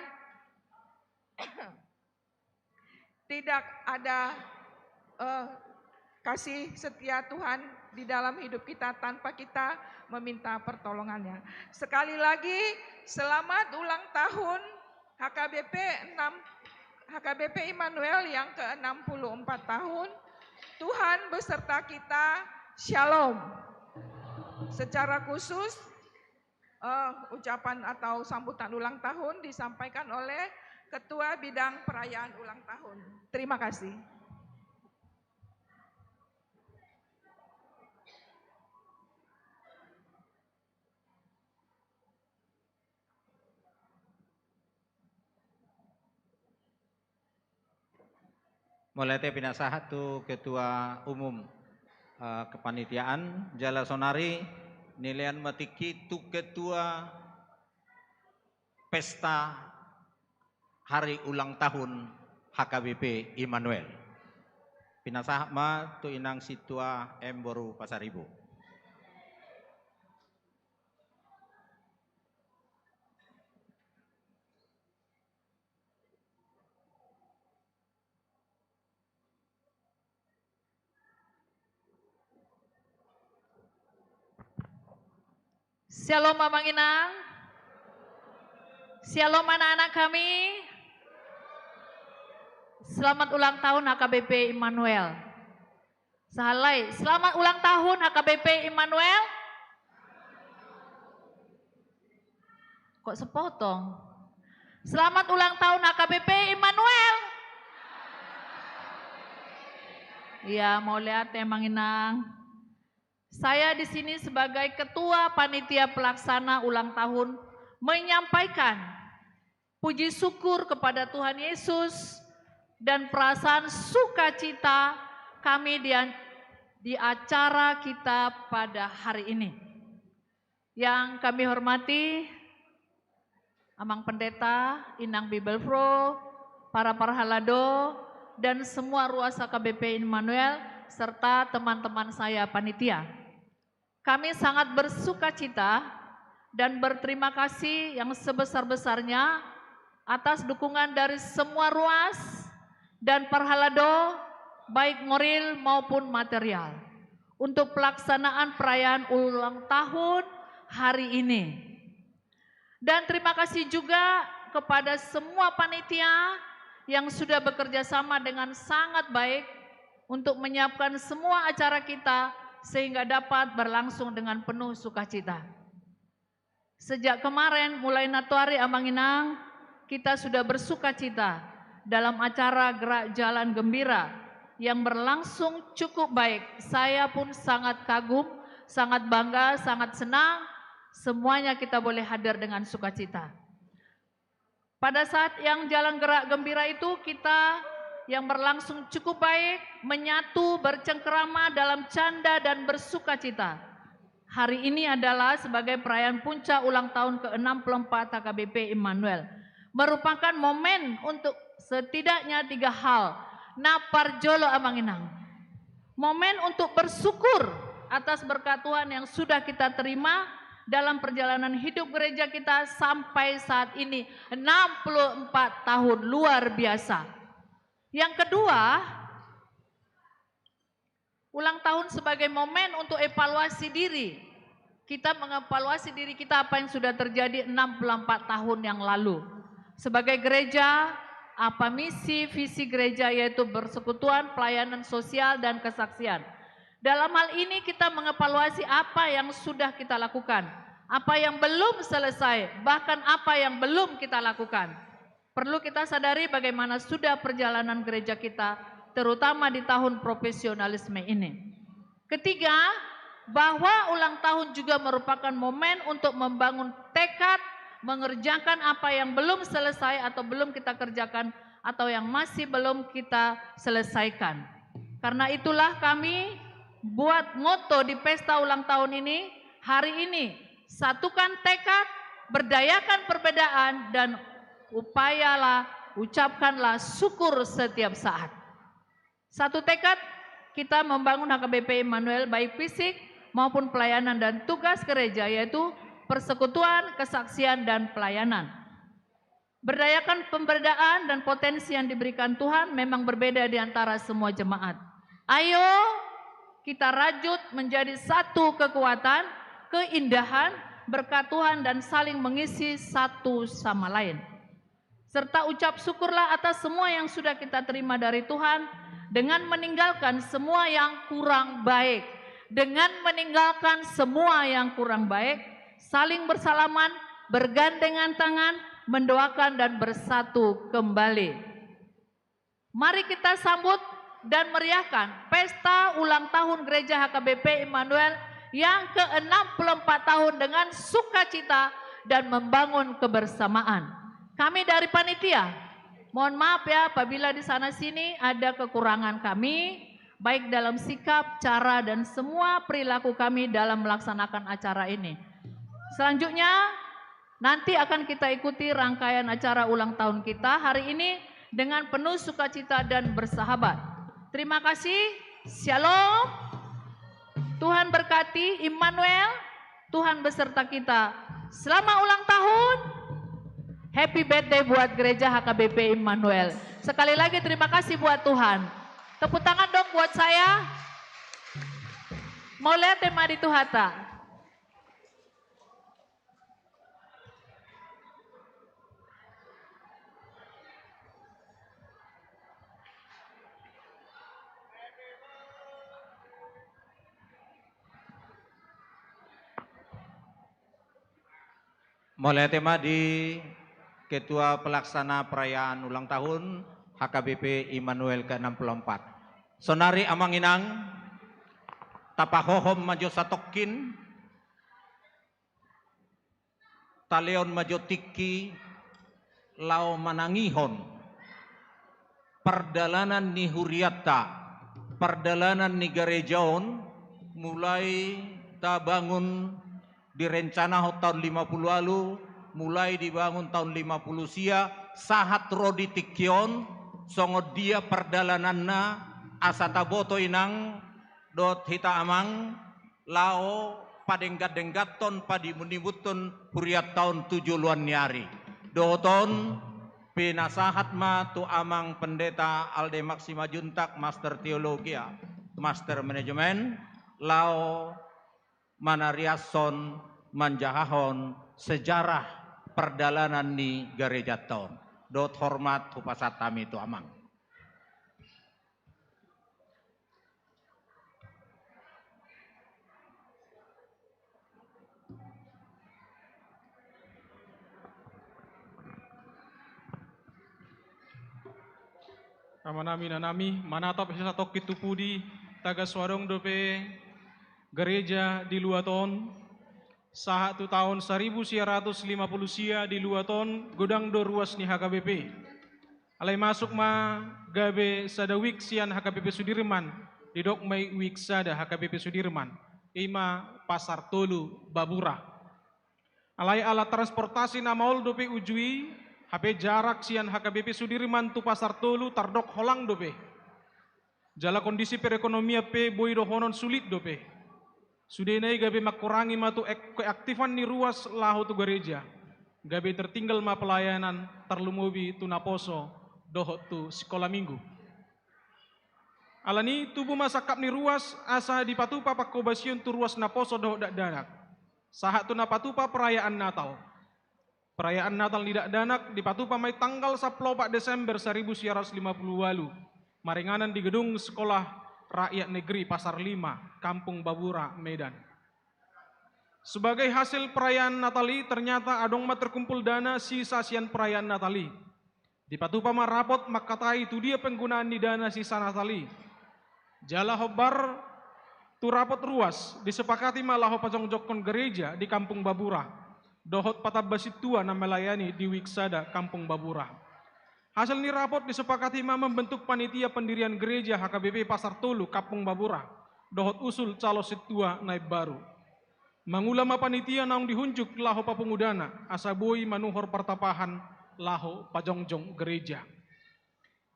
tidak ada, eh, kasih setia Tuhan di dalam hidup kita tanpa kita meminta pertolongan-Nya. Sekali lagi, selamat ulang tahun H K B P enam, H K B P Immanuel yang ke enam puluh empat tahun. Tuhan beserta kita. Shalom. Secara khusus, eh, ucapan atau sambutan ulang tahun disampaikan oleh Ketua Bidang Perayaan Ulang Tahun. Terima kasih. Mauliate pinasahat tu Ketua Umum, eh, Kepanitiaan, jala sonari nilean ma tingki tu Ketua Pesta Hari Ulang Tahun H K B P Immanuel. Pinasahat ma tu Inang Sintua M Boru Pasaribu. Syalom, Amang Inang. Syalom, anak-anak kami. Selamat ulang tahun H K B P Immanuel. Sahali, selamat ulang tahun H K B P Immanuel. Kok sepotong? Selamat ulang tahun H K B P Immanuel. Iya, mauliate, Amang Inang. Saya di sini sebagai Ketua Panitia Pelaksana Ulang Tahun menyampaikan puji syukur kepada Tuhan Yesus dan perasaan sukacita kami di an-, di acara kita pada hari ini. Yang kami hormati Amang Pendeta, Inang Bibelvrouw, para parhalado, dan semua ruas H K B P Immanuel, serta teman-teman saya panitia. Kami sangat bersukacita dan berterima kasih yang sebesar-besarnya atas dukungan dari semua ruas dan parhalado, baik moral maupun material, untuk pelaksanaan perayaan ulang tahun hari ini. Dan terima kasih juga kepada semua panitia yang sudah bekerja sama dengan sangat baik untuk menyiapkan semua acara kita sehingga dapat berlangsung dengan penuh sukacita. Sejak kemarin, mulai nantoari, Amang Inang, kita sudah bersukacita dalam acara gerak jalan gembira yang berlangsung cukup baik. Saya pun sangat kagum, sangat bangga, sangat senang. Semuanya kita boleh hadir dengan sukacita. Pada saat yang jalan gerak gembira itu, kita yang berlangsung cukup baik, menyatu, bercengkerama dalam canda dan bersukacita. Hari ini adalah sebagai perayaan puncak ulang tahun ke enam puluh empat H K B P Immanuel, merupakan momen untuk setidaknya tiga hal. Na parjolo, Amang Inang, momen untuk bersyukur atas berkat Tuhan yang sudah kita terima dalam perjalanan hidup gereja kita sampai saat ini, enam puluh empat tahun, luar biasa. Yang kedua, ulang tahun sebagai momen untuk evaluasi diri. Kita mengevaluasi diri kita, apa yang sudah terjadi enam puluh empat tahun yang lalu. Sebagai gereja, apa misi, visi gereja, yaitu persekutuan, pelayanan sosial, dan kesaksian. Dalam hal ini kita mengevaluasi apa yang sudah kita lakukan, apa yang belum selesai, bahkan apa yang belum kita lakukan. Perlu kita sadari bagaimana sudah perjalanan gereja kita, terutama di tahun profesionalisme ini. Ketiga, bahwa ulang tahun juga merupakan momen untuk membangun tekad mengerjakan apa yang belum selesai atau belum kita kerjakan atau yang masih belum kita selesaikan. Karena itulah kami buat moto di pesta ulang tahun ini, hari ini, satukan tekad, berdayakan perbedaan, dan upayalah, ucapkanlah syukur setiap saat. Satu tekad, kita membangun H K B P Immanuel, baik fisik maupun pelayanan dan tugas gereja, yaitu persekutuan, kesaksian, dan pelayanan. Berdayakan pemberdayaan dan potensi yang diberikan Tuhan memang berbeda di antara semua jemaat. Ayo, kita rajut menjadi satu kekuatan, keindahan, berkat Tuhan, dan saling mengisi satu sama lain. Serta ucap syukurlah atas semua yang sudah kita terima dari Tuhan, dengan meninggalkan semua yang kurang baik. Dengan meninggalkan semua yang kurang baik, saling bersalaman, bergandengan tangan, mendoakan dan bersatu kembali. Mari kita sambut dan meriahkan pesta ulang tahun Gereja H K B P Immanuel yang ke enam puluh empat tahun dengan sukacita dan membangun kebersamaan. Kami dari panitia Mohon maaf ya, apabila di sana sini ada kekurangan kami, baik dalam sikap, cara, dan semua perilaku kami dalam melaksanakan acara ini. Selanjutnya, nanti akan kita ikuti rangkaian acara ulang tahun kita hari ini dengan penuh sukacita dan bersahabat. Terima kasih. Shalom. Tuhan berkati. Immanuel, Tuhan beserta kita. Selamat ulang tahun. Happy birthday buat gereja H K B P Immanuel. Sekali lagi terima kasih buat Tuhan. Tepuk tangan dong buat saya. Mauliate ma di Tuhanta. Mauliate ma di Ketua Pelaksana Perayaan Ulang Tahun H K B P Immanuel ke enam puluh empat. Sonari amang inang, tapahohom ma jo satongkin, talehon ma jo tingki, laho manangihon pardalanan ni hurianta, pardalanan ni gareja on, mulai tabangun, direncanahon taon lima puluh ualu, mulai dibangun taon lima puluh sia, sahat ro di tingki on, songon dia pardalananna, asa taboto inang dohot hita amang, laho padenggan-dengganhon, padimun-imunhon hurianta on tu joloan ni ari. Dohot on, pinasahat ma tu amang Pendeta Alde Maxima Juntak, Master Teologia, Master Manajemen, laho manariashon, manjahahon sejarah pardalanan ni garejanta on. Dohot hormat hupasahat hami tu amang. Amanami, inanami, manatap hita satongkin tu pudi, tagan so adong dope gareja di luat on, sahat tu taon saribu sia ratus lima puluh sia di luat on, godang do ruas ni H K B P. Alai masuk ma gabe sada wijk sian H K B P Sudirman, didok ma i wijk sada H K B P Sudirman, i ma Pasar Tolu Babura. Alai ala transportasi na maol dope uju i, hape jarak sian H K B P Sudirman tu Pasar Tolu tardok holang dope. Jala kondisi perekonomian pe boi dohonon sulit dope. Sudena i gabe mangkurangi ma tu ek-, keaktifan ni ruas laho tu gareja. Gabe tertinggal ma pelayanan, tarlumobi tu naposo dohot tu sikola minggu. Alani i tubu ma sangkap ni ruas asa dipatupa pangkobasion tu ruas naposo dohot dakdanak. Sahat tu na patupa perayaan Natal. Perayaan Natal ni dakdanak dipatupa ma i tanggal sampulu opat Desember saribu sia ratus lima puluh ualu, maringanan di gedung Sekolah Rakyat Negeri Pasar Lima, Kampung Babura, Medan. Sebagai hasil perayaan Natal i, ternyata adong ma terkumpul dana sisa sian perayaan Natal i. Dipatupa ma rapot mangkatai tu dia penggunaan ni dana sisa Natal i. Jala hombar tu rapot ruas, disepakati ma laho pajongjongkon gareja di Kampung Babura, dohot patamba sintua na melayani di wijk sada Kampung Babura. Hasil ni rapot disepakati ma membentuk panitia pendirian gereja H K B P Pasar Tolu Kampung Babura, dohot usul calon sintua na imbaru. Mangula ma panitia naung dihunjuk laho papungu dana, asa boi manuhor partapahan laho pajongjong gareja.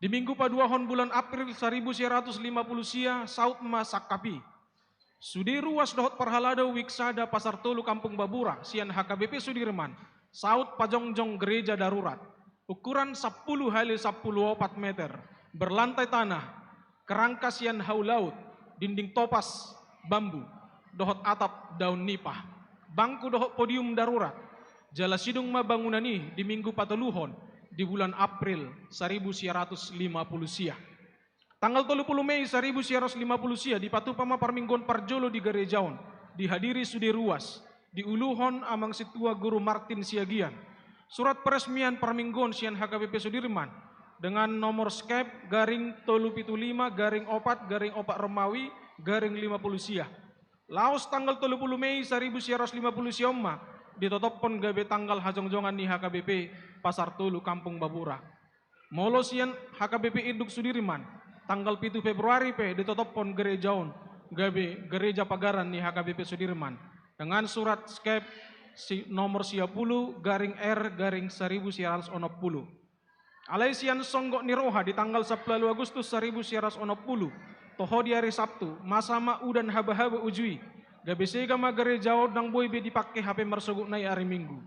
Di minggu paduahon bulan April saribu sia ratus lima puluh sia, saut ma sangkap i. Sude ruas dohot parhalado wijk sada Pasar Tolu Kampung Babura sian H K B P Sudirman, saut pajongjong gareja darurat. Ukuran sampulu hali sampulu opat meter, berlantai tanah, kerangka sian hau laut, dinding topas, bambu, dohot atap daun nipah, bangku dohot podium darurat. Jala sidung ma bangunan i di minggu patoluhon di bulan April saribu sia ratus lima puluh sia. Tanggal tolu puluh Mei saribu sia ratus lima puluh sia dipatupa ma parmingguon parjolo di gareja on, dihadiri sude ruas, diuluhon amang sintua Guru Martin Siagian. Surat peresmian parmingguon sian H K B P Sudirman dengan nomor skep garing tolu pitu lima garing opat garing opat Romawi garing lima puluh sia. Laos tanggal tolu puluh Mei saribu sia ratus lima puluh sia on ma ditotophon gabe tanggal hajongjongan ni H K B P Pasar Tolu Kampung Babura. Molo sian H K B P Induk Sudirman, tanggal pitu Februari pe ditotophon gereja on gabe gereja pagaran ni H K B P Sudirman, dengan surat skep si nomor sia pulu garing R garing saribu sia ratus onom pulu. Alai sian songgop ni roha di tanggal sampulu ualu Agustus saribu sia ratus onom pulu, toho di ari Sabtu, masa ma udan habahaba uju i, gabe sega ma gereja on, ndang boi be dipangke hape marsogot na i ari Minggu.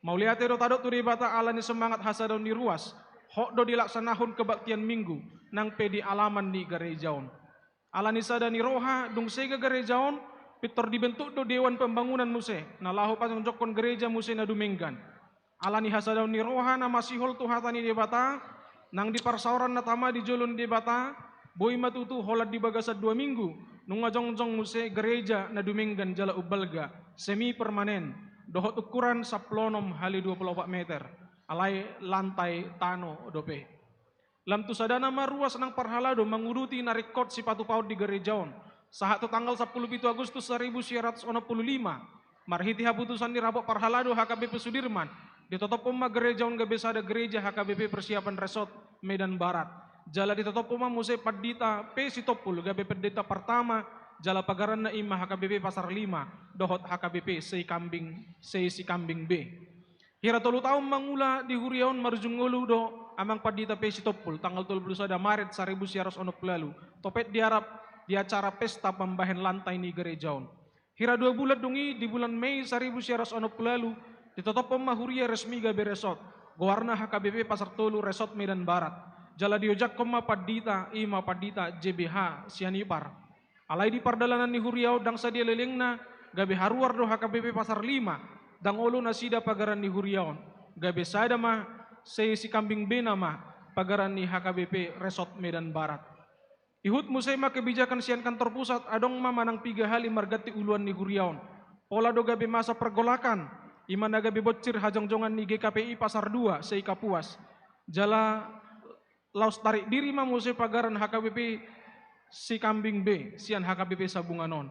Mauliate do tadok tu Debata ala ni semangat hasadaon ni ruas, hot do dilaksanahon kebaktian Minggu nang pe di alaman ni gereja on. Ala ni sada ni roha, dung sega gereja on, pintor dibentuk do dewan pembangunan muse, na laho pajongjongkon gereja muse na dumenggan. Ala ni hasadaon ni roha na masihol tu hata ni Debata, nang di parsaoran na tama di jolo ni Debata, boi ma tutu holan di bagasan dua minggu, nunga jongjong muse gereja na dumenggan jala umbalga, semi permanen, dohot ukuran sampulu onom hali dua pulu opat meter, alai lantai tano dope. Lam tu sadana ma ruas nang parhalado manguduti na ringkot sipatupaon di gereja on, sahat tu tanggal sampulu pitu Agustus saribu sia ratus onom pulu lima, marhite haputusan ni rabot parhalado H K B P Sudirman, ditotophon ma gereja on gabe sada gereja H K B P Persiapan Resort Medan Barat. Jala ditotophon ma muse Pandita P Sitompul gabe pendeta pertama, jala pagaranna i ma H K B P Pasar Lima, dohot H K B P Seikambing, Seisikambing B. Hira tolu taon mangula di huria on, marujung ngolu do Amang Pandita P Sitompul, tanggal tolu pulu sada Maret saribu sia ratus onom pulu ualu, topet di arap di acara pesta pambahen lantai ni gereja on. Hira dua bulan dung i, di bulan Mei saribu sia ratus onom pulu ualu, ditotophon ma huria resmi gabe resort, goarna H K B P Pasar Tolu Resort Medan Barat. Jala diojakhon ma pandita, i ma Pandita J B H Sianipar. Alai di pardalanan ni huria on ndang sadia lelengna, gabe haruar do H K B P Pasar Lima, ndang olo nasida pagaran ni huria on, gabe sada ma, Seisikambing B nama pagaran ni H K B P Resort Medan Barat. Ihut muse ma kebijakan sian kantor pusat, adong ma manang piga hali marganti uluan ni huria on. Pola do gabe masa pergolakan, i ma na gabe bonsir hajongjongan ni G K P I Pasar Dua, Seikapuas. Jala laos tarik diri ma muse pagaran H K B P Sikambing B sian H K B P Sabungan on.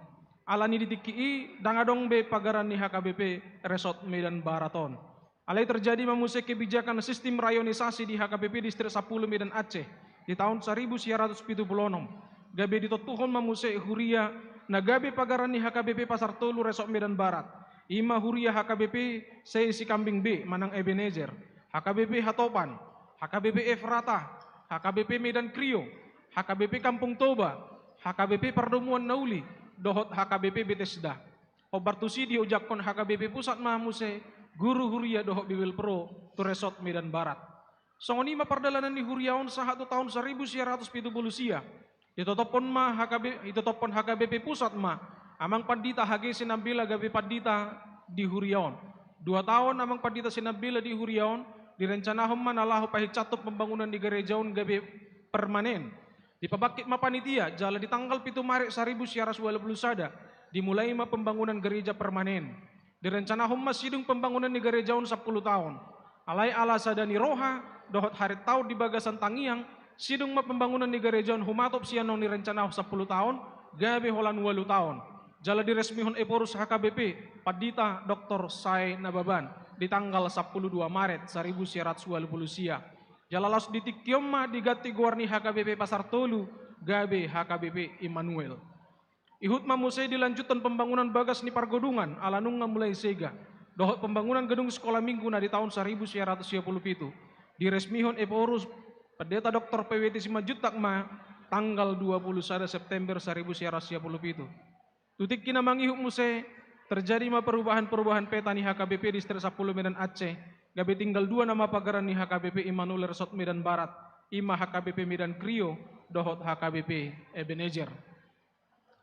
Ala ni di tingki i, ndang adong be pagaran ni H K B P Resort Medan Barat on. Alai terjadi ma muse kebijakan sistim rayonisasi di H K B P Distrik Sampulu Medan Aceh di taon saribu sia ratus pitu pulu onom. Gabe ditontuhon ma muse huria na gabe pagaran ni H K B P Pasar Tolu Resort Medan Barat. I ma huria H K B P Seisikambing B manang Ebenezer, H K B P Hatopan, H K B P Efrata, H K B P Medan Krio, H K B P Kampung Toba, H K B P Pardomuan Na Uli, dohot H K B P Betesda. Hombar tusi diojakhon H K B P Pusat ma muse guru huria dohot Bibelvrouw tu Resort Medan Barat. Songon i ma pardalanan ni huria on sahat tu taon saribu sia ratus pitu pulu sia. Ditotophon ma H K B, ditotophon H K B P Pusat ma Amang Pandita H G Sinambela gabe pandita di huria on. Dua taon Amang Pandita Sinambela di huria on, direncanahon ma na laho pahinsathon pembangunan ni gereja on gabe permanen. Dipabangkit ma panitia, jala di tanggal pitu Maret saribu sia ratus ualu pulu sada, dimulai ma pembangunan gereja permanen. Direncanahon ma sidung pembangunan ni gereja on sampulu taon. Alai ala sada ni roha dohot harintaon di bagasan tangiang, sidung ma pembangunan ni gereja on humatop sian naung nirencanahon sampulu taon, gabe holan ualu taon. Jala diresmihon Ephorus H K B P, Pandita Doktor Sae Nababan, di tanggal sampulu dua Maret saribu sia ratus ualu pulu sia. Jala laos di tingki on ma diganti goar ni H K B P Pasar Tolu gabe H K B P Immanuel. Ihut ma muse dilanjuthon pembangunan bagas ni pargodungan ala nunga mulai sega, dohot pembangunan gedung sekolah minggu na di taon saribu sia ratus sia pulu pitu. Diresmihon Ephorus Pendeta Doktor P W T Simanjuntak ma tanggal dua pulu sada September saribu sia ratus sia pulu pitu. Tu tingki na mangihut muse, terjadi ma perubahan-perubahan peta ni H K B P Distrik Sampulu Medan Aceh, gabe tinggal dua nama pagaran ni H K B P Immanuel Resort Medan Barat, i ma H K B P Medan Krio dohot H K B P Ebenezer.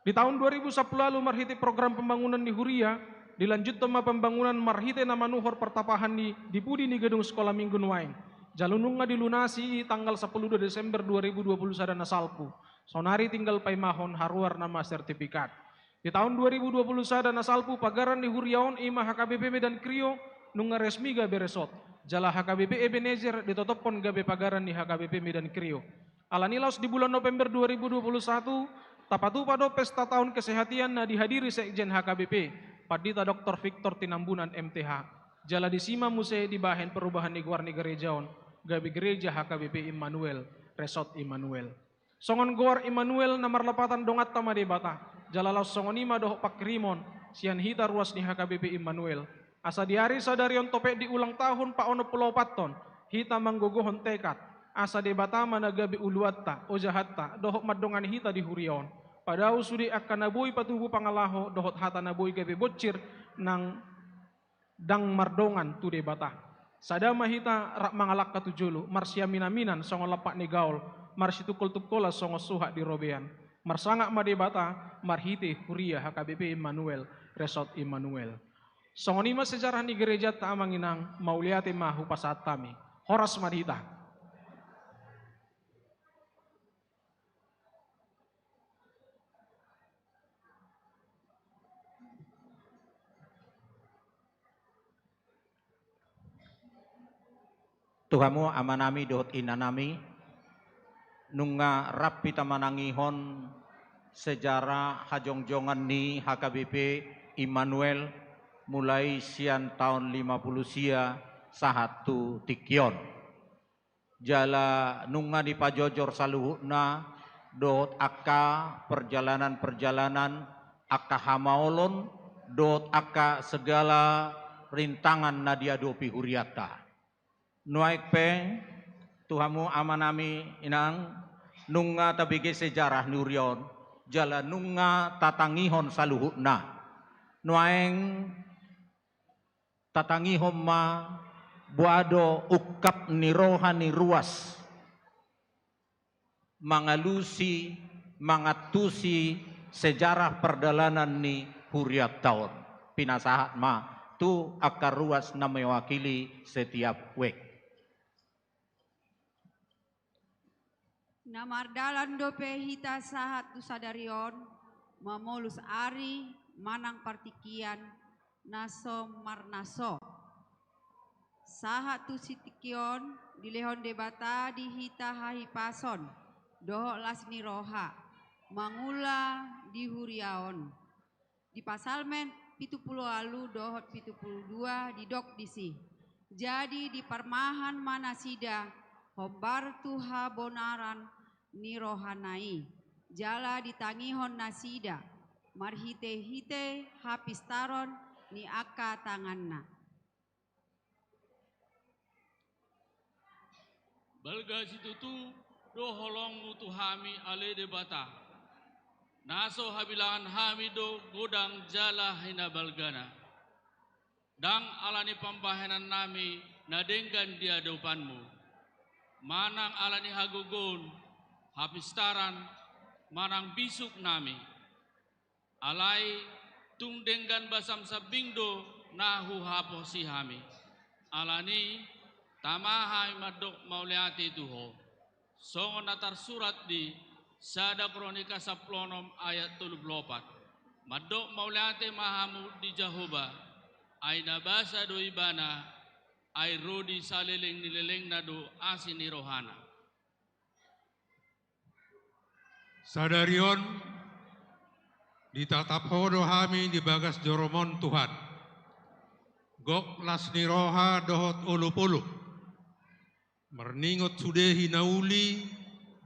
Di taon dua ribu sampulu ualu marhite program pembangunan ni huria, dilanjuthon ma pembangunan marhite na manuhor partapahan ni di pudi ni gedung sekolah minggu nuaeng. Jala nunga dilunasi i tanggal sampulu dua Desember dua ribu dua pulu sada na salpu. Saonari tinggal paimahon haruar nama sertifikat. Di taon dua ribu dua pulu sada na salpu pagaran ni huria on i ma H K B P Medan Krio nunga resmi gabe resort. Jala H K B P Ebenezer ditotophon gabe pagaran ni H K B P Medan Krio. Ala ni laos di bulan November dua ribu dua pulu satu, tapatupa do pesta taon kesehatian na dihadiri Sekjen H K B P, Pandita Doktor Victor Tinambunan M T H. Jala disi ma muse dibahen perubahan ni goar ni gereja on. gabe gereja H K B P Immanuel, Resort Immanuel. Songon goar Immanuel na marlapatan donganta ma Debata, jala laos songon i ma dohot pangkirimon sian hita ruas ni H K B P Immanuel. Asa di ari sadari on topet di ulang tahun paonom pulu opathon, hita manggogohon tekad, asa Debata ma na gabe uluanta, ojahanta, dohot mandongani hita di huria on. Padao sude angka na boi patubu pangalaho, dohot hata na boi gabe bonsir, nang ndang mardongan tu Debata. Sada ma hita rap mangalangka tu jolo, marsiaminaminan songon lampak ni gaol, marsitungkoltungkolan songon suhat di robean. Marsangap ma Debata, marhite huria H K B P Immanuel, Resort Immanuel. Songon i ma sejarah ni gerejanta amang inang, mauliate ma hupasahat hami. Horas ma di hita. Tu hamu amanami dohot inanami, nunga rap hita manangihon sejarah hajongjongan ni H K B P Immanuel mulai sian taon lima pulu sia sahat tu tingki on. Jala nunga dipajojor saluhutna dohot angka perjalanan-perjalanan, angka hamaolon, dohot angka segala rintangan na diadopi hurianta. Nuaeng pe, tu hamu amanami inang, nunga tabege sejarah ni huria on, jala nunga tatangihon saluhutna. Nuaeng tatangihon ma boha do ungkap ni roha ni ruas mangalusi, mangantusi sejarah pardalanan ni hurianta on. Pinasahat ma tu angka ruas na mewakili setiap wijk. Na mardalan dope hita sahat tu sadari on, mamolus ari manang partingkian na so marnaso. Sahat tu sitingki on, dilehon Debata di hita hahipason dohot las ni roha mangula di huria on. Di Psalmen pitu pulu ualu dohot pitu pulu dua didok disi: Jadi diparmahan ma nasida hombar tu habonaran ni rohana i, jala ditangihon nasida marhitehite hapistaron ni angka tanganna. Balga situtu do holongmu tu hami, ale Debata. Na so habilangan hami do godang jala hinabalgana. Ndang ala ni pambahenannami na denggan di adopanmu, manang ala ni hagogoon, hapistaran, manang bisuknami. Alai tung denggan basam sambing do na huhaposi hami. Alani i, tama hami mandok mauliate tu Ho. Songon na tarsurat di Sada Kronika sampulu onom ayat tolu pulu opat: Mandok mauliate ma hamu di Jahowa, ai na basa do Ibana, ai ro di saleleng ni lelengna do asi ni rohana. Sadari on, ditatap Ho do hami di bagas joroM on, Tuhan. Gok las ni roha dohot olopolop, marningot sude hinauli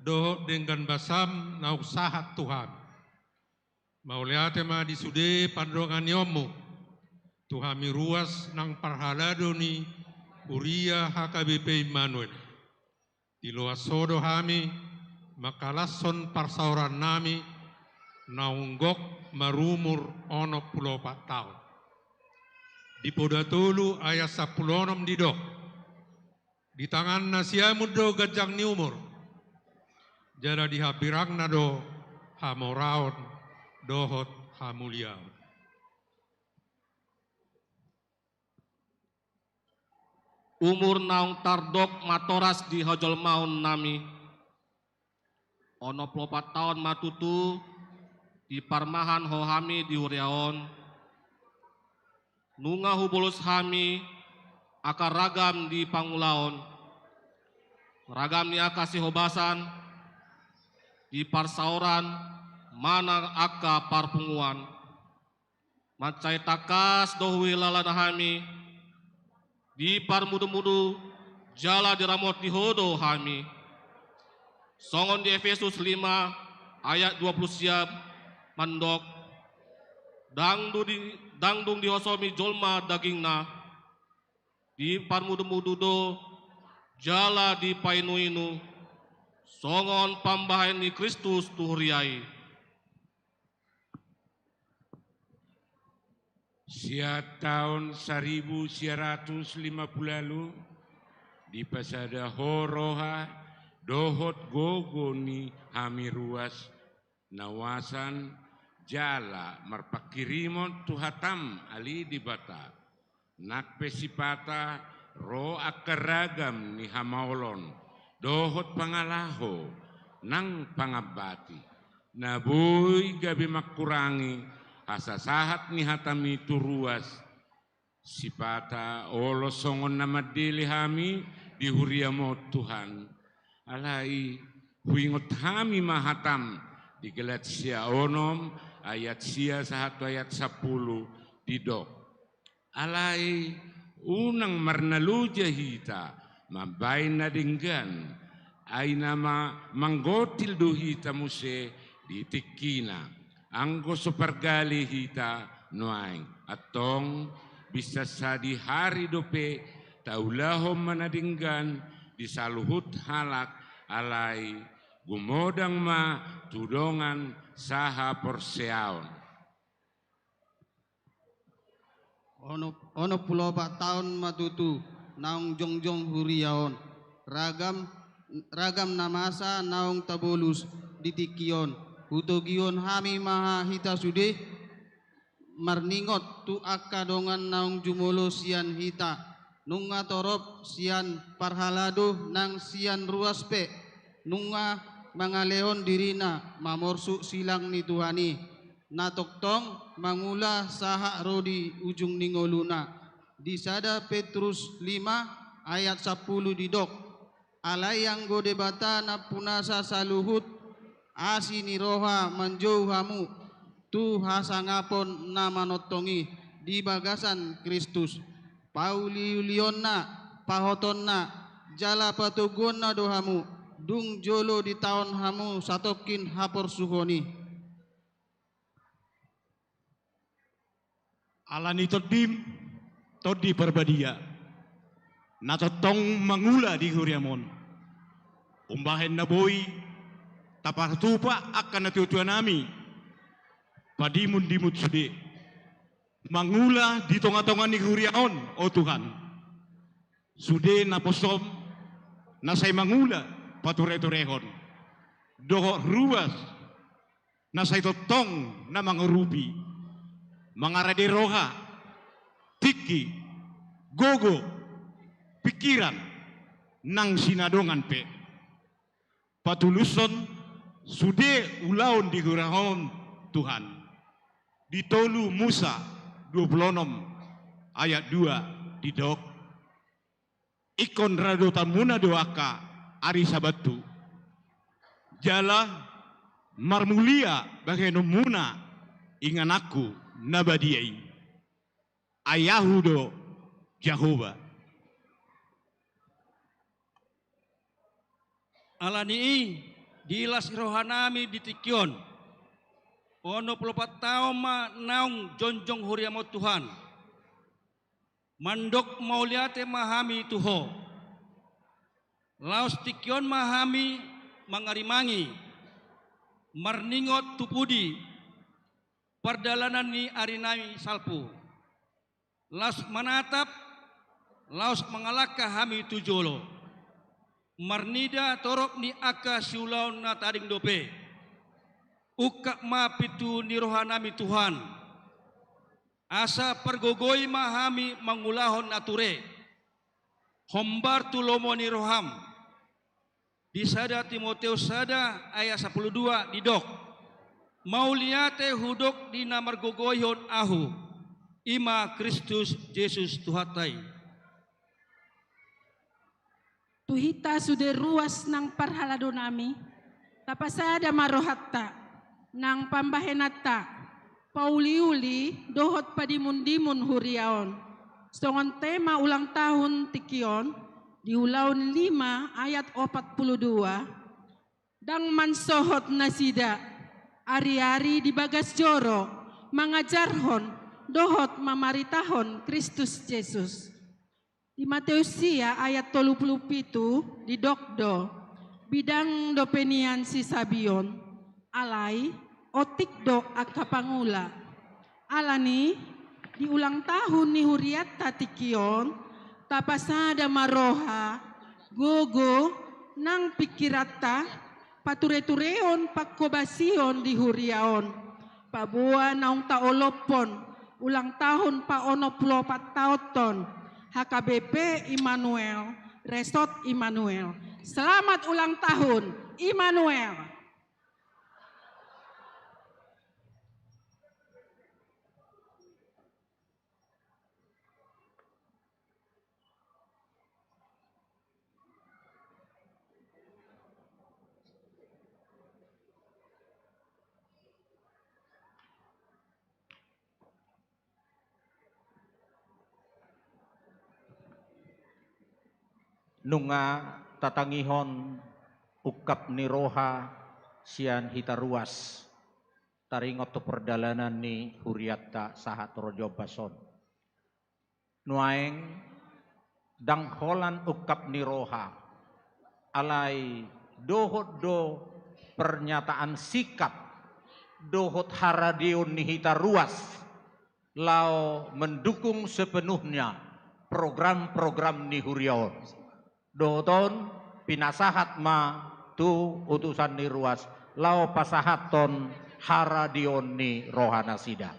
dohot denggan basam naung sahat tu hami. Mauliate ma di sude pandonganionMu tu hami ruas nang parhalado ni huria H K B P Immanuel. Diloas Ho do hami mangkalashon parsaorannami naung gok marumur onom pulu opat taon. Di Poda tolu ayat sampulu onom didok: Di tanganna siamun do ganjang ni umur, jala di hambirangna do hamoraon dohot hamuliaon. Umur naung tardok matoras di hajolmaonnami. Onom pulu opat taon ma tutu diparmahan Ho hami di huria on. Nunga hubolus hami angka ragam di pangulaon, ragam ni angka sihobasan di parsaoran manang angka parpunguan. Mansai tangkas do huhilala hami di parmudumudu jala diramoti Ho do hami. Songon di Efesus lima ayat dua puluh siam mandok, ndang dung di, ndang dung dihosomi jolma dagingna, diparmudumudu do jala dipainuinu, songon pambahen ni Kristus tu huria i. Sian taon saribu sia ratus lima pulu ualu, dipasada Ho roha dohot gogo ni hami ruas, na uasan jala marpanghirimon tu hataM, ale Debata. Nang pe sipata ro angka ragam ni hamaolon dohot pangalaho nang pangambati, na boi gabe mangkurangi hasasahat ni hataMi tu ruas. Sipata olo songon na mandele hami di huriaMon, Tuhan. Alai huingot hami ma hataM di Galatia onom ayat sia sahat tu ayat sampulu didok. Alai unang marnaloja hita mambahen na denggan, ai na ma-, manggotil do hita muse di tingkina. Anggo so pargale hita nuaeng, antong binsan sadihari dope taulahon ma na denggan di saluhut halak, alai gumodang ma tu dongan sahaporseaon. Onom, onom pulu opat taon ma tutu naung jongjong huria on. Ragam, ragam na masa naung tabolus di tingki on. Hutogihon hami ma hita sude marningot tu angka dongan naung jumolo sian hita. Nunga torop sian parhalado nang sian ruas pe nunga mangalehon dirina mamorsuk silang ni Tuhan i, na tongtong mangula sahat ro di ujung ni ngoluna. Di sada Petrus lima ayat sampulu didok, alai anggo Debata nampunasa saluhut asi ni roha manjou hamu tu hasangapon na manongtong i di bagasan Kristus. Pauliulionna, pahotonna, jala patoguonna do hamu, dung jolo ditaon hamu satongkin haporsuhon i. Ala ni TondiM, Tondi Parbadia, na tongtong mangula di huriaM on. Umbahen na boi tapatupa angka natuatuanami, padimundimun sude, mangula di tongatonga ni huria on, o Tuhan. Sude naposoM, na sai mangula patureturehon, dohot ruas, na sai tongtong na mangurupi, mangarade roha, tingki, gogo, pingkiran, nang sinadongan pe. Patulushon sude ulaon di huriaM on, Tuhan. Di tolu Musa dua pulu onom ayat dua didok, ingkon radotanmuna do angka ari Sabathu, jala marmulia bahenonmuna ingananKu na badia i. Ai Ahu do Jahowa. Ala ni i, dilas rohanami di tingki on. Onom pulu opat taon ma naung jongjong huriaM on, Tuhan. Mandok mauliate ma hami tu Ho. Laos tingki on ma hami mangarimangi, marningot tu pudi pardalanan ni arinami salpu. Laos manatap, laos mangalangka hami tu jolo, marnida torop ni angka siulaon na tading dope. Ungkap ma pintu ni rohanami, Tuhan, asa pargogoi ma hami mangulahon na ture, hombar tu lomo ni rohaM. Di sada Timoteus sada ayat sampulu dua didok, mauliate hudok di na margogoihon ahu, i ma Kristus Jesus Tuhanta i. Tu hita sude ruas nang parhaladonami, tapasada ma rohanta, nang pambahenanta, pauliuli dohot padimundimun huria on. Songon tema ulang tahun tingki on, Di Ulaon lima ayat opat pulu dua, ndang mansohot nasida ari-ari di bagas joro, mangajarhon dohot mamaritahon Kristus Jesus. Di Mateus sia ayat tolu pulu pitu didok do, bidang dope nian sisabion, alai otik do angka pangula. Alani, di ulang tahun ni hurianta tingki on, tapasada ma roha, gogo, nang pingkiranta, pature-tureon pangkobasion di huria on. Paboa naung taolophon ulang tahun paonom pulu opat taonhon H K B P Immanuel, Resort Immanuel. Selamat ulang tahun, Immanuel! Nunga tatangihon ungkap ni roha sian hita ruas, taringot tu pardalanan ni hurianta sahat ro di ombas on. Nuaeng, ndang holan ungkap ni roha, alai dohot do pernyataan sikap dohot haradeon ni hita ruas laho mendukung sepenuhnya program-program ni huria on. Dohot on, pinasahat ma tu utusan ni ruas laho pasahathon haradeon ni rohanasida.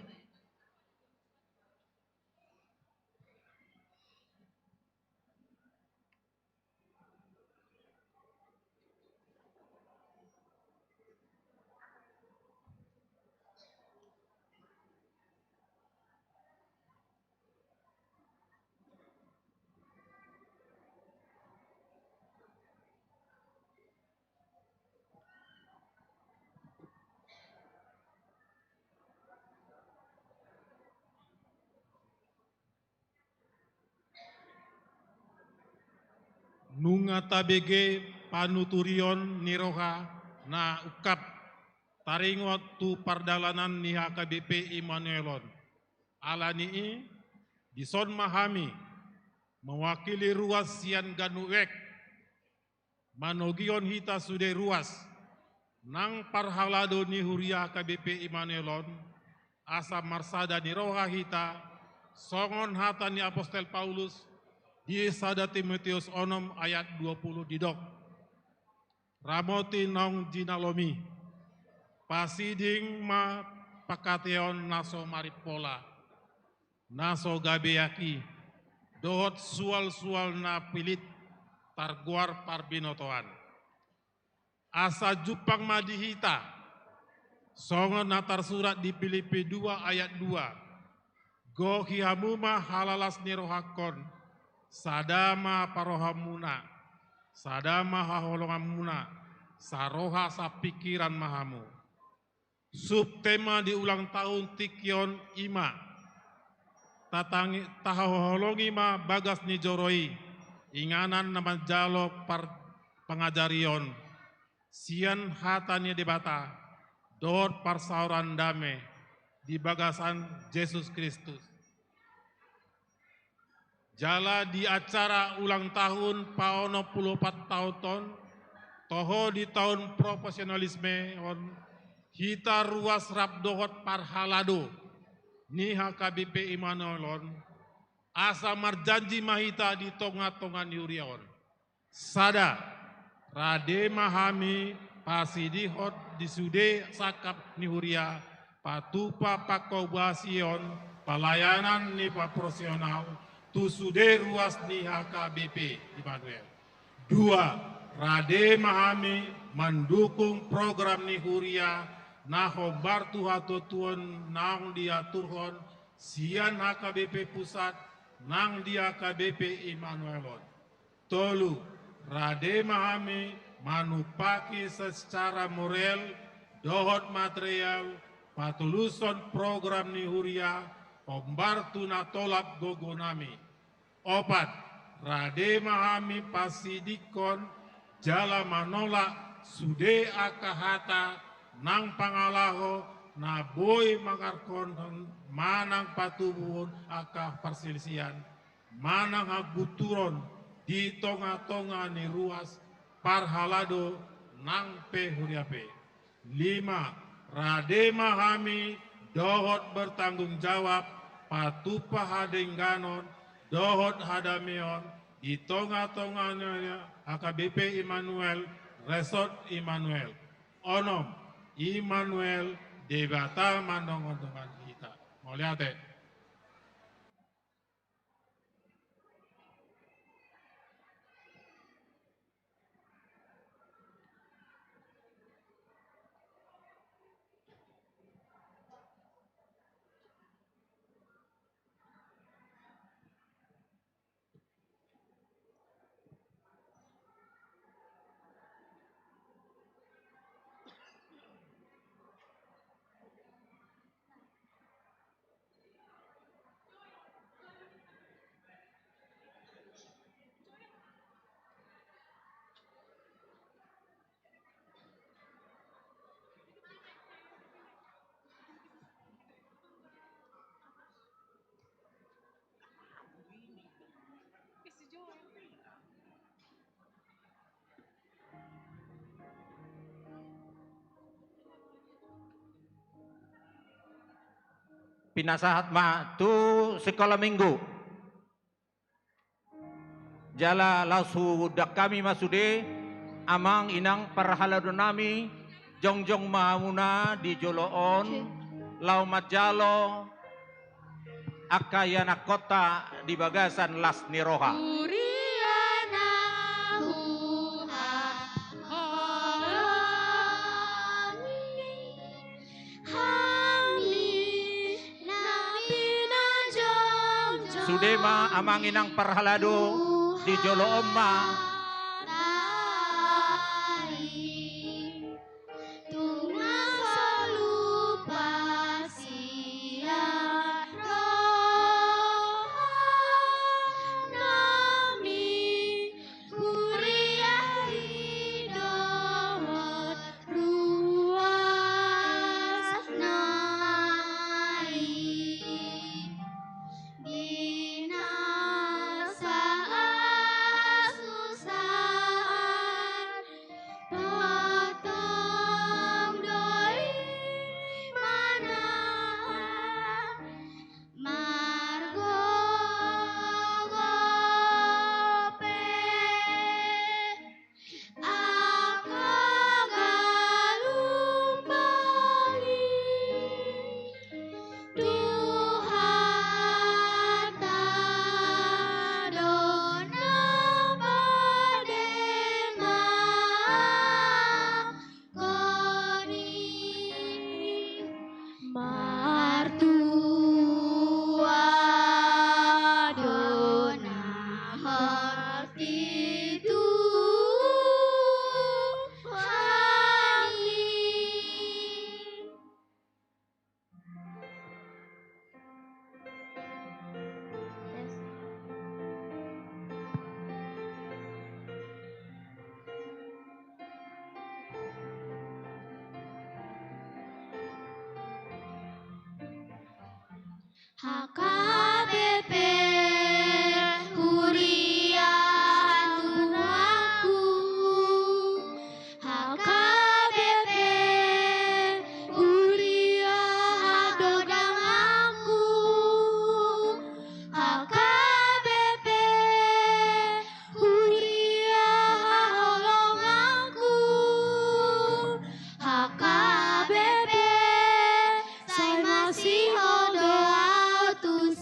Nunga tabege panuturion ni roha na ungkap taringot tu pardalanan ni H K B P Immanuel on. Alani i, dison ma hami, mewakili ruas sian ganup ek, manogihon hita sude ruas nang parhalado ni huria H K B P Immanuel on, asa marsada ni roha hita, songon hata ni apostel Paulus di sada Timoteus onom ayat dua pulu didok: Ramoti naung jinalom i, pasiding ma pangkataion na so marimpola, na so gabe aki, dohot sual-sual na pilit targoar parbinotoan. Asa jumpang ma di hita, songon na tarsurat di Pilippi dua ayat dua: Gohi hamu ma halalas ni rohangkon, sada ma parohamuna, sada ma haholonganmuna, saroha sapingkiran ma hamu. Subtema di ulang tahun tingki on i ma: tatangi, tahaholongi ma bagas ni joro i, inganan na manjalo par, pangajarion sian hata ni Debata, dohot parsaoran dame di bagasan Jesus Kristus. Jala di acara ulang tahun paonom pulu opat taonhon, toho di taon profesionalisme on, hita ruas rap dohot parhalado ni H K B P Immanuel on, asa marjanji ma hita di tonga-tonga ni huria on. Sada, rade ma hami pasidihon di sude sangkap ni huria, patupa pangkobasion palayanan ni profesional tu sude ruas ni H K B P Immanuel. Dua, rade ma hami mandukung program ni huria na hombar tu hatuatuon naung diaturhon sian H K B P Pusat nang di H K B P Immanuel on. Tolu, rade ma hami manumpaki secara moral dohot material patulushon program ni huria hombar tu na tolap gogonami. Opat, Rade ma hami pasidingkon jala manolak sude angka hata nang pangalaho na boi mangarhon manang patubuhon angka parselisihan manang hagunturon di tonga-tonga ni ruas parhalado nang pe huria pe. Lima, rade ma hami dohot bertanggung jawab patupa hadengganon dohot hadameon di tonga-tonga ni H K B P Immanuel, Resort Immanuel. Onom, Immanuel, Debata mandongondongan hita. Mauliate. Pinasahat ma tu sikola minggu. Jala laos huundang hami ma sude, amang inang parhalado nami, jongjong ma hamuna di jolo on, laho manjalo angka ianakhonta di bagasan las ni roha. Huria na huhaholongi, hami na pinajongjong. Sude ma amang inang parhalado, di jolo on ma. Tung na so lupa sian roha nami, huria i dohot ruas nai. Di na sahat susah tongtong do i manang margogo pe. Angka galumbang i Tuhanta do na pademanghon i. Martua do na hot i Tuhan i. H K B P, huria hatubuanku. H K B P, huria hadodanganku. H K B P, huria haholonganku. H K B P, sai masihol do ahu tu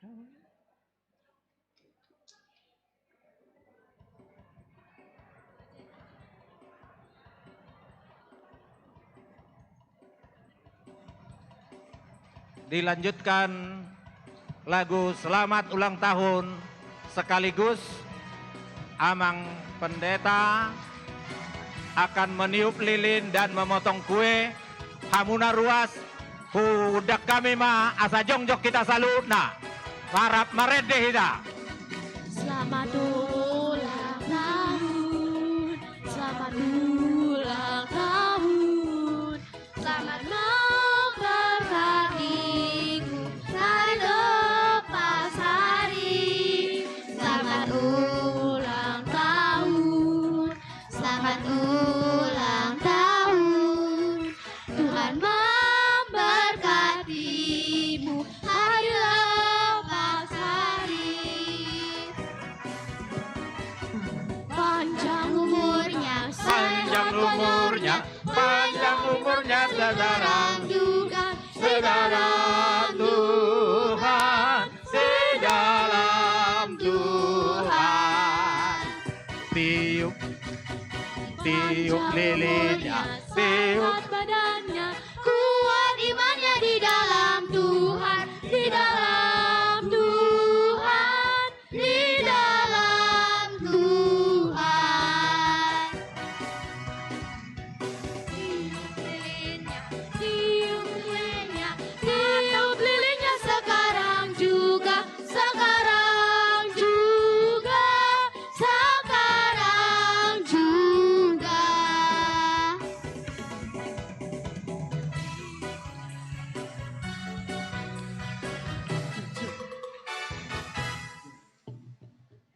Dilanjutkan lagu selamat ulang tahun, sekaligus Amang Pendeta akan meniup lilin dan memotong kue. Hamu na ruas, huundang hami ma asa jongjong hita saluhutna. Rap marende hita. Selamat ulang tahun, selamat ulang tahun. Selamat memberkatimu, hari lepas hari. Selamat ulang tahun, selamat ulang tahun. Tuhan memberkatimu, hari lepas hari. Panjang umurnya, panjang umurnya, panjang umurnya sekarang juga, sekarang Tuhan, sekarang Tuhan. Tiup, tiup lilinnya, tiup. Sehat badannya, kuat imannya di dalam Tuhan, di dalam Tuhan, di dalam Tuhan. Tiup lilinnya, tiup lilinnya, tiup lilinnya sekarang juga, sekarang juga, sekarang juga.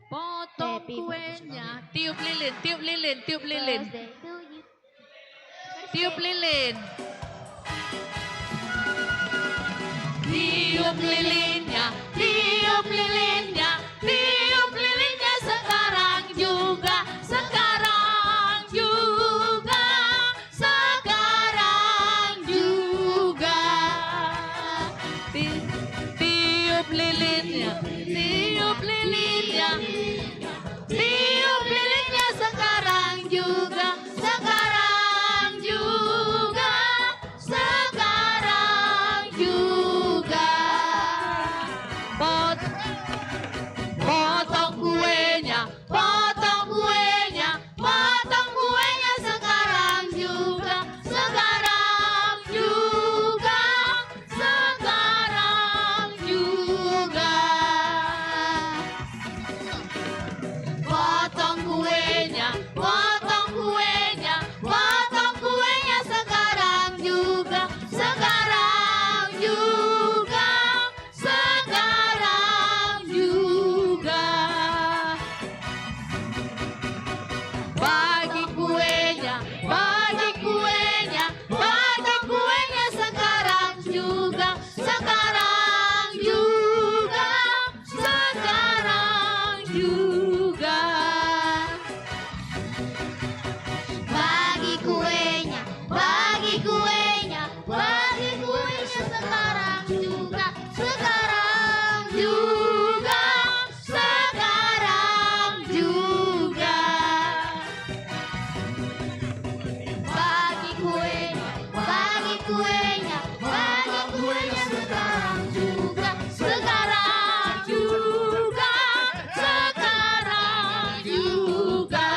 Potong kuenya. Tiup lilin, tiup lilin, tiup lilin. Tiup lilin. Tiup lilinnya, tiup lilinnya, tiup lilinnya sekarang juga, sekarang juga, sekarang juga. Ti-, tiup lilinnya, tiup lilinnya, tiup lilinnya sekarang juga, sekarang juga, sekarang juga. Pot-, potong kuenya, potong kuenya, potong kuenya sekarang juga, sekarang juga, sekarang juga. Potong kuenya, potong kuenya, potong kuenya sekarang juga, sekarang juga, sekarang juga. Bagi kuenya, bagi kuenya, bagi kuenya sekarang juga, sekarang juga, sekarang juga. Bagi kuenya, bagi kuenya, bagi kuenya sekarang juga, sekarang juga, sekarang juga. Bagi kuenya, bagi kuenya, bagi kuenya sekarang juga, sekarang juga, sekarang juga.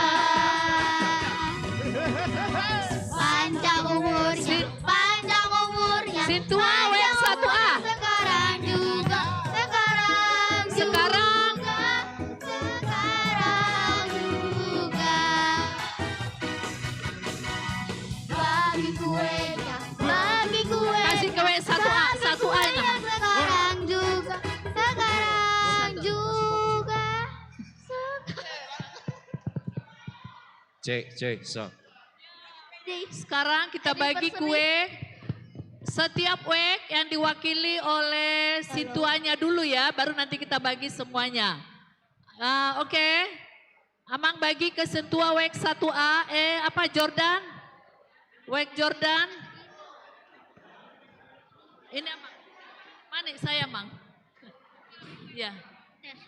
Panjang umurnya, panjang umurnya, sintua, panjang umurnya, satu A. Sekarang juga, sekarang juga, sekarang juga. Bagi kuenya, bagi kuenya. Kasih ke W satu A, satu A ini. Sekarang juga, sekarang juga. Cek, cek, so. Sekarang kita bagi kue. Setiap wijk yang diwakili oleh sintuanya dulu ya, baru nanti kita bagi semuanya. Ah, oke. Amang bagi ke sintua wijk satu A, eh, apa, Jordan? Wijk Jordan. Ini, Amang. Mana saya, Mang? Ya.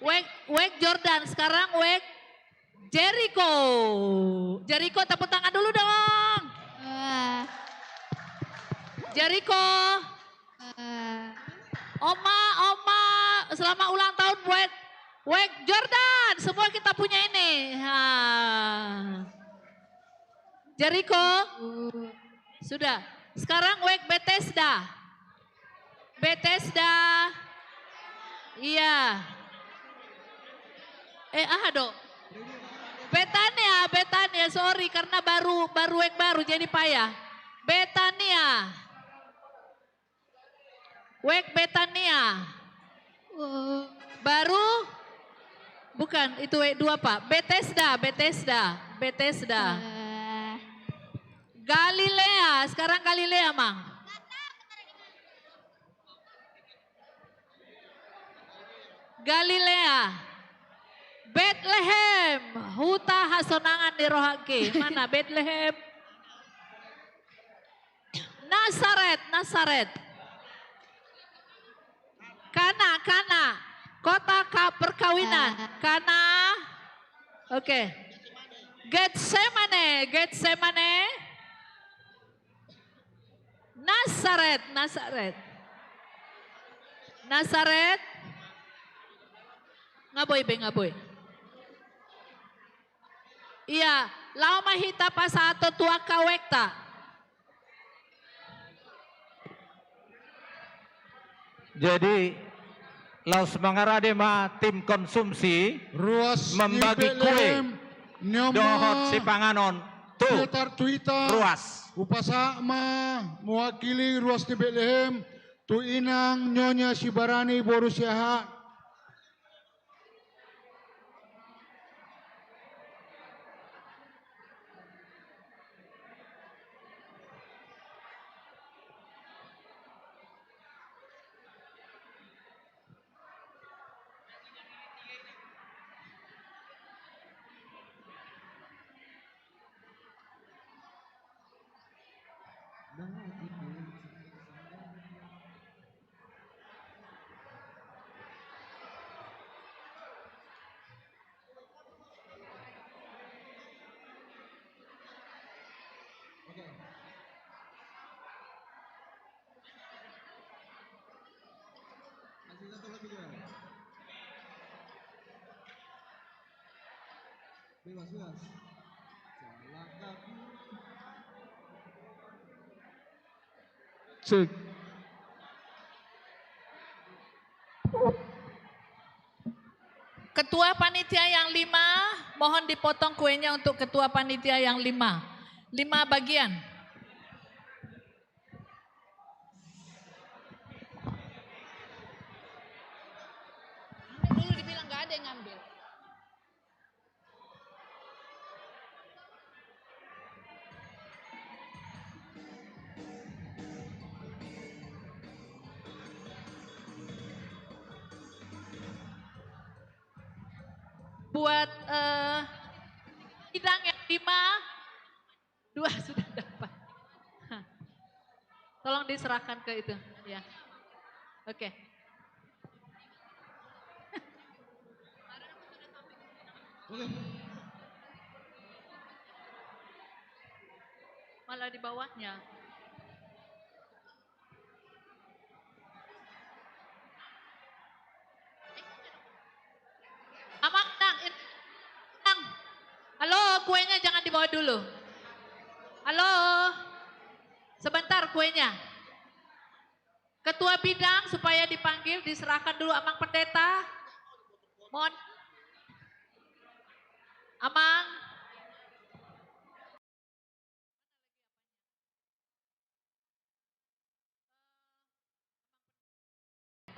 Wek, Wek Jordan, sekarang Wek Jericho. Jericho, tepuk tangan dulu dong. Wah. Jericho. Wah. Oma, oma, selamat ulang tahun buat Wek Jordan. Semua kita punya ini. Ha. Jericho. Sudah. Sekarang Wek Bethesda. Bethesda. Iya. Eh, aha do? Betania, Betania, sorry, karena baru, baru Wek baru, jadi payah. Betania. Wek Betania. Oh. Baru? Bukan, itu Wek dua, Pak. Bethesda, Bethesda, Bethesda. Eh. Galilea, sekarang Galilea, Mang. Galilea. Betlehem, huta hasonangan ni rohangki. Mana Betlehem? Nasaret, Nasaret. Kana, Kana. Kota ka-, perkawinan. Ah. Kana. Oke. Getsemane, Getsemane. Nasaret, Nasaret. Nasaret. Nga boi be, nga boi. Iya, laho ma hita pasahathon tu angka wekta. Jadi, laos mangarade ma tim konsumsi. Ruas ni membagi kue Betlehem, nion ma dohot sipanganon tu piotar tu hita, ruas. Hupasahat ma mewakili ruas ni Betlehem tu inang Nyonya Sibarani boru Siahaan. Oke. Masih satu lagi, ya. Bebas, bebas. Jalan kaki. Cek. Ketua panitia yang lima, mohon dipotong kuenya untuk ketua panitia yang lima. Lima bagian. Dulu dibilang nggak ada yang ngambil. Buat, eh, bidang yang lima, dua sudah dapat. Tolong diserahkan ke itu, ya. Oke. Oke. Malah di bawahnya. Amang, Nang, in-, Nang. Halo, kuenya jangan dibawa dulu. Halo. Sebentar kuenya. Ketua bidang supaya dipanggil, diserahkan dulu Amang Pendeta. Mohon. Amang.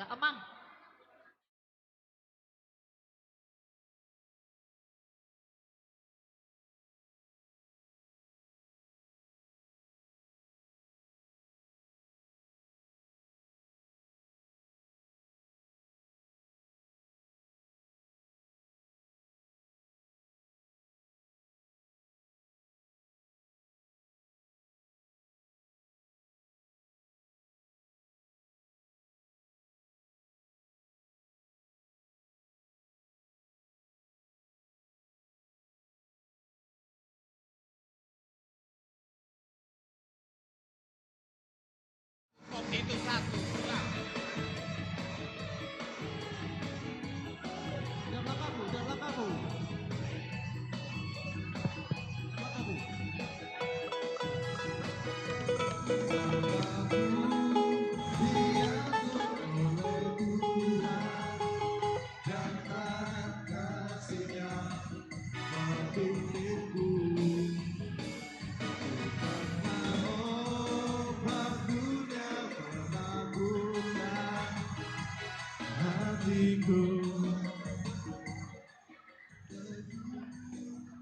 Amang.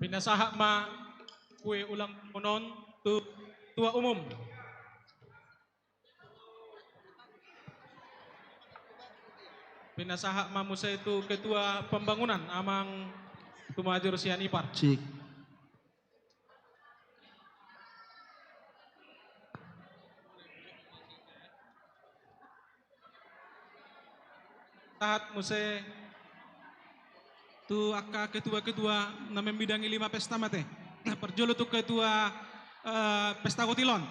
Pinasahat ma kue ulang tahun on tu Ketua Umum. Pinasahat ma muse tu Ketua Pembangunan, Amang Tumajur sian Ipar. Cik. Sahat muse tu angka ketua-ketua na membidangi lima pesta ma te. Parjolo tu ketua, eh, pesta gotilon.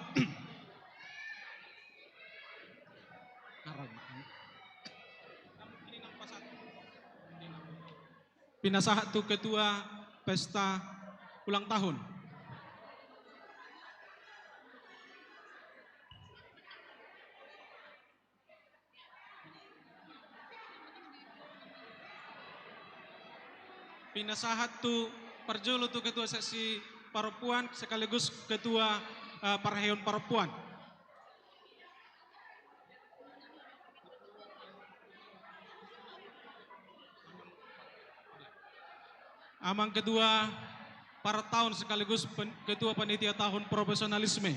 Pinasahat tu ketua pesta ulang tahun. Pinasahat tu parjolo tu ketua seksi parompuan sekaligus ketua, eh, parheon parompuan. Amang ketua partaon sekaligus pen-, ketua panitia tahun profesionalisme.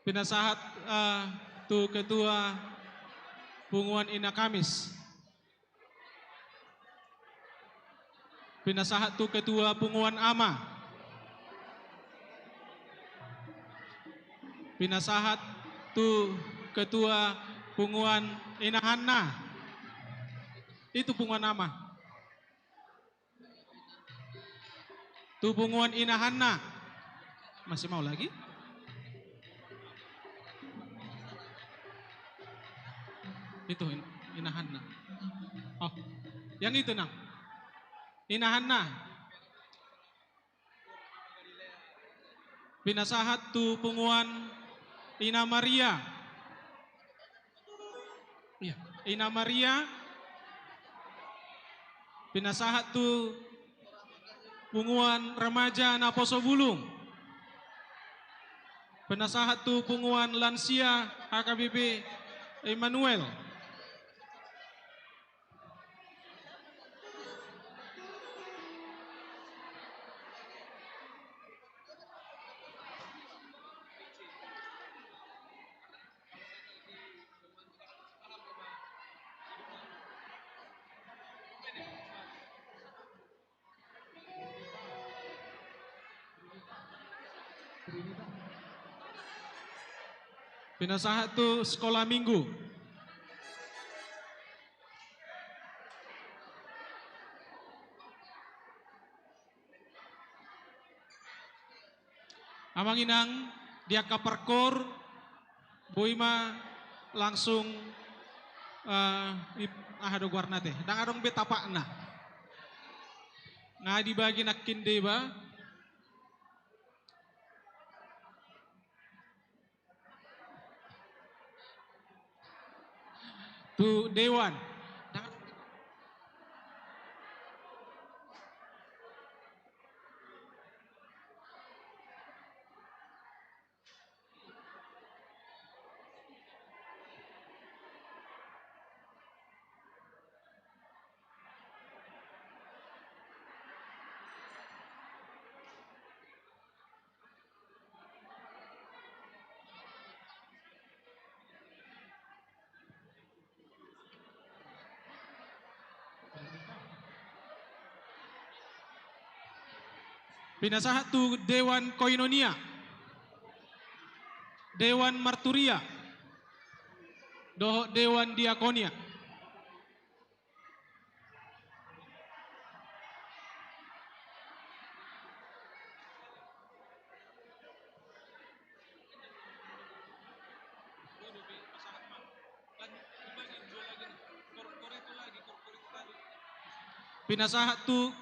Pinasahat, eh, tu ketua punguan Ina Kamis. Pinasahat tu ketua punguan Ama. Pinasahat tu ketua punguan Ina Hanna. Itu punguan Ama. Tu punguan Ina Hanna. Masih mau lagi? Itu In-, Ina Hanna. Oh, yang itu, Nang. Ina Hanna. Pinasahat tu punguan Ina Maria. Iya, Ina Maria. Pinasahat tu punguan remaja Naposo Bulung. Pinasahat tu punguan lansia H K B P Immanuel. Pinasahat tu sekolah minggu. Amang inang, di angka parkoor, boi ma langsung, eh, ip-, aha do goarna te, ndang adong be tapakna. Nga dibagi nangkin deba. Tu dewan. Pinasahat tu dewan koinonia, dewan marturia, dohot dewan diakonia. Pinasahat tu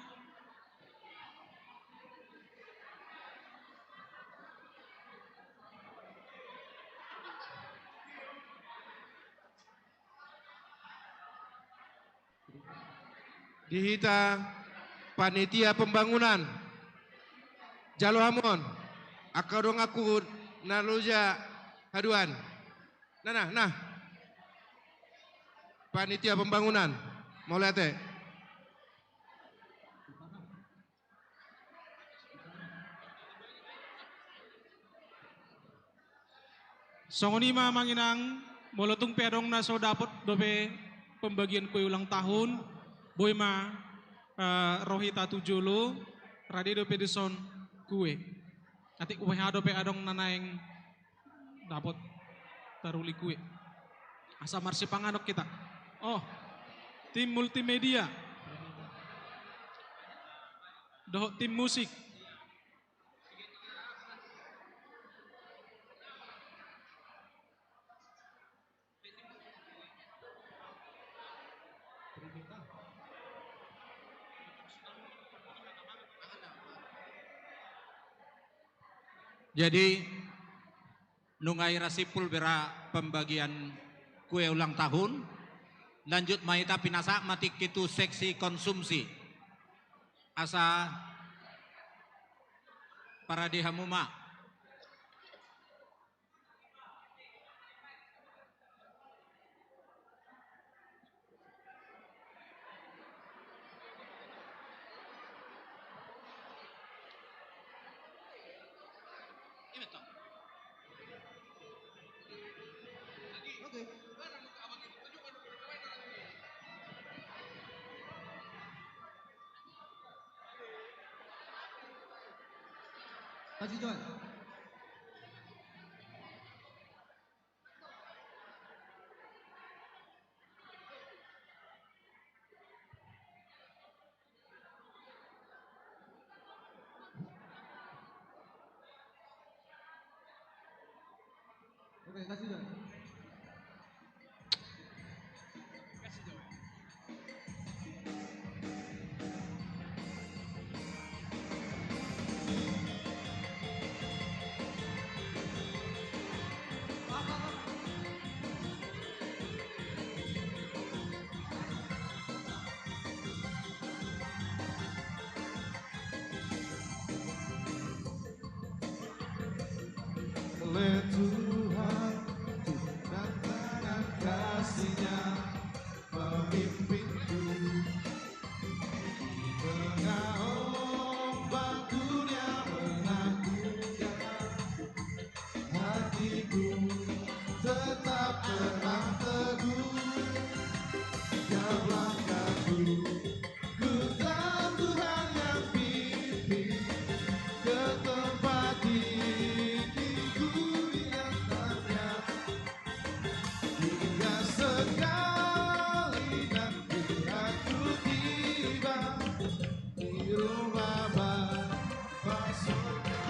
di hita panitia pembangunan. Jalo hamu on. Angka donganku na loja haduan. Nah, nah, nah. Panitia pembangunan. Mauliate. Songon i ma amang inang, molo tung pe adong na so dapot dope pembagian kue ulang tahun, boi ma, eh, ro hita tu jolo, rade dope dison kue. Atik U P H dope adong na naeng dapot taruli kue. Asa marsipanganon hita. Oh, tim multimedia. Dohot tim musik. Jadi, nunga hira simpul bera pembagian kue ulang tahun, lanjut ma hita pinasahat ma tingki tu seksi konsumsi. Asa parade hamu ma. Kasih Joy. Oke, kasih Joy. Oleh Tuhan, dengan tangan kasih-Nya memimpinku. Di tengah ombak dunia mengagumkan, hatiku tetap tenang teguh. Tiap langkahku, ku tahu Tuhan yang pimpin, ke tempat tinggi ku diantarnya. Hingga sekali nanti aku tiba di rumah Bapa surga.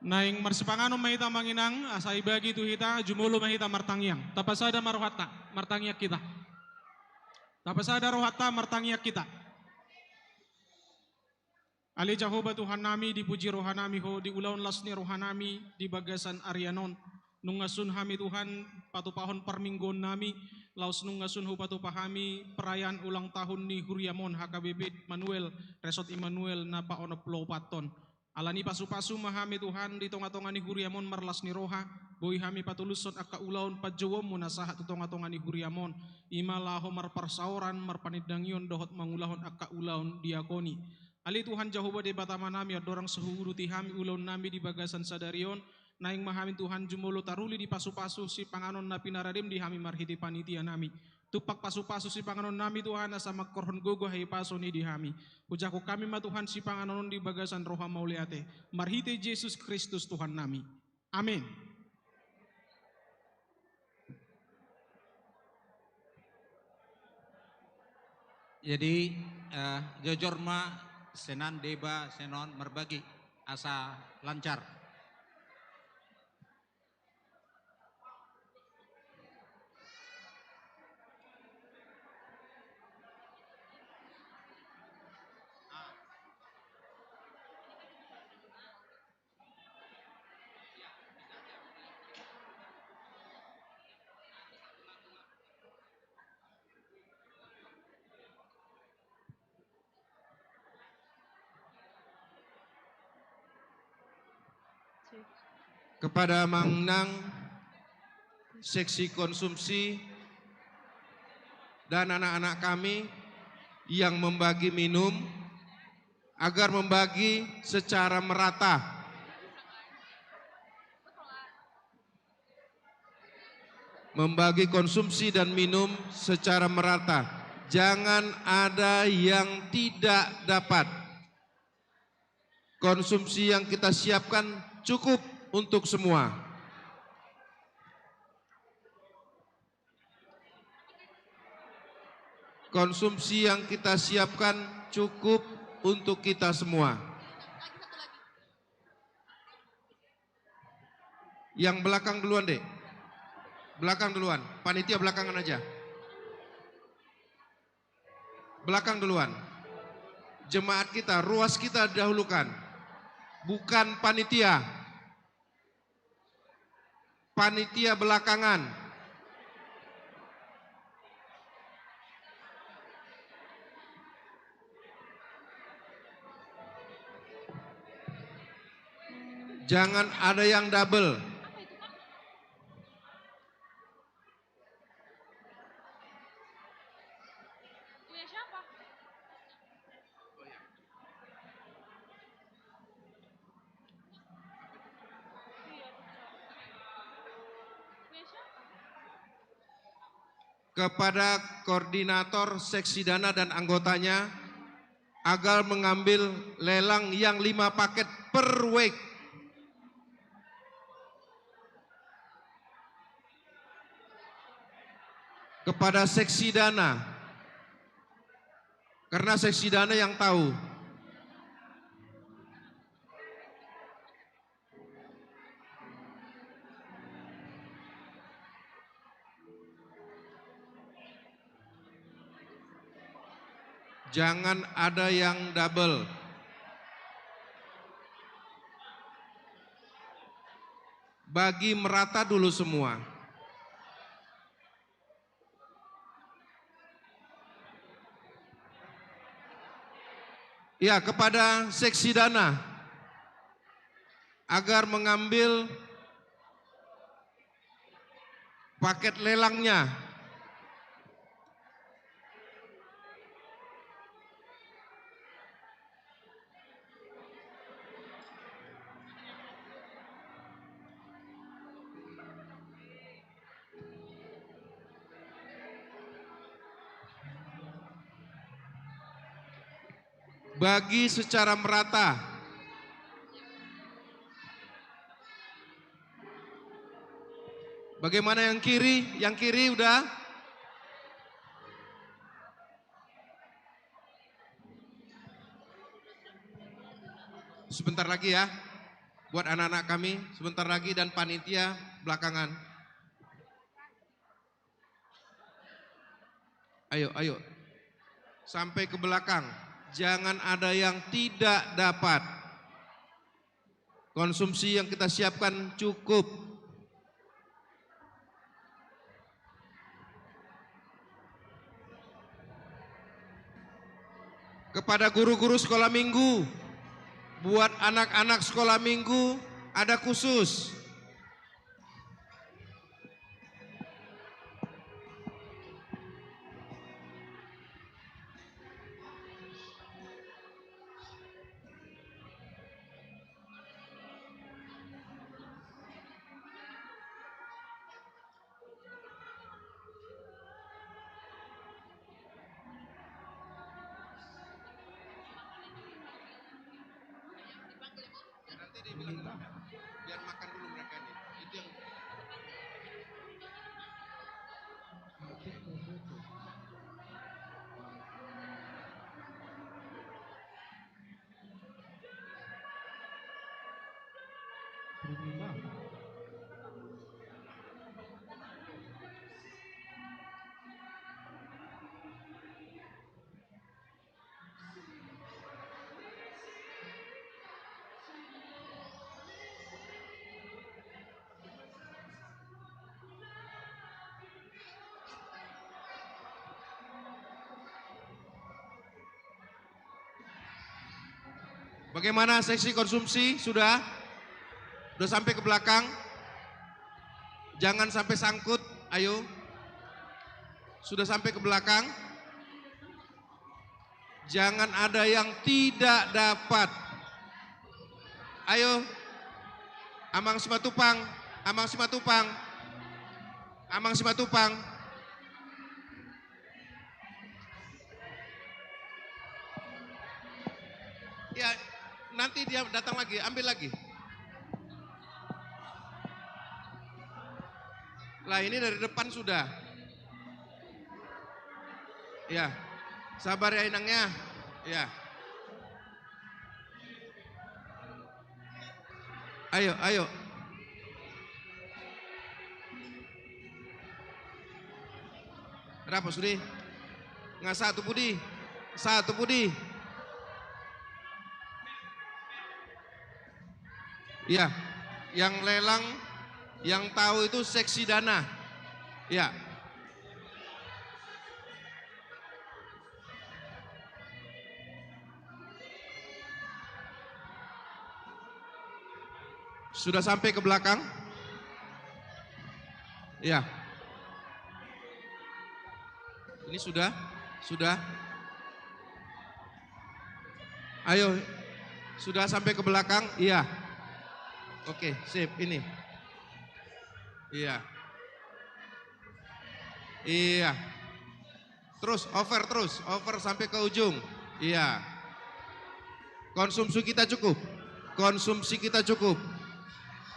Naeng marsipanganon ma hita amang inang, asa ibagi tu hita, jumolo ma hita martangiang. Tapasada ma rohanta, martangiang hita. Tapasada rohanta, martangiang hita. Ale Jahowa Tuhannami, dipuji rohanami Ho di ulaon laos ni rohanami di bagasan arian on. Nunga sun hami Tuhan patupahon parmingguonnami, laos nunga sun hupatupa hami perayaan ulang tahun ni huriam on H K B P Immanuel, Resort Immanuel na paonomplua opat on. Alani pasupasu ma hami Tuhan di tongatonga ni huriam on marlas ni roha, boi hami patulushon angka ulaon panjouonmu na sahat tu tongatonga ni huriam on, i ma laho marparsaoran, marpanindangion dohot mangulahon angka ulaon diakoni. Ale Tuhan Jahowa Debata Amanami, andorang so huuduti hami ulaonnami di bagasan sadari on, naeng ma hami Tuhan jumolo taruli di pasupasu sipanganon na pinaradem di hami marhite panitianami. Tumpak pasupasu sipanganonnami Tuhan, asa mangkorhon gogo hahipason i di hami. Hujahahon hami ma Tuhan sipanganon on di bagasan roha mauliate. Marhite Jesus Kristus Tuhannami. Amin. Jadi, Eh, jojor ma sian deba sian on marbagi asa lancar. Kepada Amang Inang, seksi konsumsi, dan anak-anak kami yang membagi minum, agar membagi secara merata. Membagi konsumsi dan minum secara merata. Jangan ada yang tidak dapat. Konsumsi yang kita siapkan cukup untuk semua. Konsumsi yang kita siapkan cukup untuk kita semua. Yang belakang duluan, Dek. Belakang duluan. Panitia belakangan aja. Belakang duluan. Jemaat kita, ruas kita dahulukan. Bukan panitia. Panitia belakangan. Jangan ada yang double. Kepada koordinator seksi dana dan anggotanya agar mengambil lelang yang lima paket per week. Kepada seksi dana, karena seksi dana yang tahu. Jangan ada yang double. Bagi merata dulu semua. Ya, kepada seksi dana agar mengambil paket lelangnya. Bagi secara merata. Bagaimana yang kiri? Yang kiri udah? Sebentar lagi ya. Buat anak-anak kami, sebentar lagi, dan panitia belakangan. Ayo, ayo. Sampai ke belakang. Jangan ada yang tidak dapat. Konsumsi yang kita siapkan cukup. Kepada guru-guru sekolah minggu, buat anak-anak sekolah minggu ada khusus. Nanti dia bilang, biar makan dulu. Bagaimana seksi konsumsi? Sudah? Sudah sampai ke belakang? Jangan sampai sangkut, ayo. Sudah sampai ke belakang? Jangan ada yang tidak dapat. Ayo. Amang Simatupang, Amang Simatupang, Amang Simatupang. Ya, nanti dia datang lagi, ambil lagi. Lah, ini dari depan sudah. Ya. Sabar ya, Inang, ya. Ya. Ayo, ayo. Rap, sude. Nga satu pudi. Satu pudi. Iya. Yang lelang, yang tahu itu Seksi Dana. Iya. Sudah sampai ke belakang? Iya. Ini sudah? Sudah? Ayo, sudah sampai ke belakang? Iya. Oke, sip, ini. Iya. Iya. Terus, over terus, over sampai ke ujung. Iya. Konsumsi kita cukup. Konsumsi kita cukup.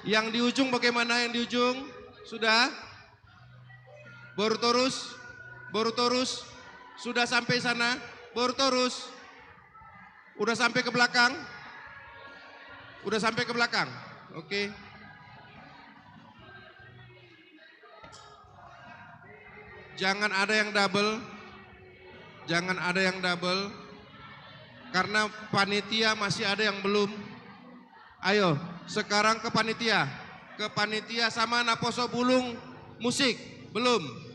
Yang di ujung bagaimana, yang di ujung? Sudah? Boru torus? Boru torus? Sudah sampai sana? Boru torus? Udah sampai ke belakang? Udah sampai ke belakang? Oke. Jangan ada yang double. Jangan ada yang double. Karena panitia masih ada yang belum. Ayo, sekarang ke panitia. Ke panitia sama naposo bulung musik. Belum.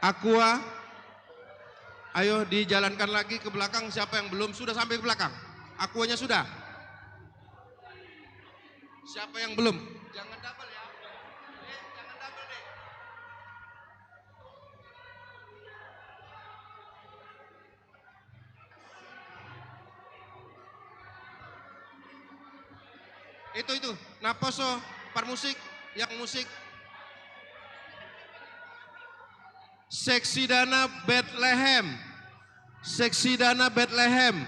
Aqua, ayo dijalankan lagi ke belakang. Siapa yang belum, sudah sampai ke belakang. Aquanya sudah. Siapa yang belum? Jangan double ya. Eh, jangan double deh. Itu, itu. Naposo, parmusik, yang musik. Seksi Dana Betlehem. Seksi Dana Betlehem.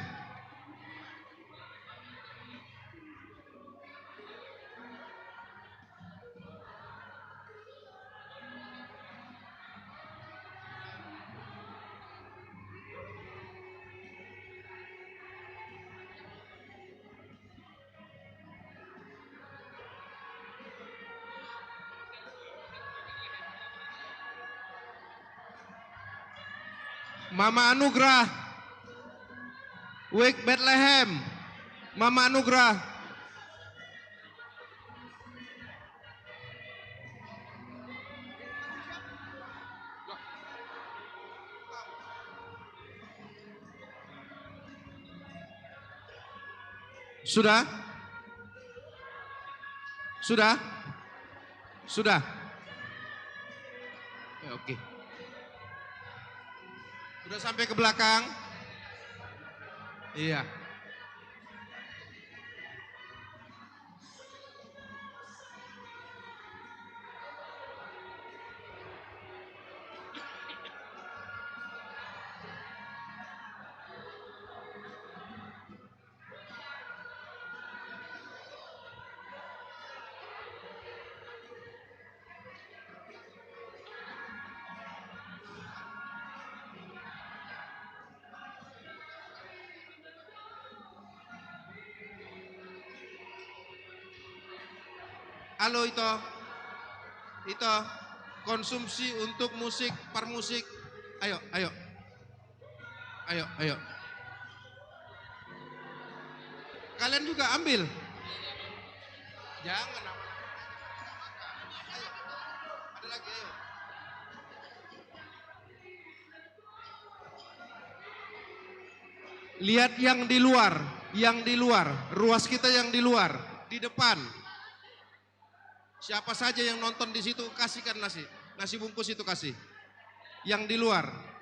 Mama Anugrah. Wake Betlehem. Mama Anugrah. Sudah? Sudah? Sudah? Ya, oke. Sudah sampai ke belakang? Iya. Halo, Ito. Ito, konsumsi untuk musik, parmusik. Ayo, ayo. Ayo, ayo. Kalian juga ambil. Jangan, aman. Ayo. Ada lagi, ayo. Lihat yang di luar, yang di luar, ruas kita yang di luar, di depan. Siapa saja yang nonton di situ, kasihkan nasi. Nasi bungkus itu kasih. Yang di luar.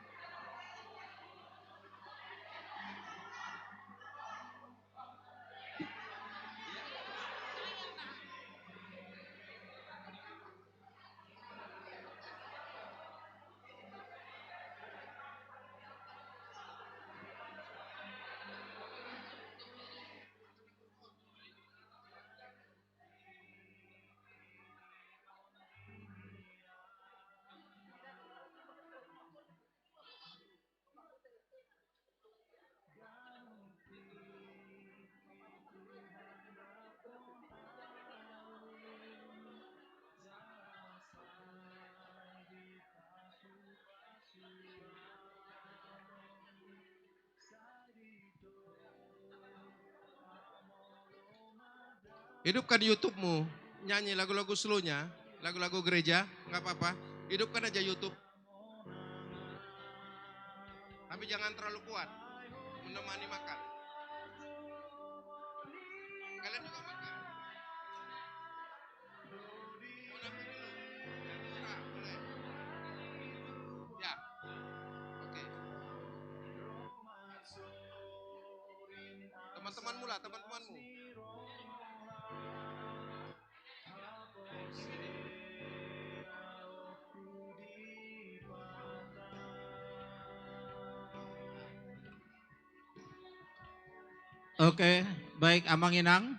Hidupkan YouTube-mu, nyanyi lagu-lagu slow-nya, lagu-lagu gereja, nggak apa-apa. Hidupkan aja YouTube. Tapi jangan terlalu kuat menemani makan. Kalian juga makan. Mau nambah dulu? Ya, terserah, boleh. Ya. Oke. Teman-temanmu lah, teman-temanmu. Oke, baik Amang Inang.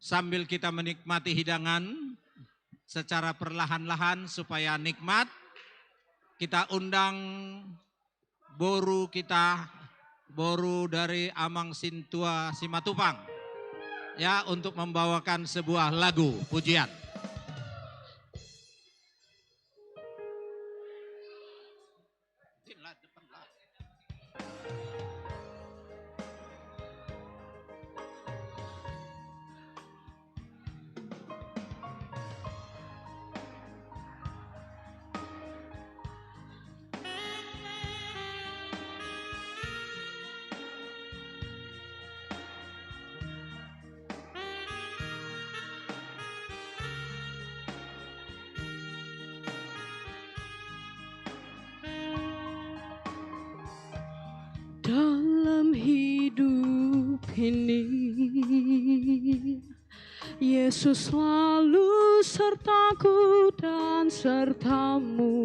Sambil kita menikmati hidangan secara perlahan-lahan supaya nikmat, kita undang boru kita, boru dari Amang Sintua Simatupang, ya, untuk membawakan sebuah lagu pujian. Dalam hidup ini, Yesus selalu sertaku dan sertamu.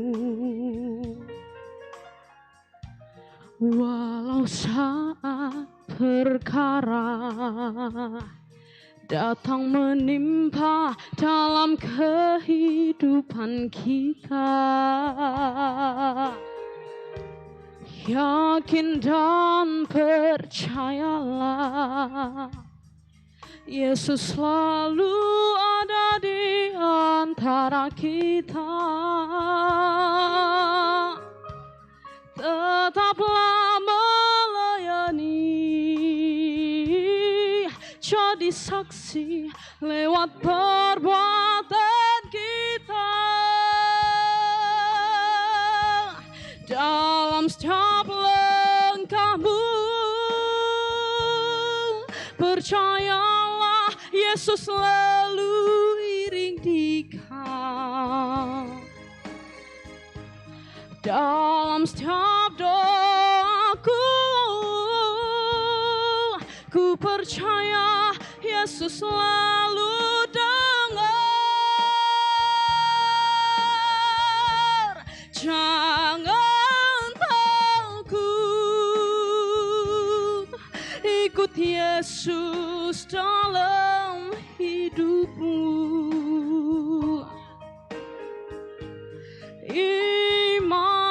Walau saat perkara datang menimpa dalam kehidupan kita, yakin dan percayalah, Yesus selalu ada di antara kita. Tetaplah melayani, jadi saksi lewat perbuatan kita. Dalam setiap langkahmu, percayalah, Yesus selalu iring di kau. Dalam setiap doaku, ku percaya Yesus selalu dengar. Jangan takut, ikut Yesus dalam hidupmu. Immanuel,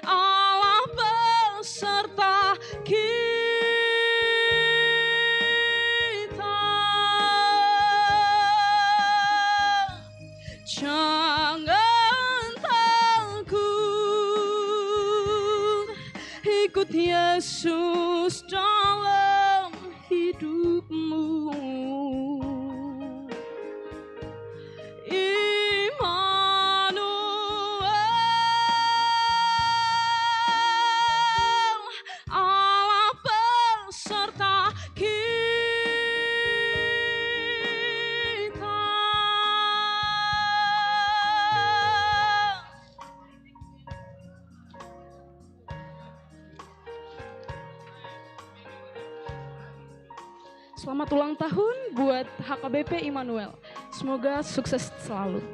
Allah beserta kita. Ikut Yesus dalam hidupmu. Immanuel, Allah beserta kita. Selamat ulang tahun buat H K B P Immanuel. Semoga sukses selalu.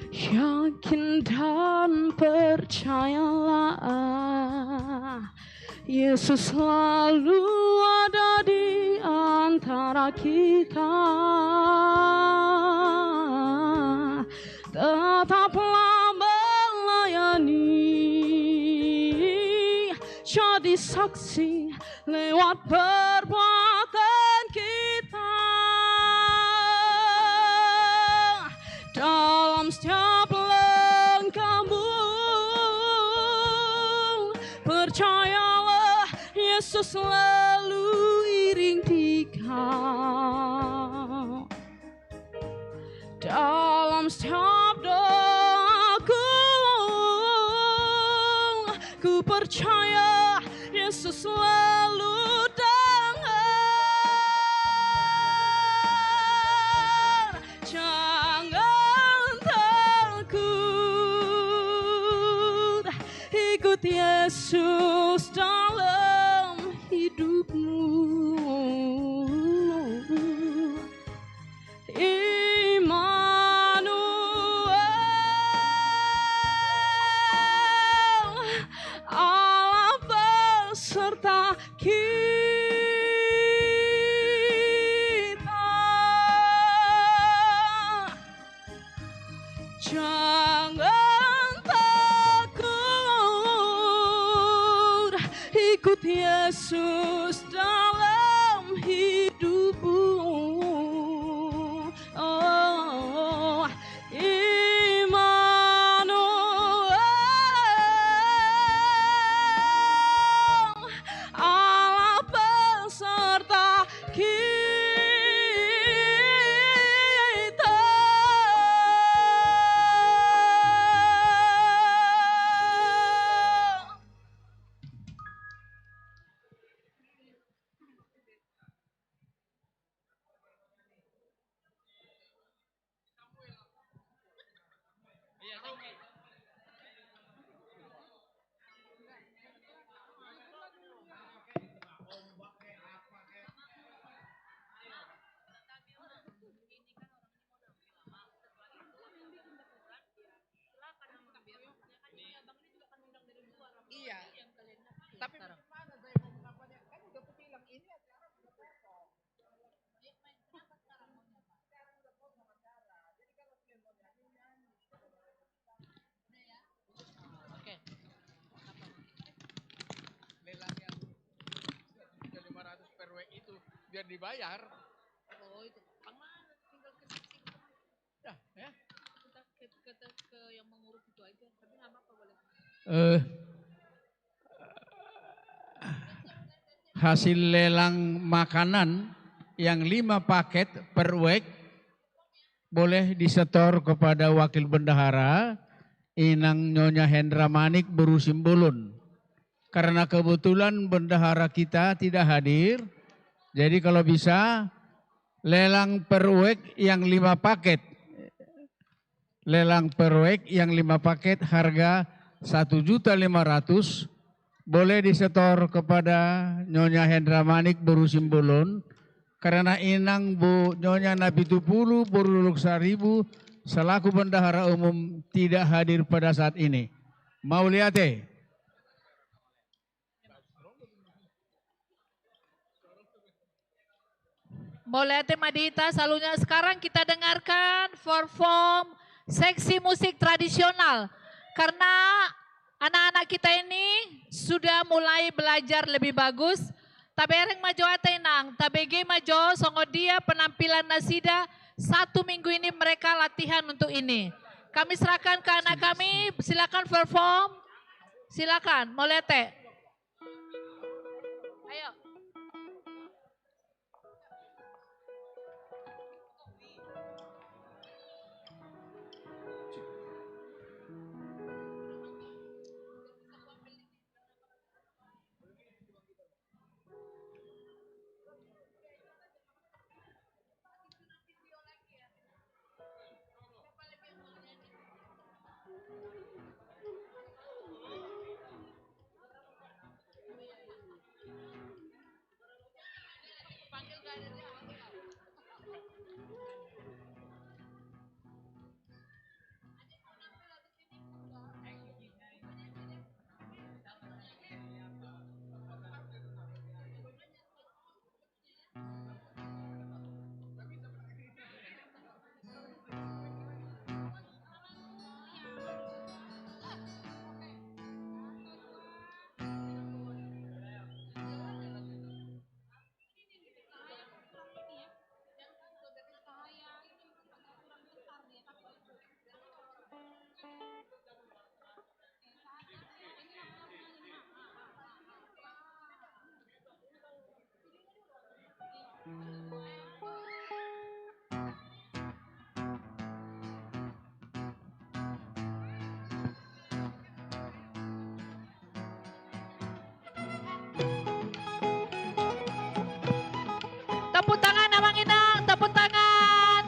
Yakin dan percayalah, Yesus selalu ada di antara kita. Tetaplah melayani, jadi saksi lewat perbuatan kita. Dalam setiap langkahmu, percayalah, Yesus selalu iring di kau. Dalam setiap doaku, ku percaya Yesus selalu dengar. Jangan takut, ikut Yesus dalam hidupmu. Immanuel, Allah beserta kita. Jangan takut, ikut Yesus dalam hidupmu. Oh, Immanuel, Allah beserta kita. Iya. Tapi mana saya mau menapanya? Kan udah kubilang ini acara sudah potong. Oke. Lelang yang lima ratus per W itu biar dibayar. Oh, itu. Bang mana? Tinggal ke, ya, ya. Kita ke, kita ke yang mengurus itu aja. Tapi nggak apa-apa, boleh. Eh, hasil lelang makanan yang lima paket per week boleh disetor kepada Wakil Bendahara, Inang Nyonya Hendra Manik, Boru Simbolon. Karena kebetulan bendahara kita tidak hadir, jadi kalau bisa lelang per week yang lima paket. Lelang per week yang lima paket harga satu juta lima ratus boleh disetor kepada Nyonya Hendra Manik, Boru Simbolon, karena Inang Bu Nyonya Napitupulu, Boru Dolok Saribu, selaku bendahara umum tidak hadir pada saat ini. Mauliate. Mauliate ma di hita saluhutna. Sekarang kita dengarkan perform seksi musik tradisional. Karena anak-anak kita ini sudah mulai belajar lebih bagus. Tabereng ma jo hata, Inang, tabege ma jo songon dia penampilan nasida satu minggu ini mereka latihan untuk ini. Kami serahkan ke anak kami, silakan perform. Silakan, mauliate. Ayo. Tepuk tangan, Amang Inang, tepuk tangan.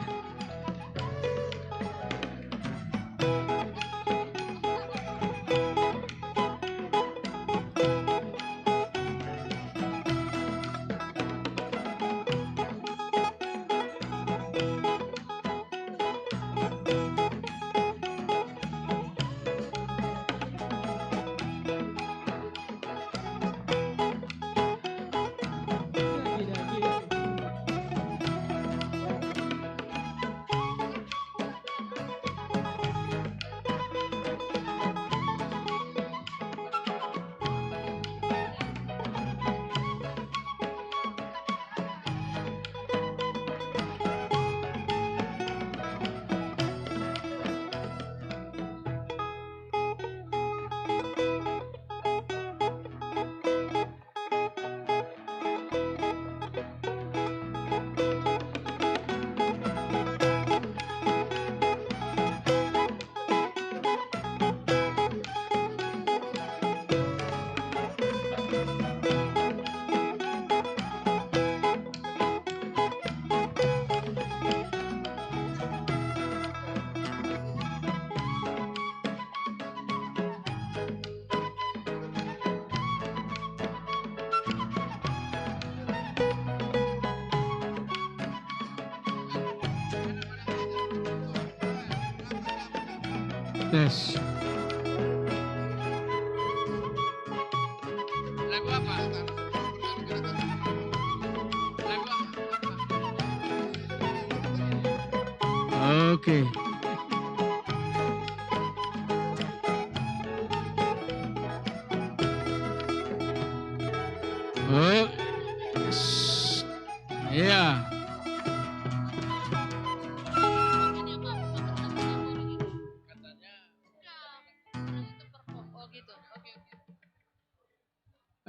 Tes. Lagu apa? Lagu apa? Oke. Oh. Iya.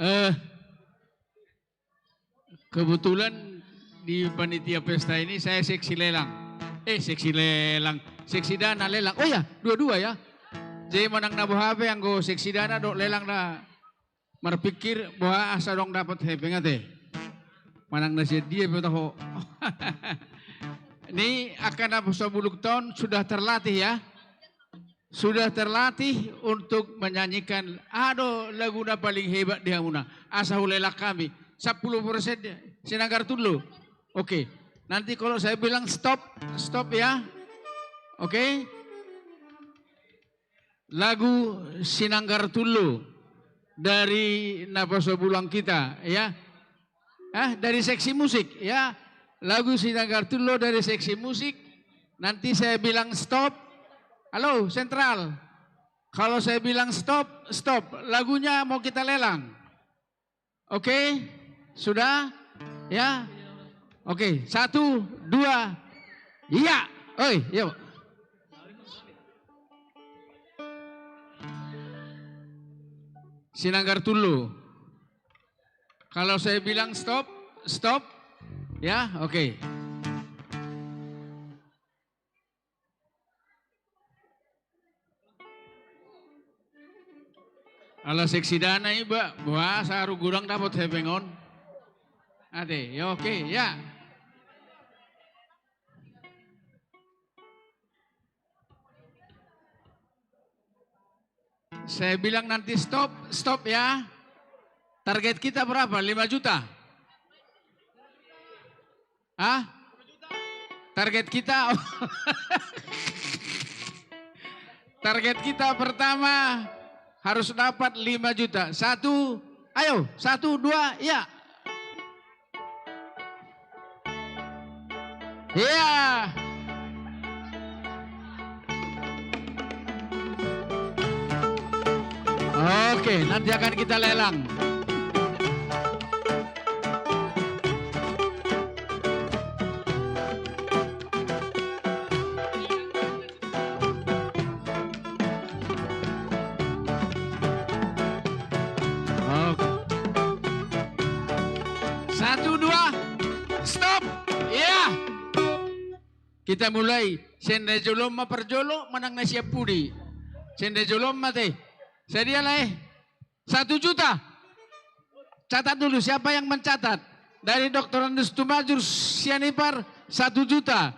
Eh, kebetulan di panitia pesta ini saya seksi lelang. Eh, seksi lelang. Seksi dana lelang. Oh ya, dua-dua ya. Jadi manang na boha pe anggo seksi dana dohot lelang na marpikir boha asa dong dapat hepeng ate. Manang na sian dia pe toho. Ni angka na so bulung ton sudah terlatih ya. Sudah terlatih untuk menyanyikan aha do lagu na paling hebat di hamuna. Asa hulelang hami. Sampulu persen dia. Sinanggar Tullo. Oke. Nanti kalau saya bilang stop, stop ya. Oke. Lagu Sinanggar Tullo dari Naposo Bulang kita, ya. Ah, dari seksi musik, ya. Lagu Sinanggar Tullo dari seksi musik. Nanti saya bilang stop. Halo, sentral. Kalau saya bilang stop, stop. Lagunya mau kita lelang. Oke, sudah? Ya? Oke, satu, dua, iya. Oi, yuk. Sinanggar Tullu. Kalau saya bilang stop, stop. Ya, oke. Ala seksi dana iba, buah saru gurang dapot hepeng on. Ate, ya oke, ya. Saya bilang nanti stop, stop ya. Target kita berapa? Lima juta? Hah? Target kita, target kita pertama harus dapat lima juta. Satu, ayo, satu, dua, ya. Iya. Oke, nanti akan kita lelang. Oke. Satu, dua, stop. Iya. Kita mulai. Sian na jolo ma parjolo manang na sian pudi? Sian na jolo ma te. Sadia lae? Satu juta. Catat dulu, siapa yang mencatat? Dari Doktorandus Tumajur Sianipar, satu juta.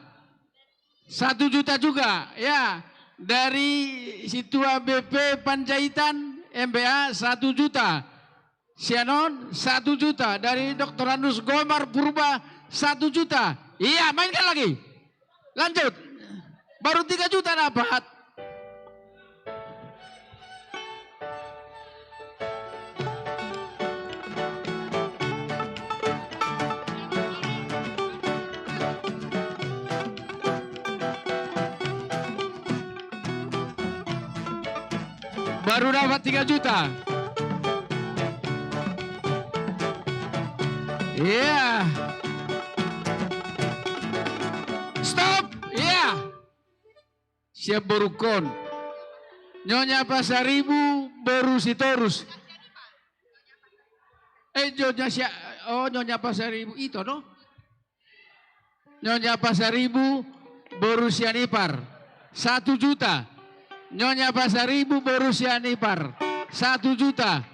Satu juta juga, ya. Dari Situa B P Panjaitan, M B A, satu juta. Sian on, satu juta. Dari Doktorandus Gomar Purba, satu juta. Iya, mainkan lagi. Lanjut. Baru tiga juta dapat. Baru dapat tiga juta. Iya. Stop. Iya. Siap borungkon. Nyonya Pasaribu boru Sitorus. Eh, Nyonya Sia-, oh, Nyonya Pasaribu ito, no? Nyonya Pasaribu boru Sianipar, satu juta. Nyonya Pasaribu boru Sianipar, satu juta.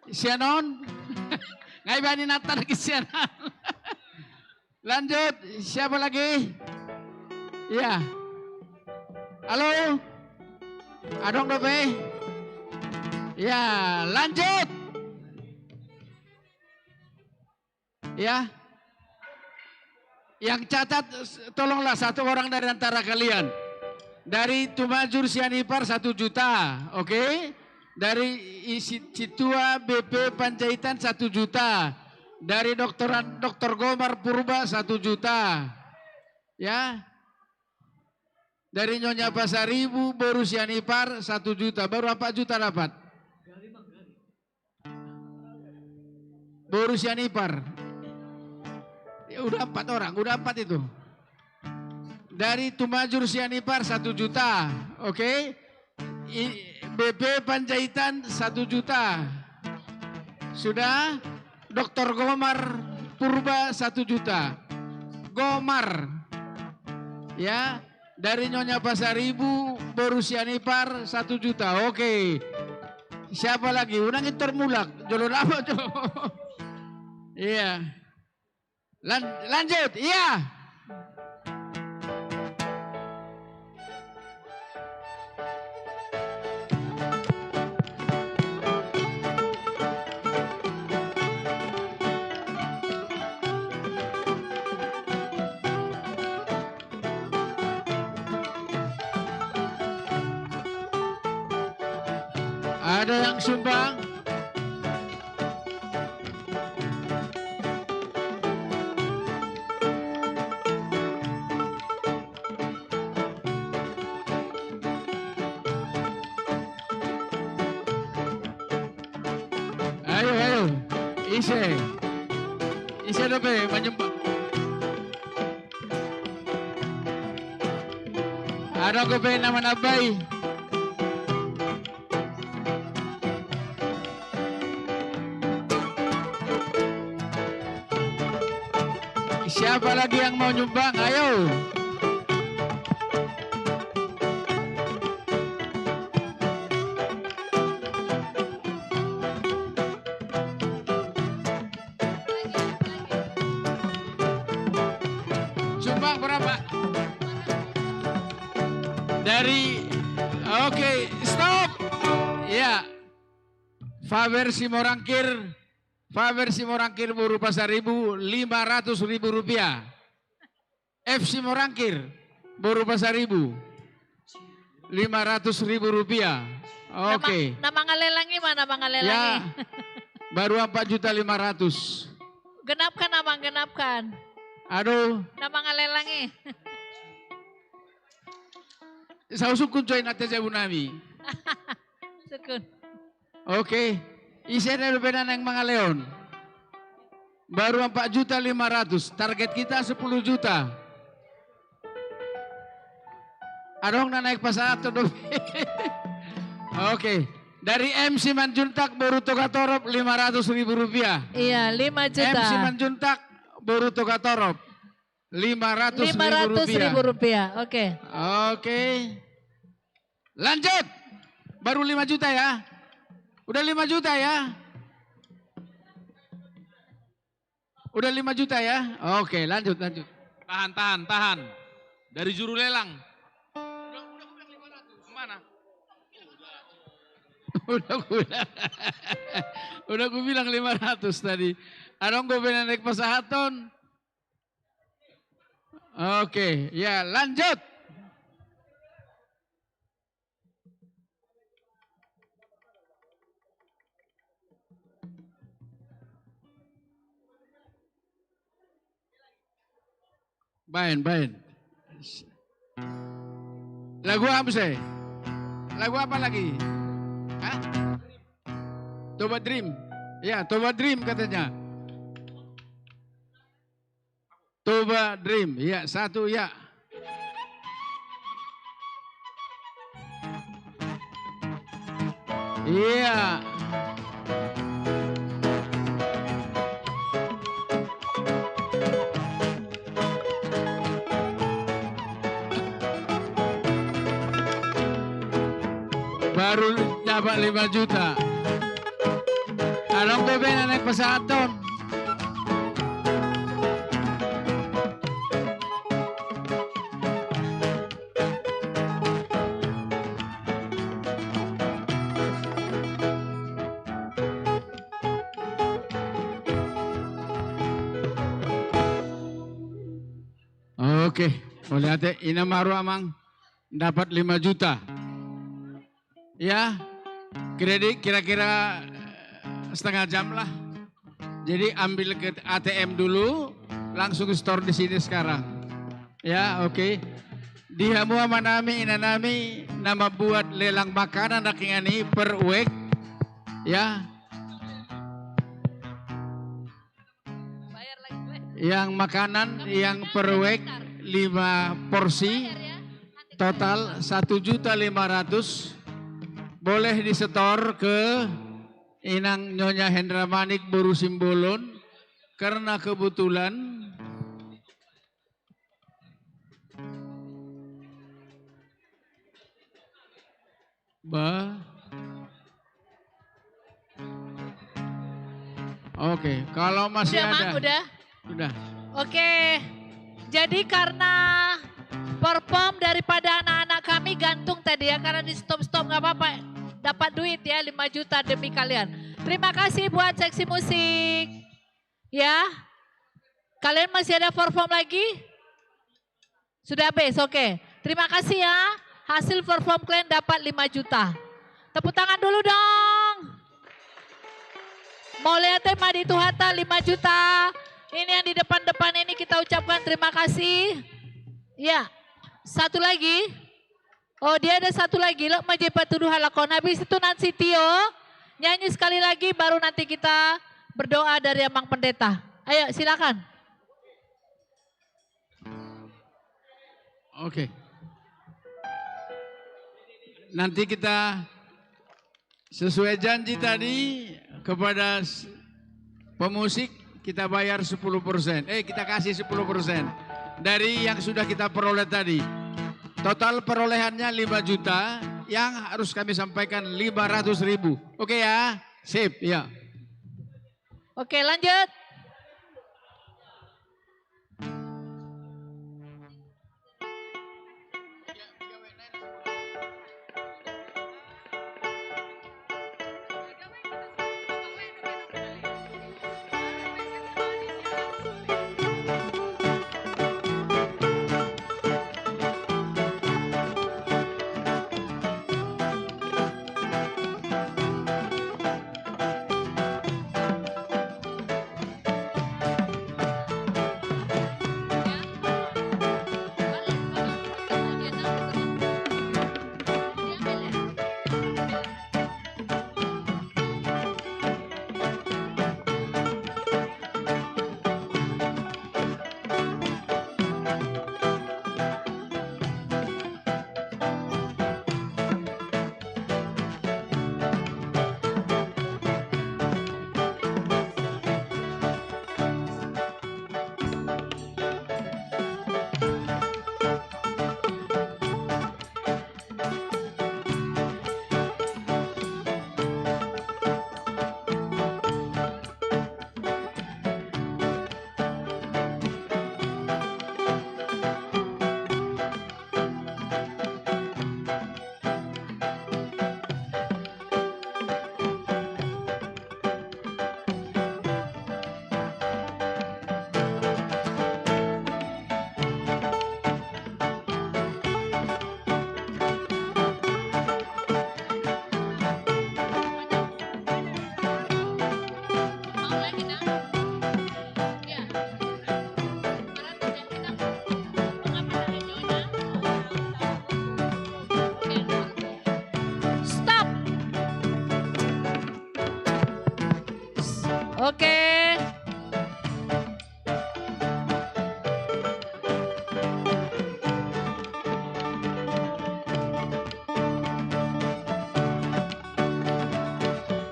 Sian on? Ngai bani nata lagi sian on. Lanjut, siapa lagi? Iya. Halo? Adong dope? Iya, lanjut. Ya. Yang catat, s-, tolonglah satu orang dari antara kalian. Dari Tumajur Sianipar satu juta, oke? Dari isi, Situa B P Panjaitan satu juta. Dari Doktoran, Doktor Gomar Purba satu juta. Ya. Dari Nyonya Pasaribu, boru Sianipar, satu juta. Baru empat juta dapat. Boru Sianipar. Ya, udah empat orang, udah empat itu. Dari Tumajur Sianipar satu juta, oke. I-, B P Panjaitan satu juta. Sudah. Doktor Gomar Purba satu juta. Gomar. Ya. Dari Nyonya Pasaribu, boru Sianipar, satu juta. Oke. Siapa lagi? Unang intor mulak. Jolo dapot, jolo. Iya. Lan-, lanjut. Iya. Ada yang sumbang? Ayo, ayo. Ise. Ise dope manyumbang. Adong dope na manambai. Siapa lagi yang mau nyumbang? Ayo. Sumbang berapa? Dari, oke, stop. Ya. Faber Simorangkir, Faber Simorangkir boru Pasaribu, lima ratus ribu rupiah. F Simorangkir boru Pasaribu, lima ratus ribu rupiah. Oke. Na mangalelang i ma, na mangalelang i. Ya. Baru empat juta lima ratus. Genapkan, Amang, genapkan. Aduh. Na mangalelang i. Sausungkun coy nanti jabu nami. Sukun. Oke. Ise na dope na naeng mangalehon? Baru empat juta lima ratus. Target kita sepuluh juta. Adong na naeng pasahat tu dope. Oke. Dari M Simanjuntak boru Togatorop, lima ratus ribu rupiah. Iya, lima juta. M Simanjuntak boru Togatorop, lima ratus ribu rupiah. Lima ratus ribu rupiah. Oke. Oke. Lanjut. Baru lima juta ya. Udah lima juta ya. Udah lima juta ya. Oke, lanjut, lanjut. Tahan, tahan, tahan. Dari juru lelang. Mana? Udah ku bilang. Udah ku bilang lima ratus tadi. Adong dope na naeng pasahathon? Oke, ya, lanjut. Baen, baen. Lagu apa sih? Lagu apa lagi? Hah? Toba Dream. Ya, Toba Dream katanya. Toba Dream, ya, satu, ya. Iya. Baru dapat lima juta. Adong dope na naeng pasahathon? Oke, mauliate, i ma ro, Amang, dapat lima juta. Ya, kredit kira-kira, eh, setengah jam lah. Jadi ambil ke A T M dulu, langsung store di sini sekarang. Ya, oke. Di hamu amanami, inanami, na mambuat lelang makanan nangkiningan i per wijk. Ya. Yang makanan yang per wijk lima porsi, total satu juta lima ratus, boleh disetor ke Inang Nyonya Hendra Manik boru Simbolon, karena kebetulan Ba. Oke, kalau masih ada. Udah, Mang, udah? Udah. Oke. Jadi karena perform daripada anak-anak kami gantung tadi ya, karena di stop-stop, nggak apa-apa. Dapat duit ya, lima juta demi kalian. Terima kasih buat seksi musik. Ya. Kalian masih ada perform lagi? Sudah habis, oke. Terima kasih ya. Hasil perform kalian dapat lima juta. Tepuk tangan dulu dong. Mauliate ma di Tuhanta, lima juta. Ini yang di depan-depan ini kita ucapkan terima kasih. Ya. Satu lagi. Oh, dia ada satu lagi. Lo mau jadi patuduh halakon. Habis itu nanti Tio nyanyi sekali lagi, baru nanti kita berdoa dari Amang Pendeta. Ayo, silakan. Oke. Nanti kita sesuai janji tadi kepada s-, pemusik, Kita bayar sepuluh persen. Eh, kita kasih sepuluh persen dari yang sudah kita peroleh tadi. Total perolehannya lima juta, yang harus kami sampaikan lima ratus ribu. Oke ya? Sip, ya. Oke, lanjut. Stop. Oke.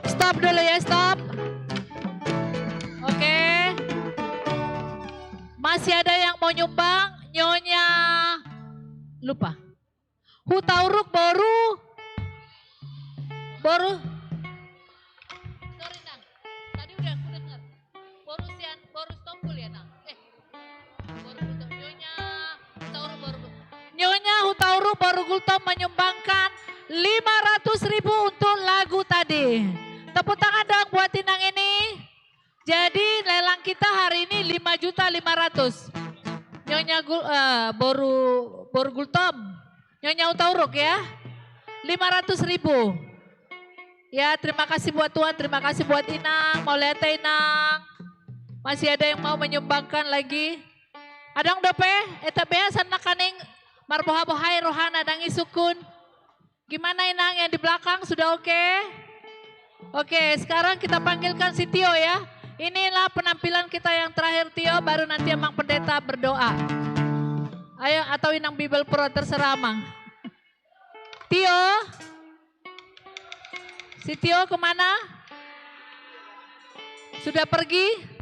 Stop dulu ya, stop. Oke. Masih ada yang mau nyumbang? Nyonya, lupa. Hutauruk boru. Boru. Sorry, Nang. Tadi udah aku dengar. Boru Sian, boru Stompul ya, Nang? Eh. Boru Gultom. Nyonya Hutauruk boru Gultom. Nyonya Hutauruk boru Gultom menyumbangkan lima ratus ribu untuk lagu tadi. Tepuk tangan dong buat Inang ini. Jadi lelang kita hari ini lima juta lima ratus. Nyonya Gul-, eh, boru, boru Gultom. Nyonya Hutauruk ya. Lima ratus ribu. Ya, terima kasih buat Tuan, terima kasih buat Inang. Mauliate Inang. Masih ada yang mau menyumbangkan lagi? Adong dope, eta bea sana kaning marboha-bohai rohana dang isukun. Gimana Inang yang di belakang, sudah oke? Oke, sekarang kita panggilkan si Tio ya. Inilah penampilan kita yang terakhir Tio, baru nanti Amang Pendeta berdoa. Ayo, atau Inang Bibelvrouw, terserah Amang. Tio? Si Tio kemana? Sudah pergi?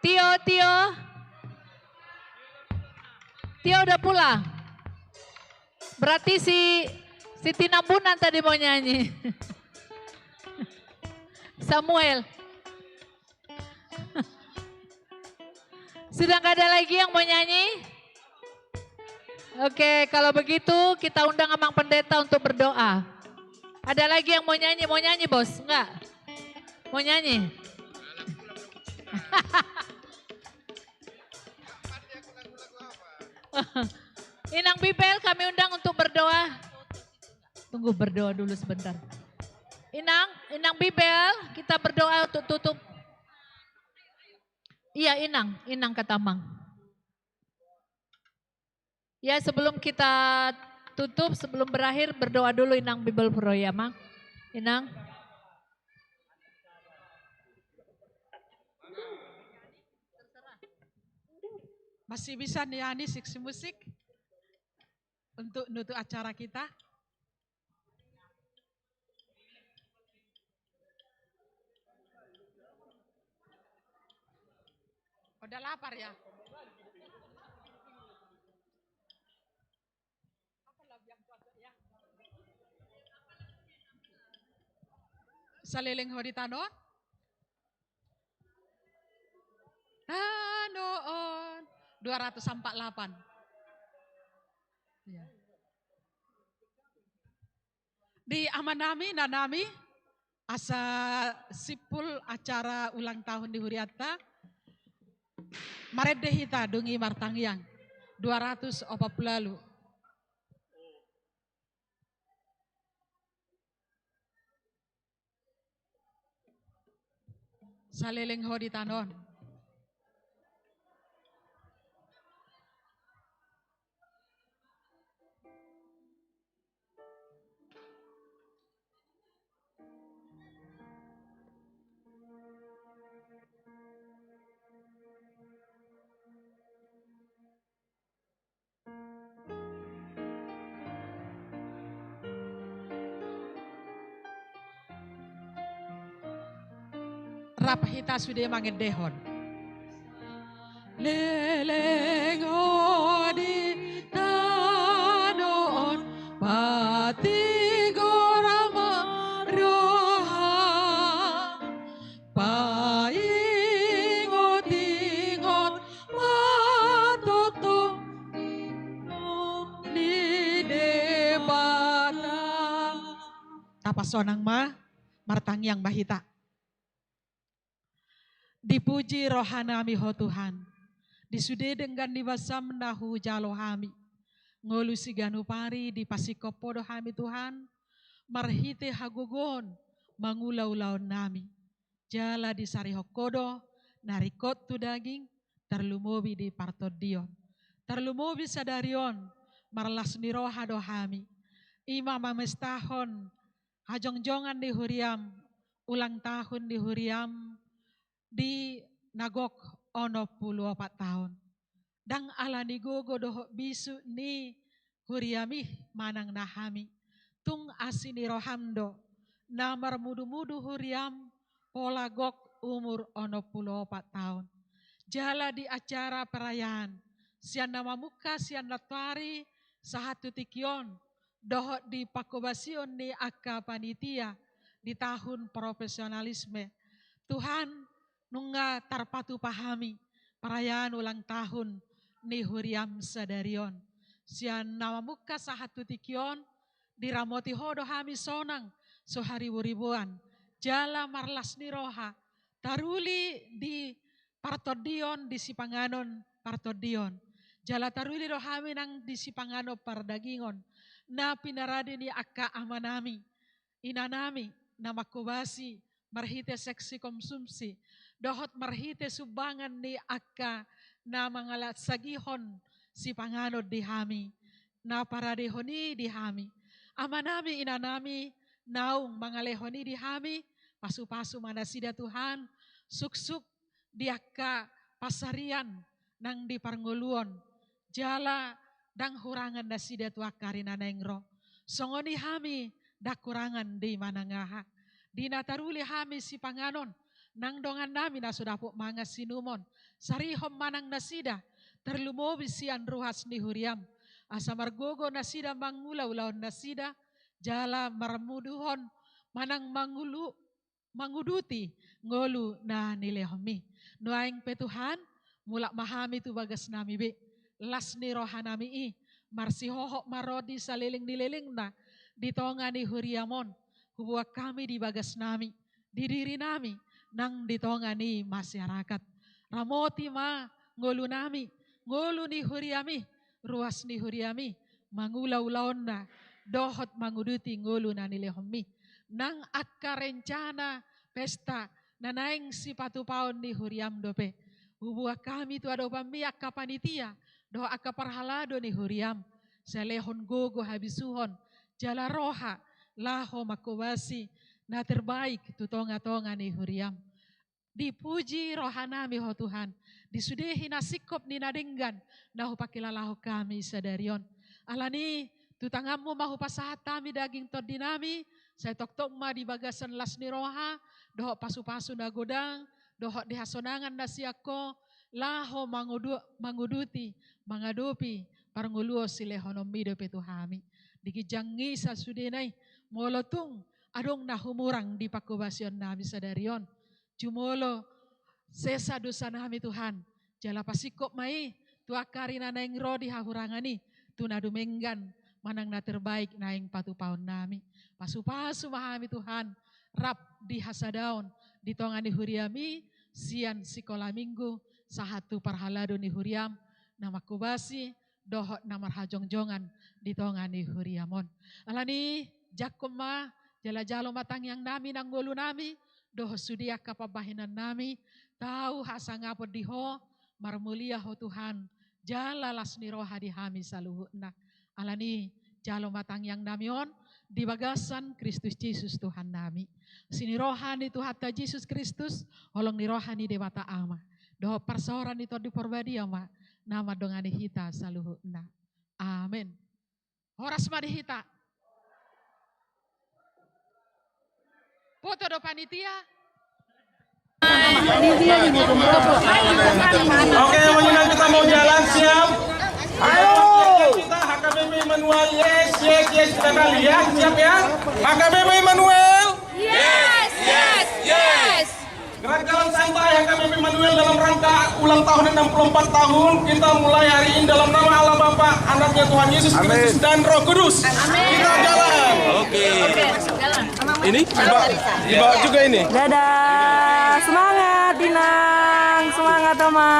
Tio, Tio. Tio udah pulang. Berarti si, si Tinambunan tadi mau nyanyi. Samuel. Sudah nggak ada lagi yang mau nyanyi? Oke, kalau begitu kita undang Amang Pendeta untuk berdoa. Ada lagi yang mau nyanyi? Mau nyanyi, Bos? Enggak? Mau nyanyi? Inang Bibel, kami undang untuk berdoa. Tunggu, berdoa dulu sebentar. Inang, Inang Bibel, kita berdoa untuk tutup. Iya, Inang, Inang kata Amang. Ya, sebelum kita tutup, sebelum berakhir, berdoa dulu Inang Bibelvrouw ya, Mang. Inang. Masih bisa nih, Ani, seksi musik untuk nutup acara kita. Udah lapar ya? Saleleng ho di tano on. Tano on. Dua ratus empat delapan. Iya. Di amanami, inanami, asa simpul acara ulang tahun di hurianta. Marende hita dung i martangiang. Dua ratus opat pulu ualu. Saleleng ho di tano on. Rap hita sude mangendehon. Leleng ho di tano on, patigor ma roha, paingot-ingot ma tongtong ni Debata. Tapasonang ma, martangiang ma hita. Dipuji rohanami ho Tuhan. Di sude denggan ni basaM na hujalo hami. Ngolu siganup ari dipasingkop Ho do hami Tuhan. Marhite hagogoon mangula ulaonnami. Jala disarihon Ho do na ringkot tu daging, tarlumobi di partondion. Tarlumobi sadari on, marlas ni roha do hami. I ma mamestahon hajongjongan ni huriaM, ulang tahun ni huriaM, di na gok onom pulu opat taon. Ndang ala ni gogo dohot bisuk ni huriaM i manang na hami. Tung asi ni rohaM do, na marmudumudu huriaM, pola gok umur onom pulu opat taon. Jala di acara perayaan, sian na mamungka sian nantoari sahat tu tingki on, dohot di panghobasion ni angka panitia di tahun profesionalisme. Tuhan, nunga tarpatupa hami perayaan ulang tahun ni huriaM sadari on. Sian na mamungka sahat tu tingki on, diramoti Ho do hami sonang so hariboriboan. Jala marlas ni roha, taruli di partondion, di sipanganon partondion. Jala taruli do hami nang di sipanganon pardagingon, na pinarade ni angka amanami, inanami, na manghobasi marhite seksi konsumsi, dohot marhite sumbangan ni angka na mangalap sagihon sipanganon di hami, na paradehon i di hami. Amanami, inanami, naung mangalehon i di hami, pasupasu ma nasida Tuhan, suksuk di angka pansarian nang di parngoluon, jala ndang hurangan nasida tu angka ari na naeng ro. Songon i hami ndang hurangan di manang aha. Di na taruli hami sipanganon, nang dongannami na so dapot mangan siinumon, sarihon ma nang nasida, tarlumobi sian ruas ni huriaM. Asa margogo nasida mangula ulaon nasida, jala marmuduhon manang mangulu, manguduti ngolu na nilehonMi. Nuaeng pe Tuhan, mulak ma hami tu bagasnami be. Las ni rohanami i, marsihohot ma ro di saleleng ni lelengna, di tonga ni huriaM on, hubuat hami di bagasnami, di dirinami, nang di tonga ni masyarakat. Ramoti ma ngolunami, ngolu ni huriaM i, ruas ni huriaM i, mangula ulaonna, dohot manguduti ngolu na nilehonMi. Nang angka rencana pesta na naeng sipatupaon ni huriaM dope, hubuat hami tu adopanMi angka panitia, dohot angka parhalado ni huriaM, sai lehon gogo habisuhon, jala roha, laho manghobasi na terbaik tu tonga-tonga ni huriaM. Dipuji rohanami Ho Tuhan, di sude hinasingkop ni na denggan na hupangkilalahon hami sadari on. Alani, tu tanganMu ma hupasahat hami daging tondinami, sai tongtong ma di bagasan las ni roha, dohot pasupasu na godang, dohot di hasonangan na sian Ho, laho mangudu-, manguduti, mangadopi parngoluon silehononmi dope tu hami. Di ginjang i sasudena i, molo tung adong na humurang di panghobasionnami sadari on, jumolo sesa dosanami Tuhan, jala pasingkop ma i tu angka ari na naeng ro di hahurangan i, tu na dumenggan manang na terbaik naeng patupaonnami. Pasupasu ma hami Tuhan, rap di hasadaon di tonga ni huriami, sian sikola minggu sahat tu parhalado ni huriam na manghobasi dohot na marhajongjongan di tonga ni huriam on. Alani i, jangkon ma, jala jalo ma tangiangnami nang ngolunami dohot sude angka pambahenannami, tau hasangapon di Ho, marmulia Ho Tuhan, jala las ni roha di hami saluhutna. Alani i, jalo ma tangiangnami on di bagasan Kristus Jesus Tuhannami. Asi ni roha ni Tuhanta Jesus Kristus, holong ni roha ni Debata Ama, dohot parsaoran ni Tondi Porbadia ma na mandongani hita saluhutna. Amen. Horas ma di hita. Foto do panitia. Oke, yang menyenang kita mau jalan, siap? Ayo! Kita H K B P Immanuel, yes, yes, yes, kita kali ya, siap ya? H K B P Immanuel. Yes, yes, yes. Gerak jalan santai H K B P Immanuel dalam rangka ulang tahun enam puluh empat tahun. Kita mulai hari ini dalam nama Allah Bapa, Anaknya Tuhan Yesus Kristus, dan Roh Kudus. Amin. Kita jalan. Oke. Ini dibawa, dibawa juga ini. Dadah, semangat Inang, semangat Oma.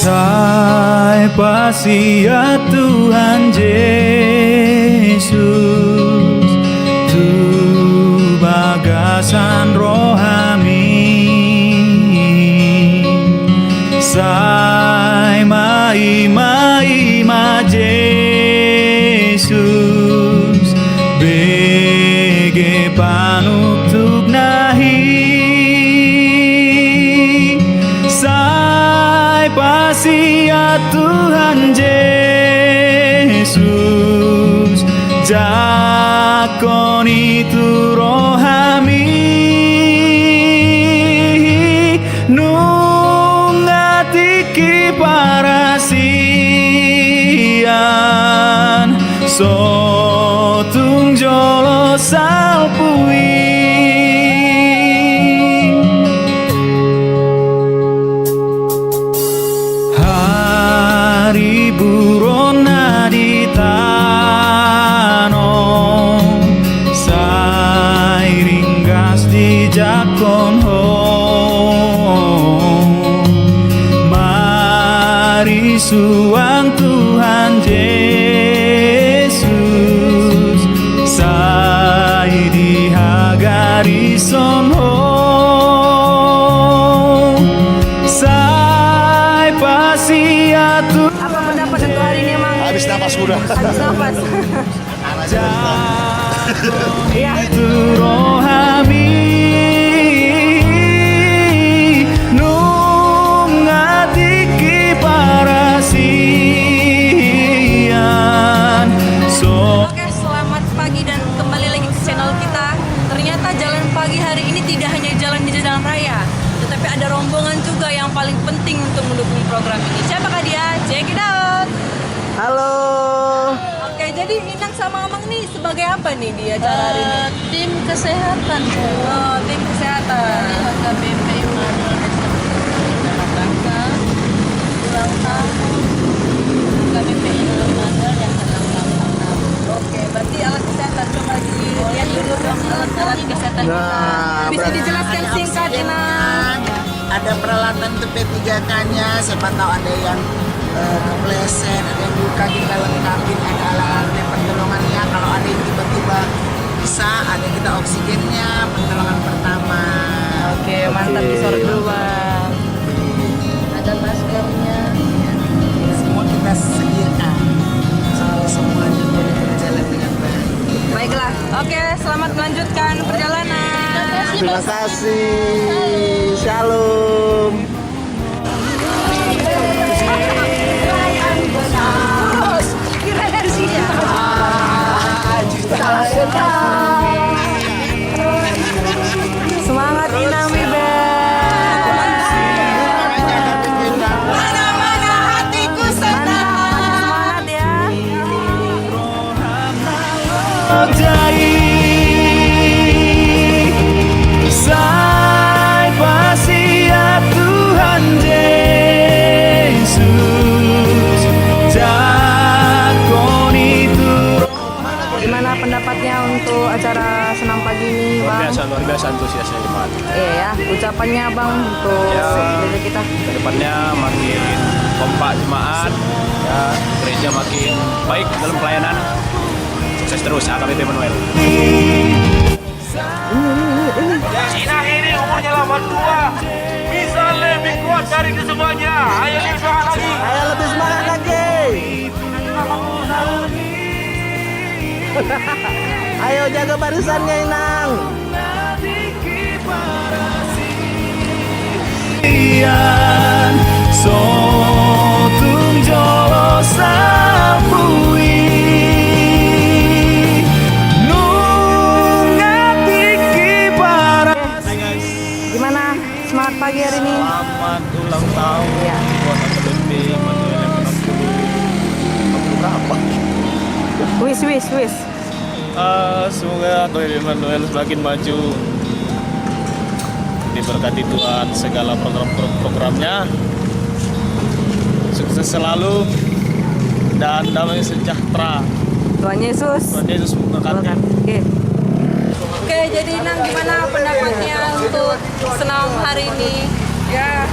Sai pasiat Tuhan Jesus tu bagasan rohami. Sai maima-ima Jesus, bege panuptupna i. Sai pasiat Tuhan Jesus, jangkon i tu rohami. Nunga tingki parasian, so tung jolo salpu i. Hariburonna di tano, sai ringgas dijangkon Ho. Marisuang Tuhan Jesus, sai dihagarishon Ho. Sai pasiat Tuhan. Apa pendapat untuk hari ini, Mang? Habis napas sudah. Habis napas. Jangkon i tu rohami, nunga tingki parasian. So. Oke, selamat pagi dan kembali lagi ke channel kita. Ternyata jalan pagi hari ini tidak hanya jalan di jalan raya, tetapi ada rombongan juga yang paling penting untuk mendukung program ini. Siapakah dia? Check it out. Halo. Oke, jadi Inang sama Amang nih sebagai apa nih di acara hari ini? Eh, tim kesehatan. Oh, tim kesehatan. Dari H K B P Immanuel S M P dalam rangka ulang tahun H K B P Immanuel yang ke enam puluh empat tahun. Oke, berarti alat kesehatan, coba dilihat dulu dong alat-alat kesehatan kita. Nah, bisa dijelaskan singkat, Inang? Ada peralatan untuk P tiga K-nya, siapa tahu ada yang, eh, kepleset, ada yang luka, kita lengkapin, ada alat-alatnya, pertolongannya, kalau ada yang tiba-tiba Bisa, ada kita oksigennya, pertolongan pertama. Oke, mantap, disorot dulu, Bang. Ada maskernya. Semua kita sediakan. Supaya semuanya boleh berjalan dengan baik. Baiklah, oke, selamat melanjutkan perjalanan. Terima kasih. Shalom. Semangat, Inang Wiben. Mana-mana hatiku senang. Mantap, makin semangat ya. Sai pasiat Tuhan Jesus, jangkon i tu. Gimana pendapatnya untuk acara senam pagi ini, Bang? Luar biasa, luar biasa antusiasnya jemaat. Iya ya, ucapannya, Bang, untuk gereja kita. Ya, ke depannya makin kompak jemaat, ya, gereja makin baik dalam pelayanan. Sukses terus, A K B P Immanuel. Inang ini umurnya delapan dua, bisa lebih kuat dari kesemuanya. Ayo, lebih semangat lagi. Ayo, lebih semangat lagi. Ayo, jaga barisannya, Inang. Ian, so tung jolo sapu i. Nunga tingki para. Gimana semangat pagi hari ini? Selamat ulang tahun. Iya. Buat A K B P Immanuel yang ke enam puluh. Enam puluh berapa? Wis, wis, wis. Eh, semoga A K B P Immanuel semakin maju, diberkati Tuhan segala program-programnya, sukses selalu, dan damai sejahtera. Tuhan Yesus. Tuhan Yesus memberkati. Oke. Oke, jadi Inang, gimana pendapatnya untuk senam hari ini? Ya,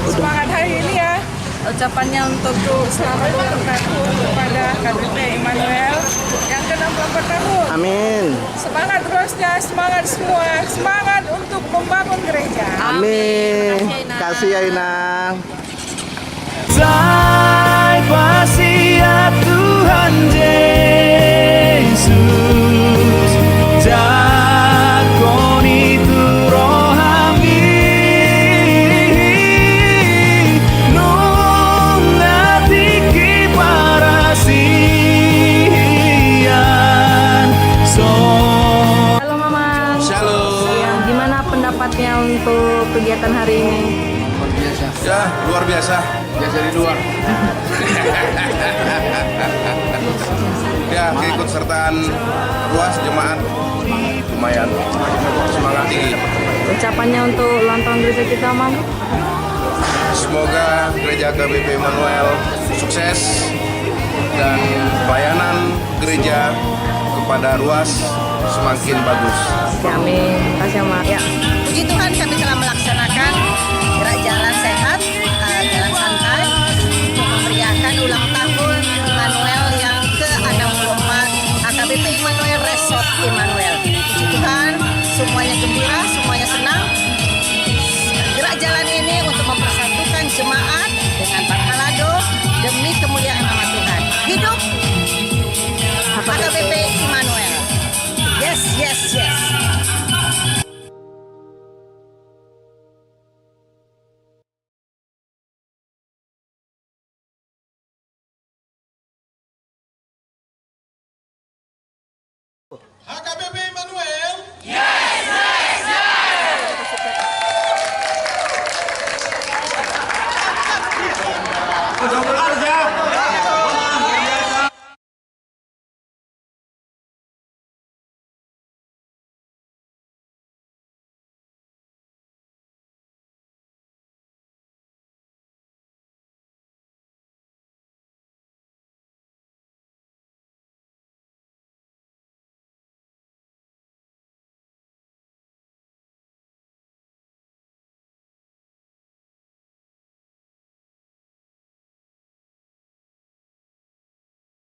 semangat hari ini ya. Ucapannya untuk selamat ulang tahun kepada A K B P Immanuel yang ke enam puluh empat tahun. Amin. Semangat terusnya, semangat semua, semangat untuk membangun gereja. Amin. Amin. Makasih ya, Inang. Sai pasiat Tuhan Jesus, jangkon i tu rohami. Nunga tingki parasian. So. Halo, Mama. Shalom. Ya, gimana pendapatnya untuk kegiatan hari ini? Luar biasa. Ya, luar biasa. Biasa di luar. Ya, keikutsertaan ruas jemaat lumayan semangat tinggi. Ucapannya untuk ulang tahun gereja kita, Mang? Semoga gereja A K B P Immanuel sukses dan pelayanan gereja kepada ruas semakin bagus. Amin. Makasih, Mang. Ya. Puji Tuhan, kami telah melaksanakan gerak jalan sehat, eh, jalan santai, untuk memeriahkan ulang tahun Immanuel yang ke enam puluh empat, A K B P Immanuel Resort Immanuel. Puji Tuhan, semuanya gembira, semuanya senang. Gerak jalan ini untuk mempersatukan jemaat dengan Bangkalado demi kemuliaan nama Tuhan. Hidup A K B P Immanuel. Yes, yes, yes. H K B P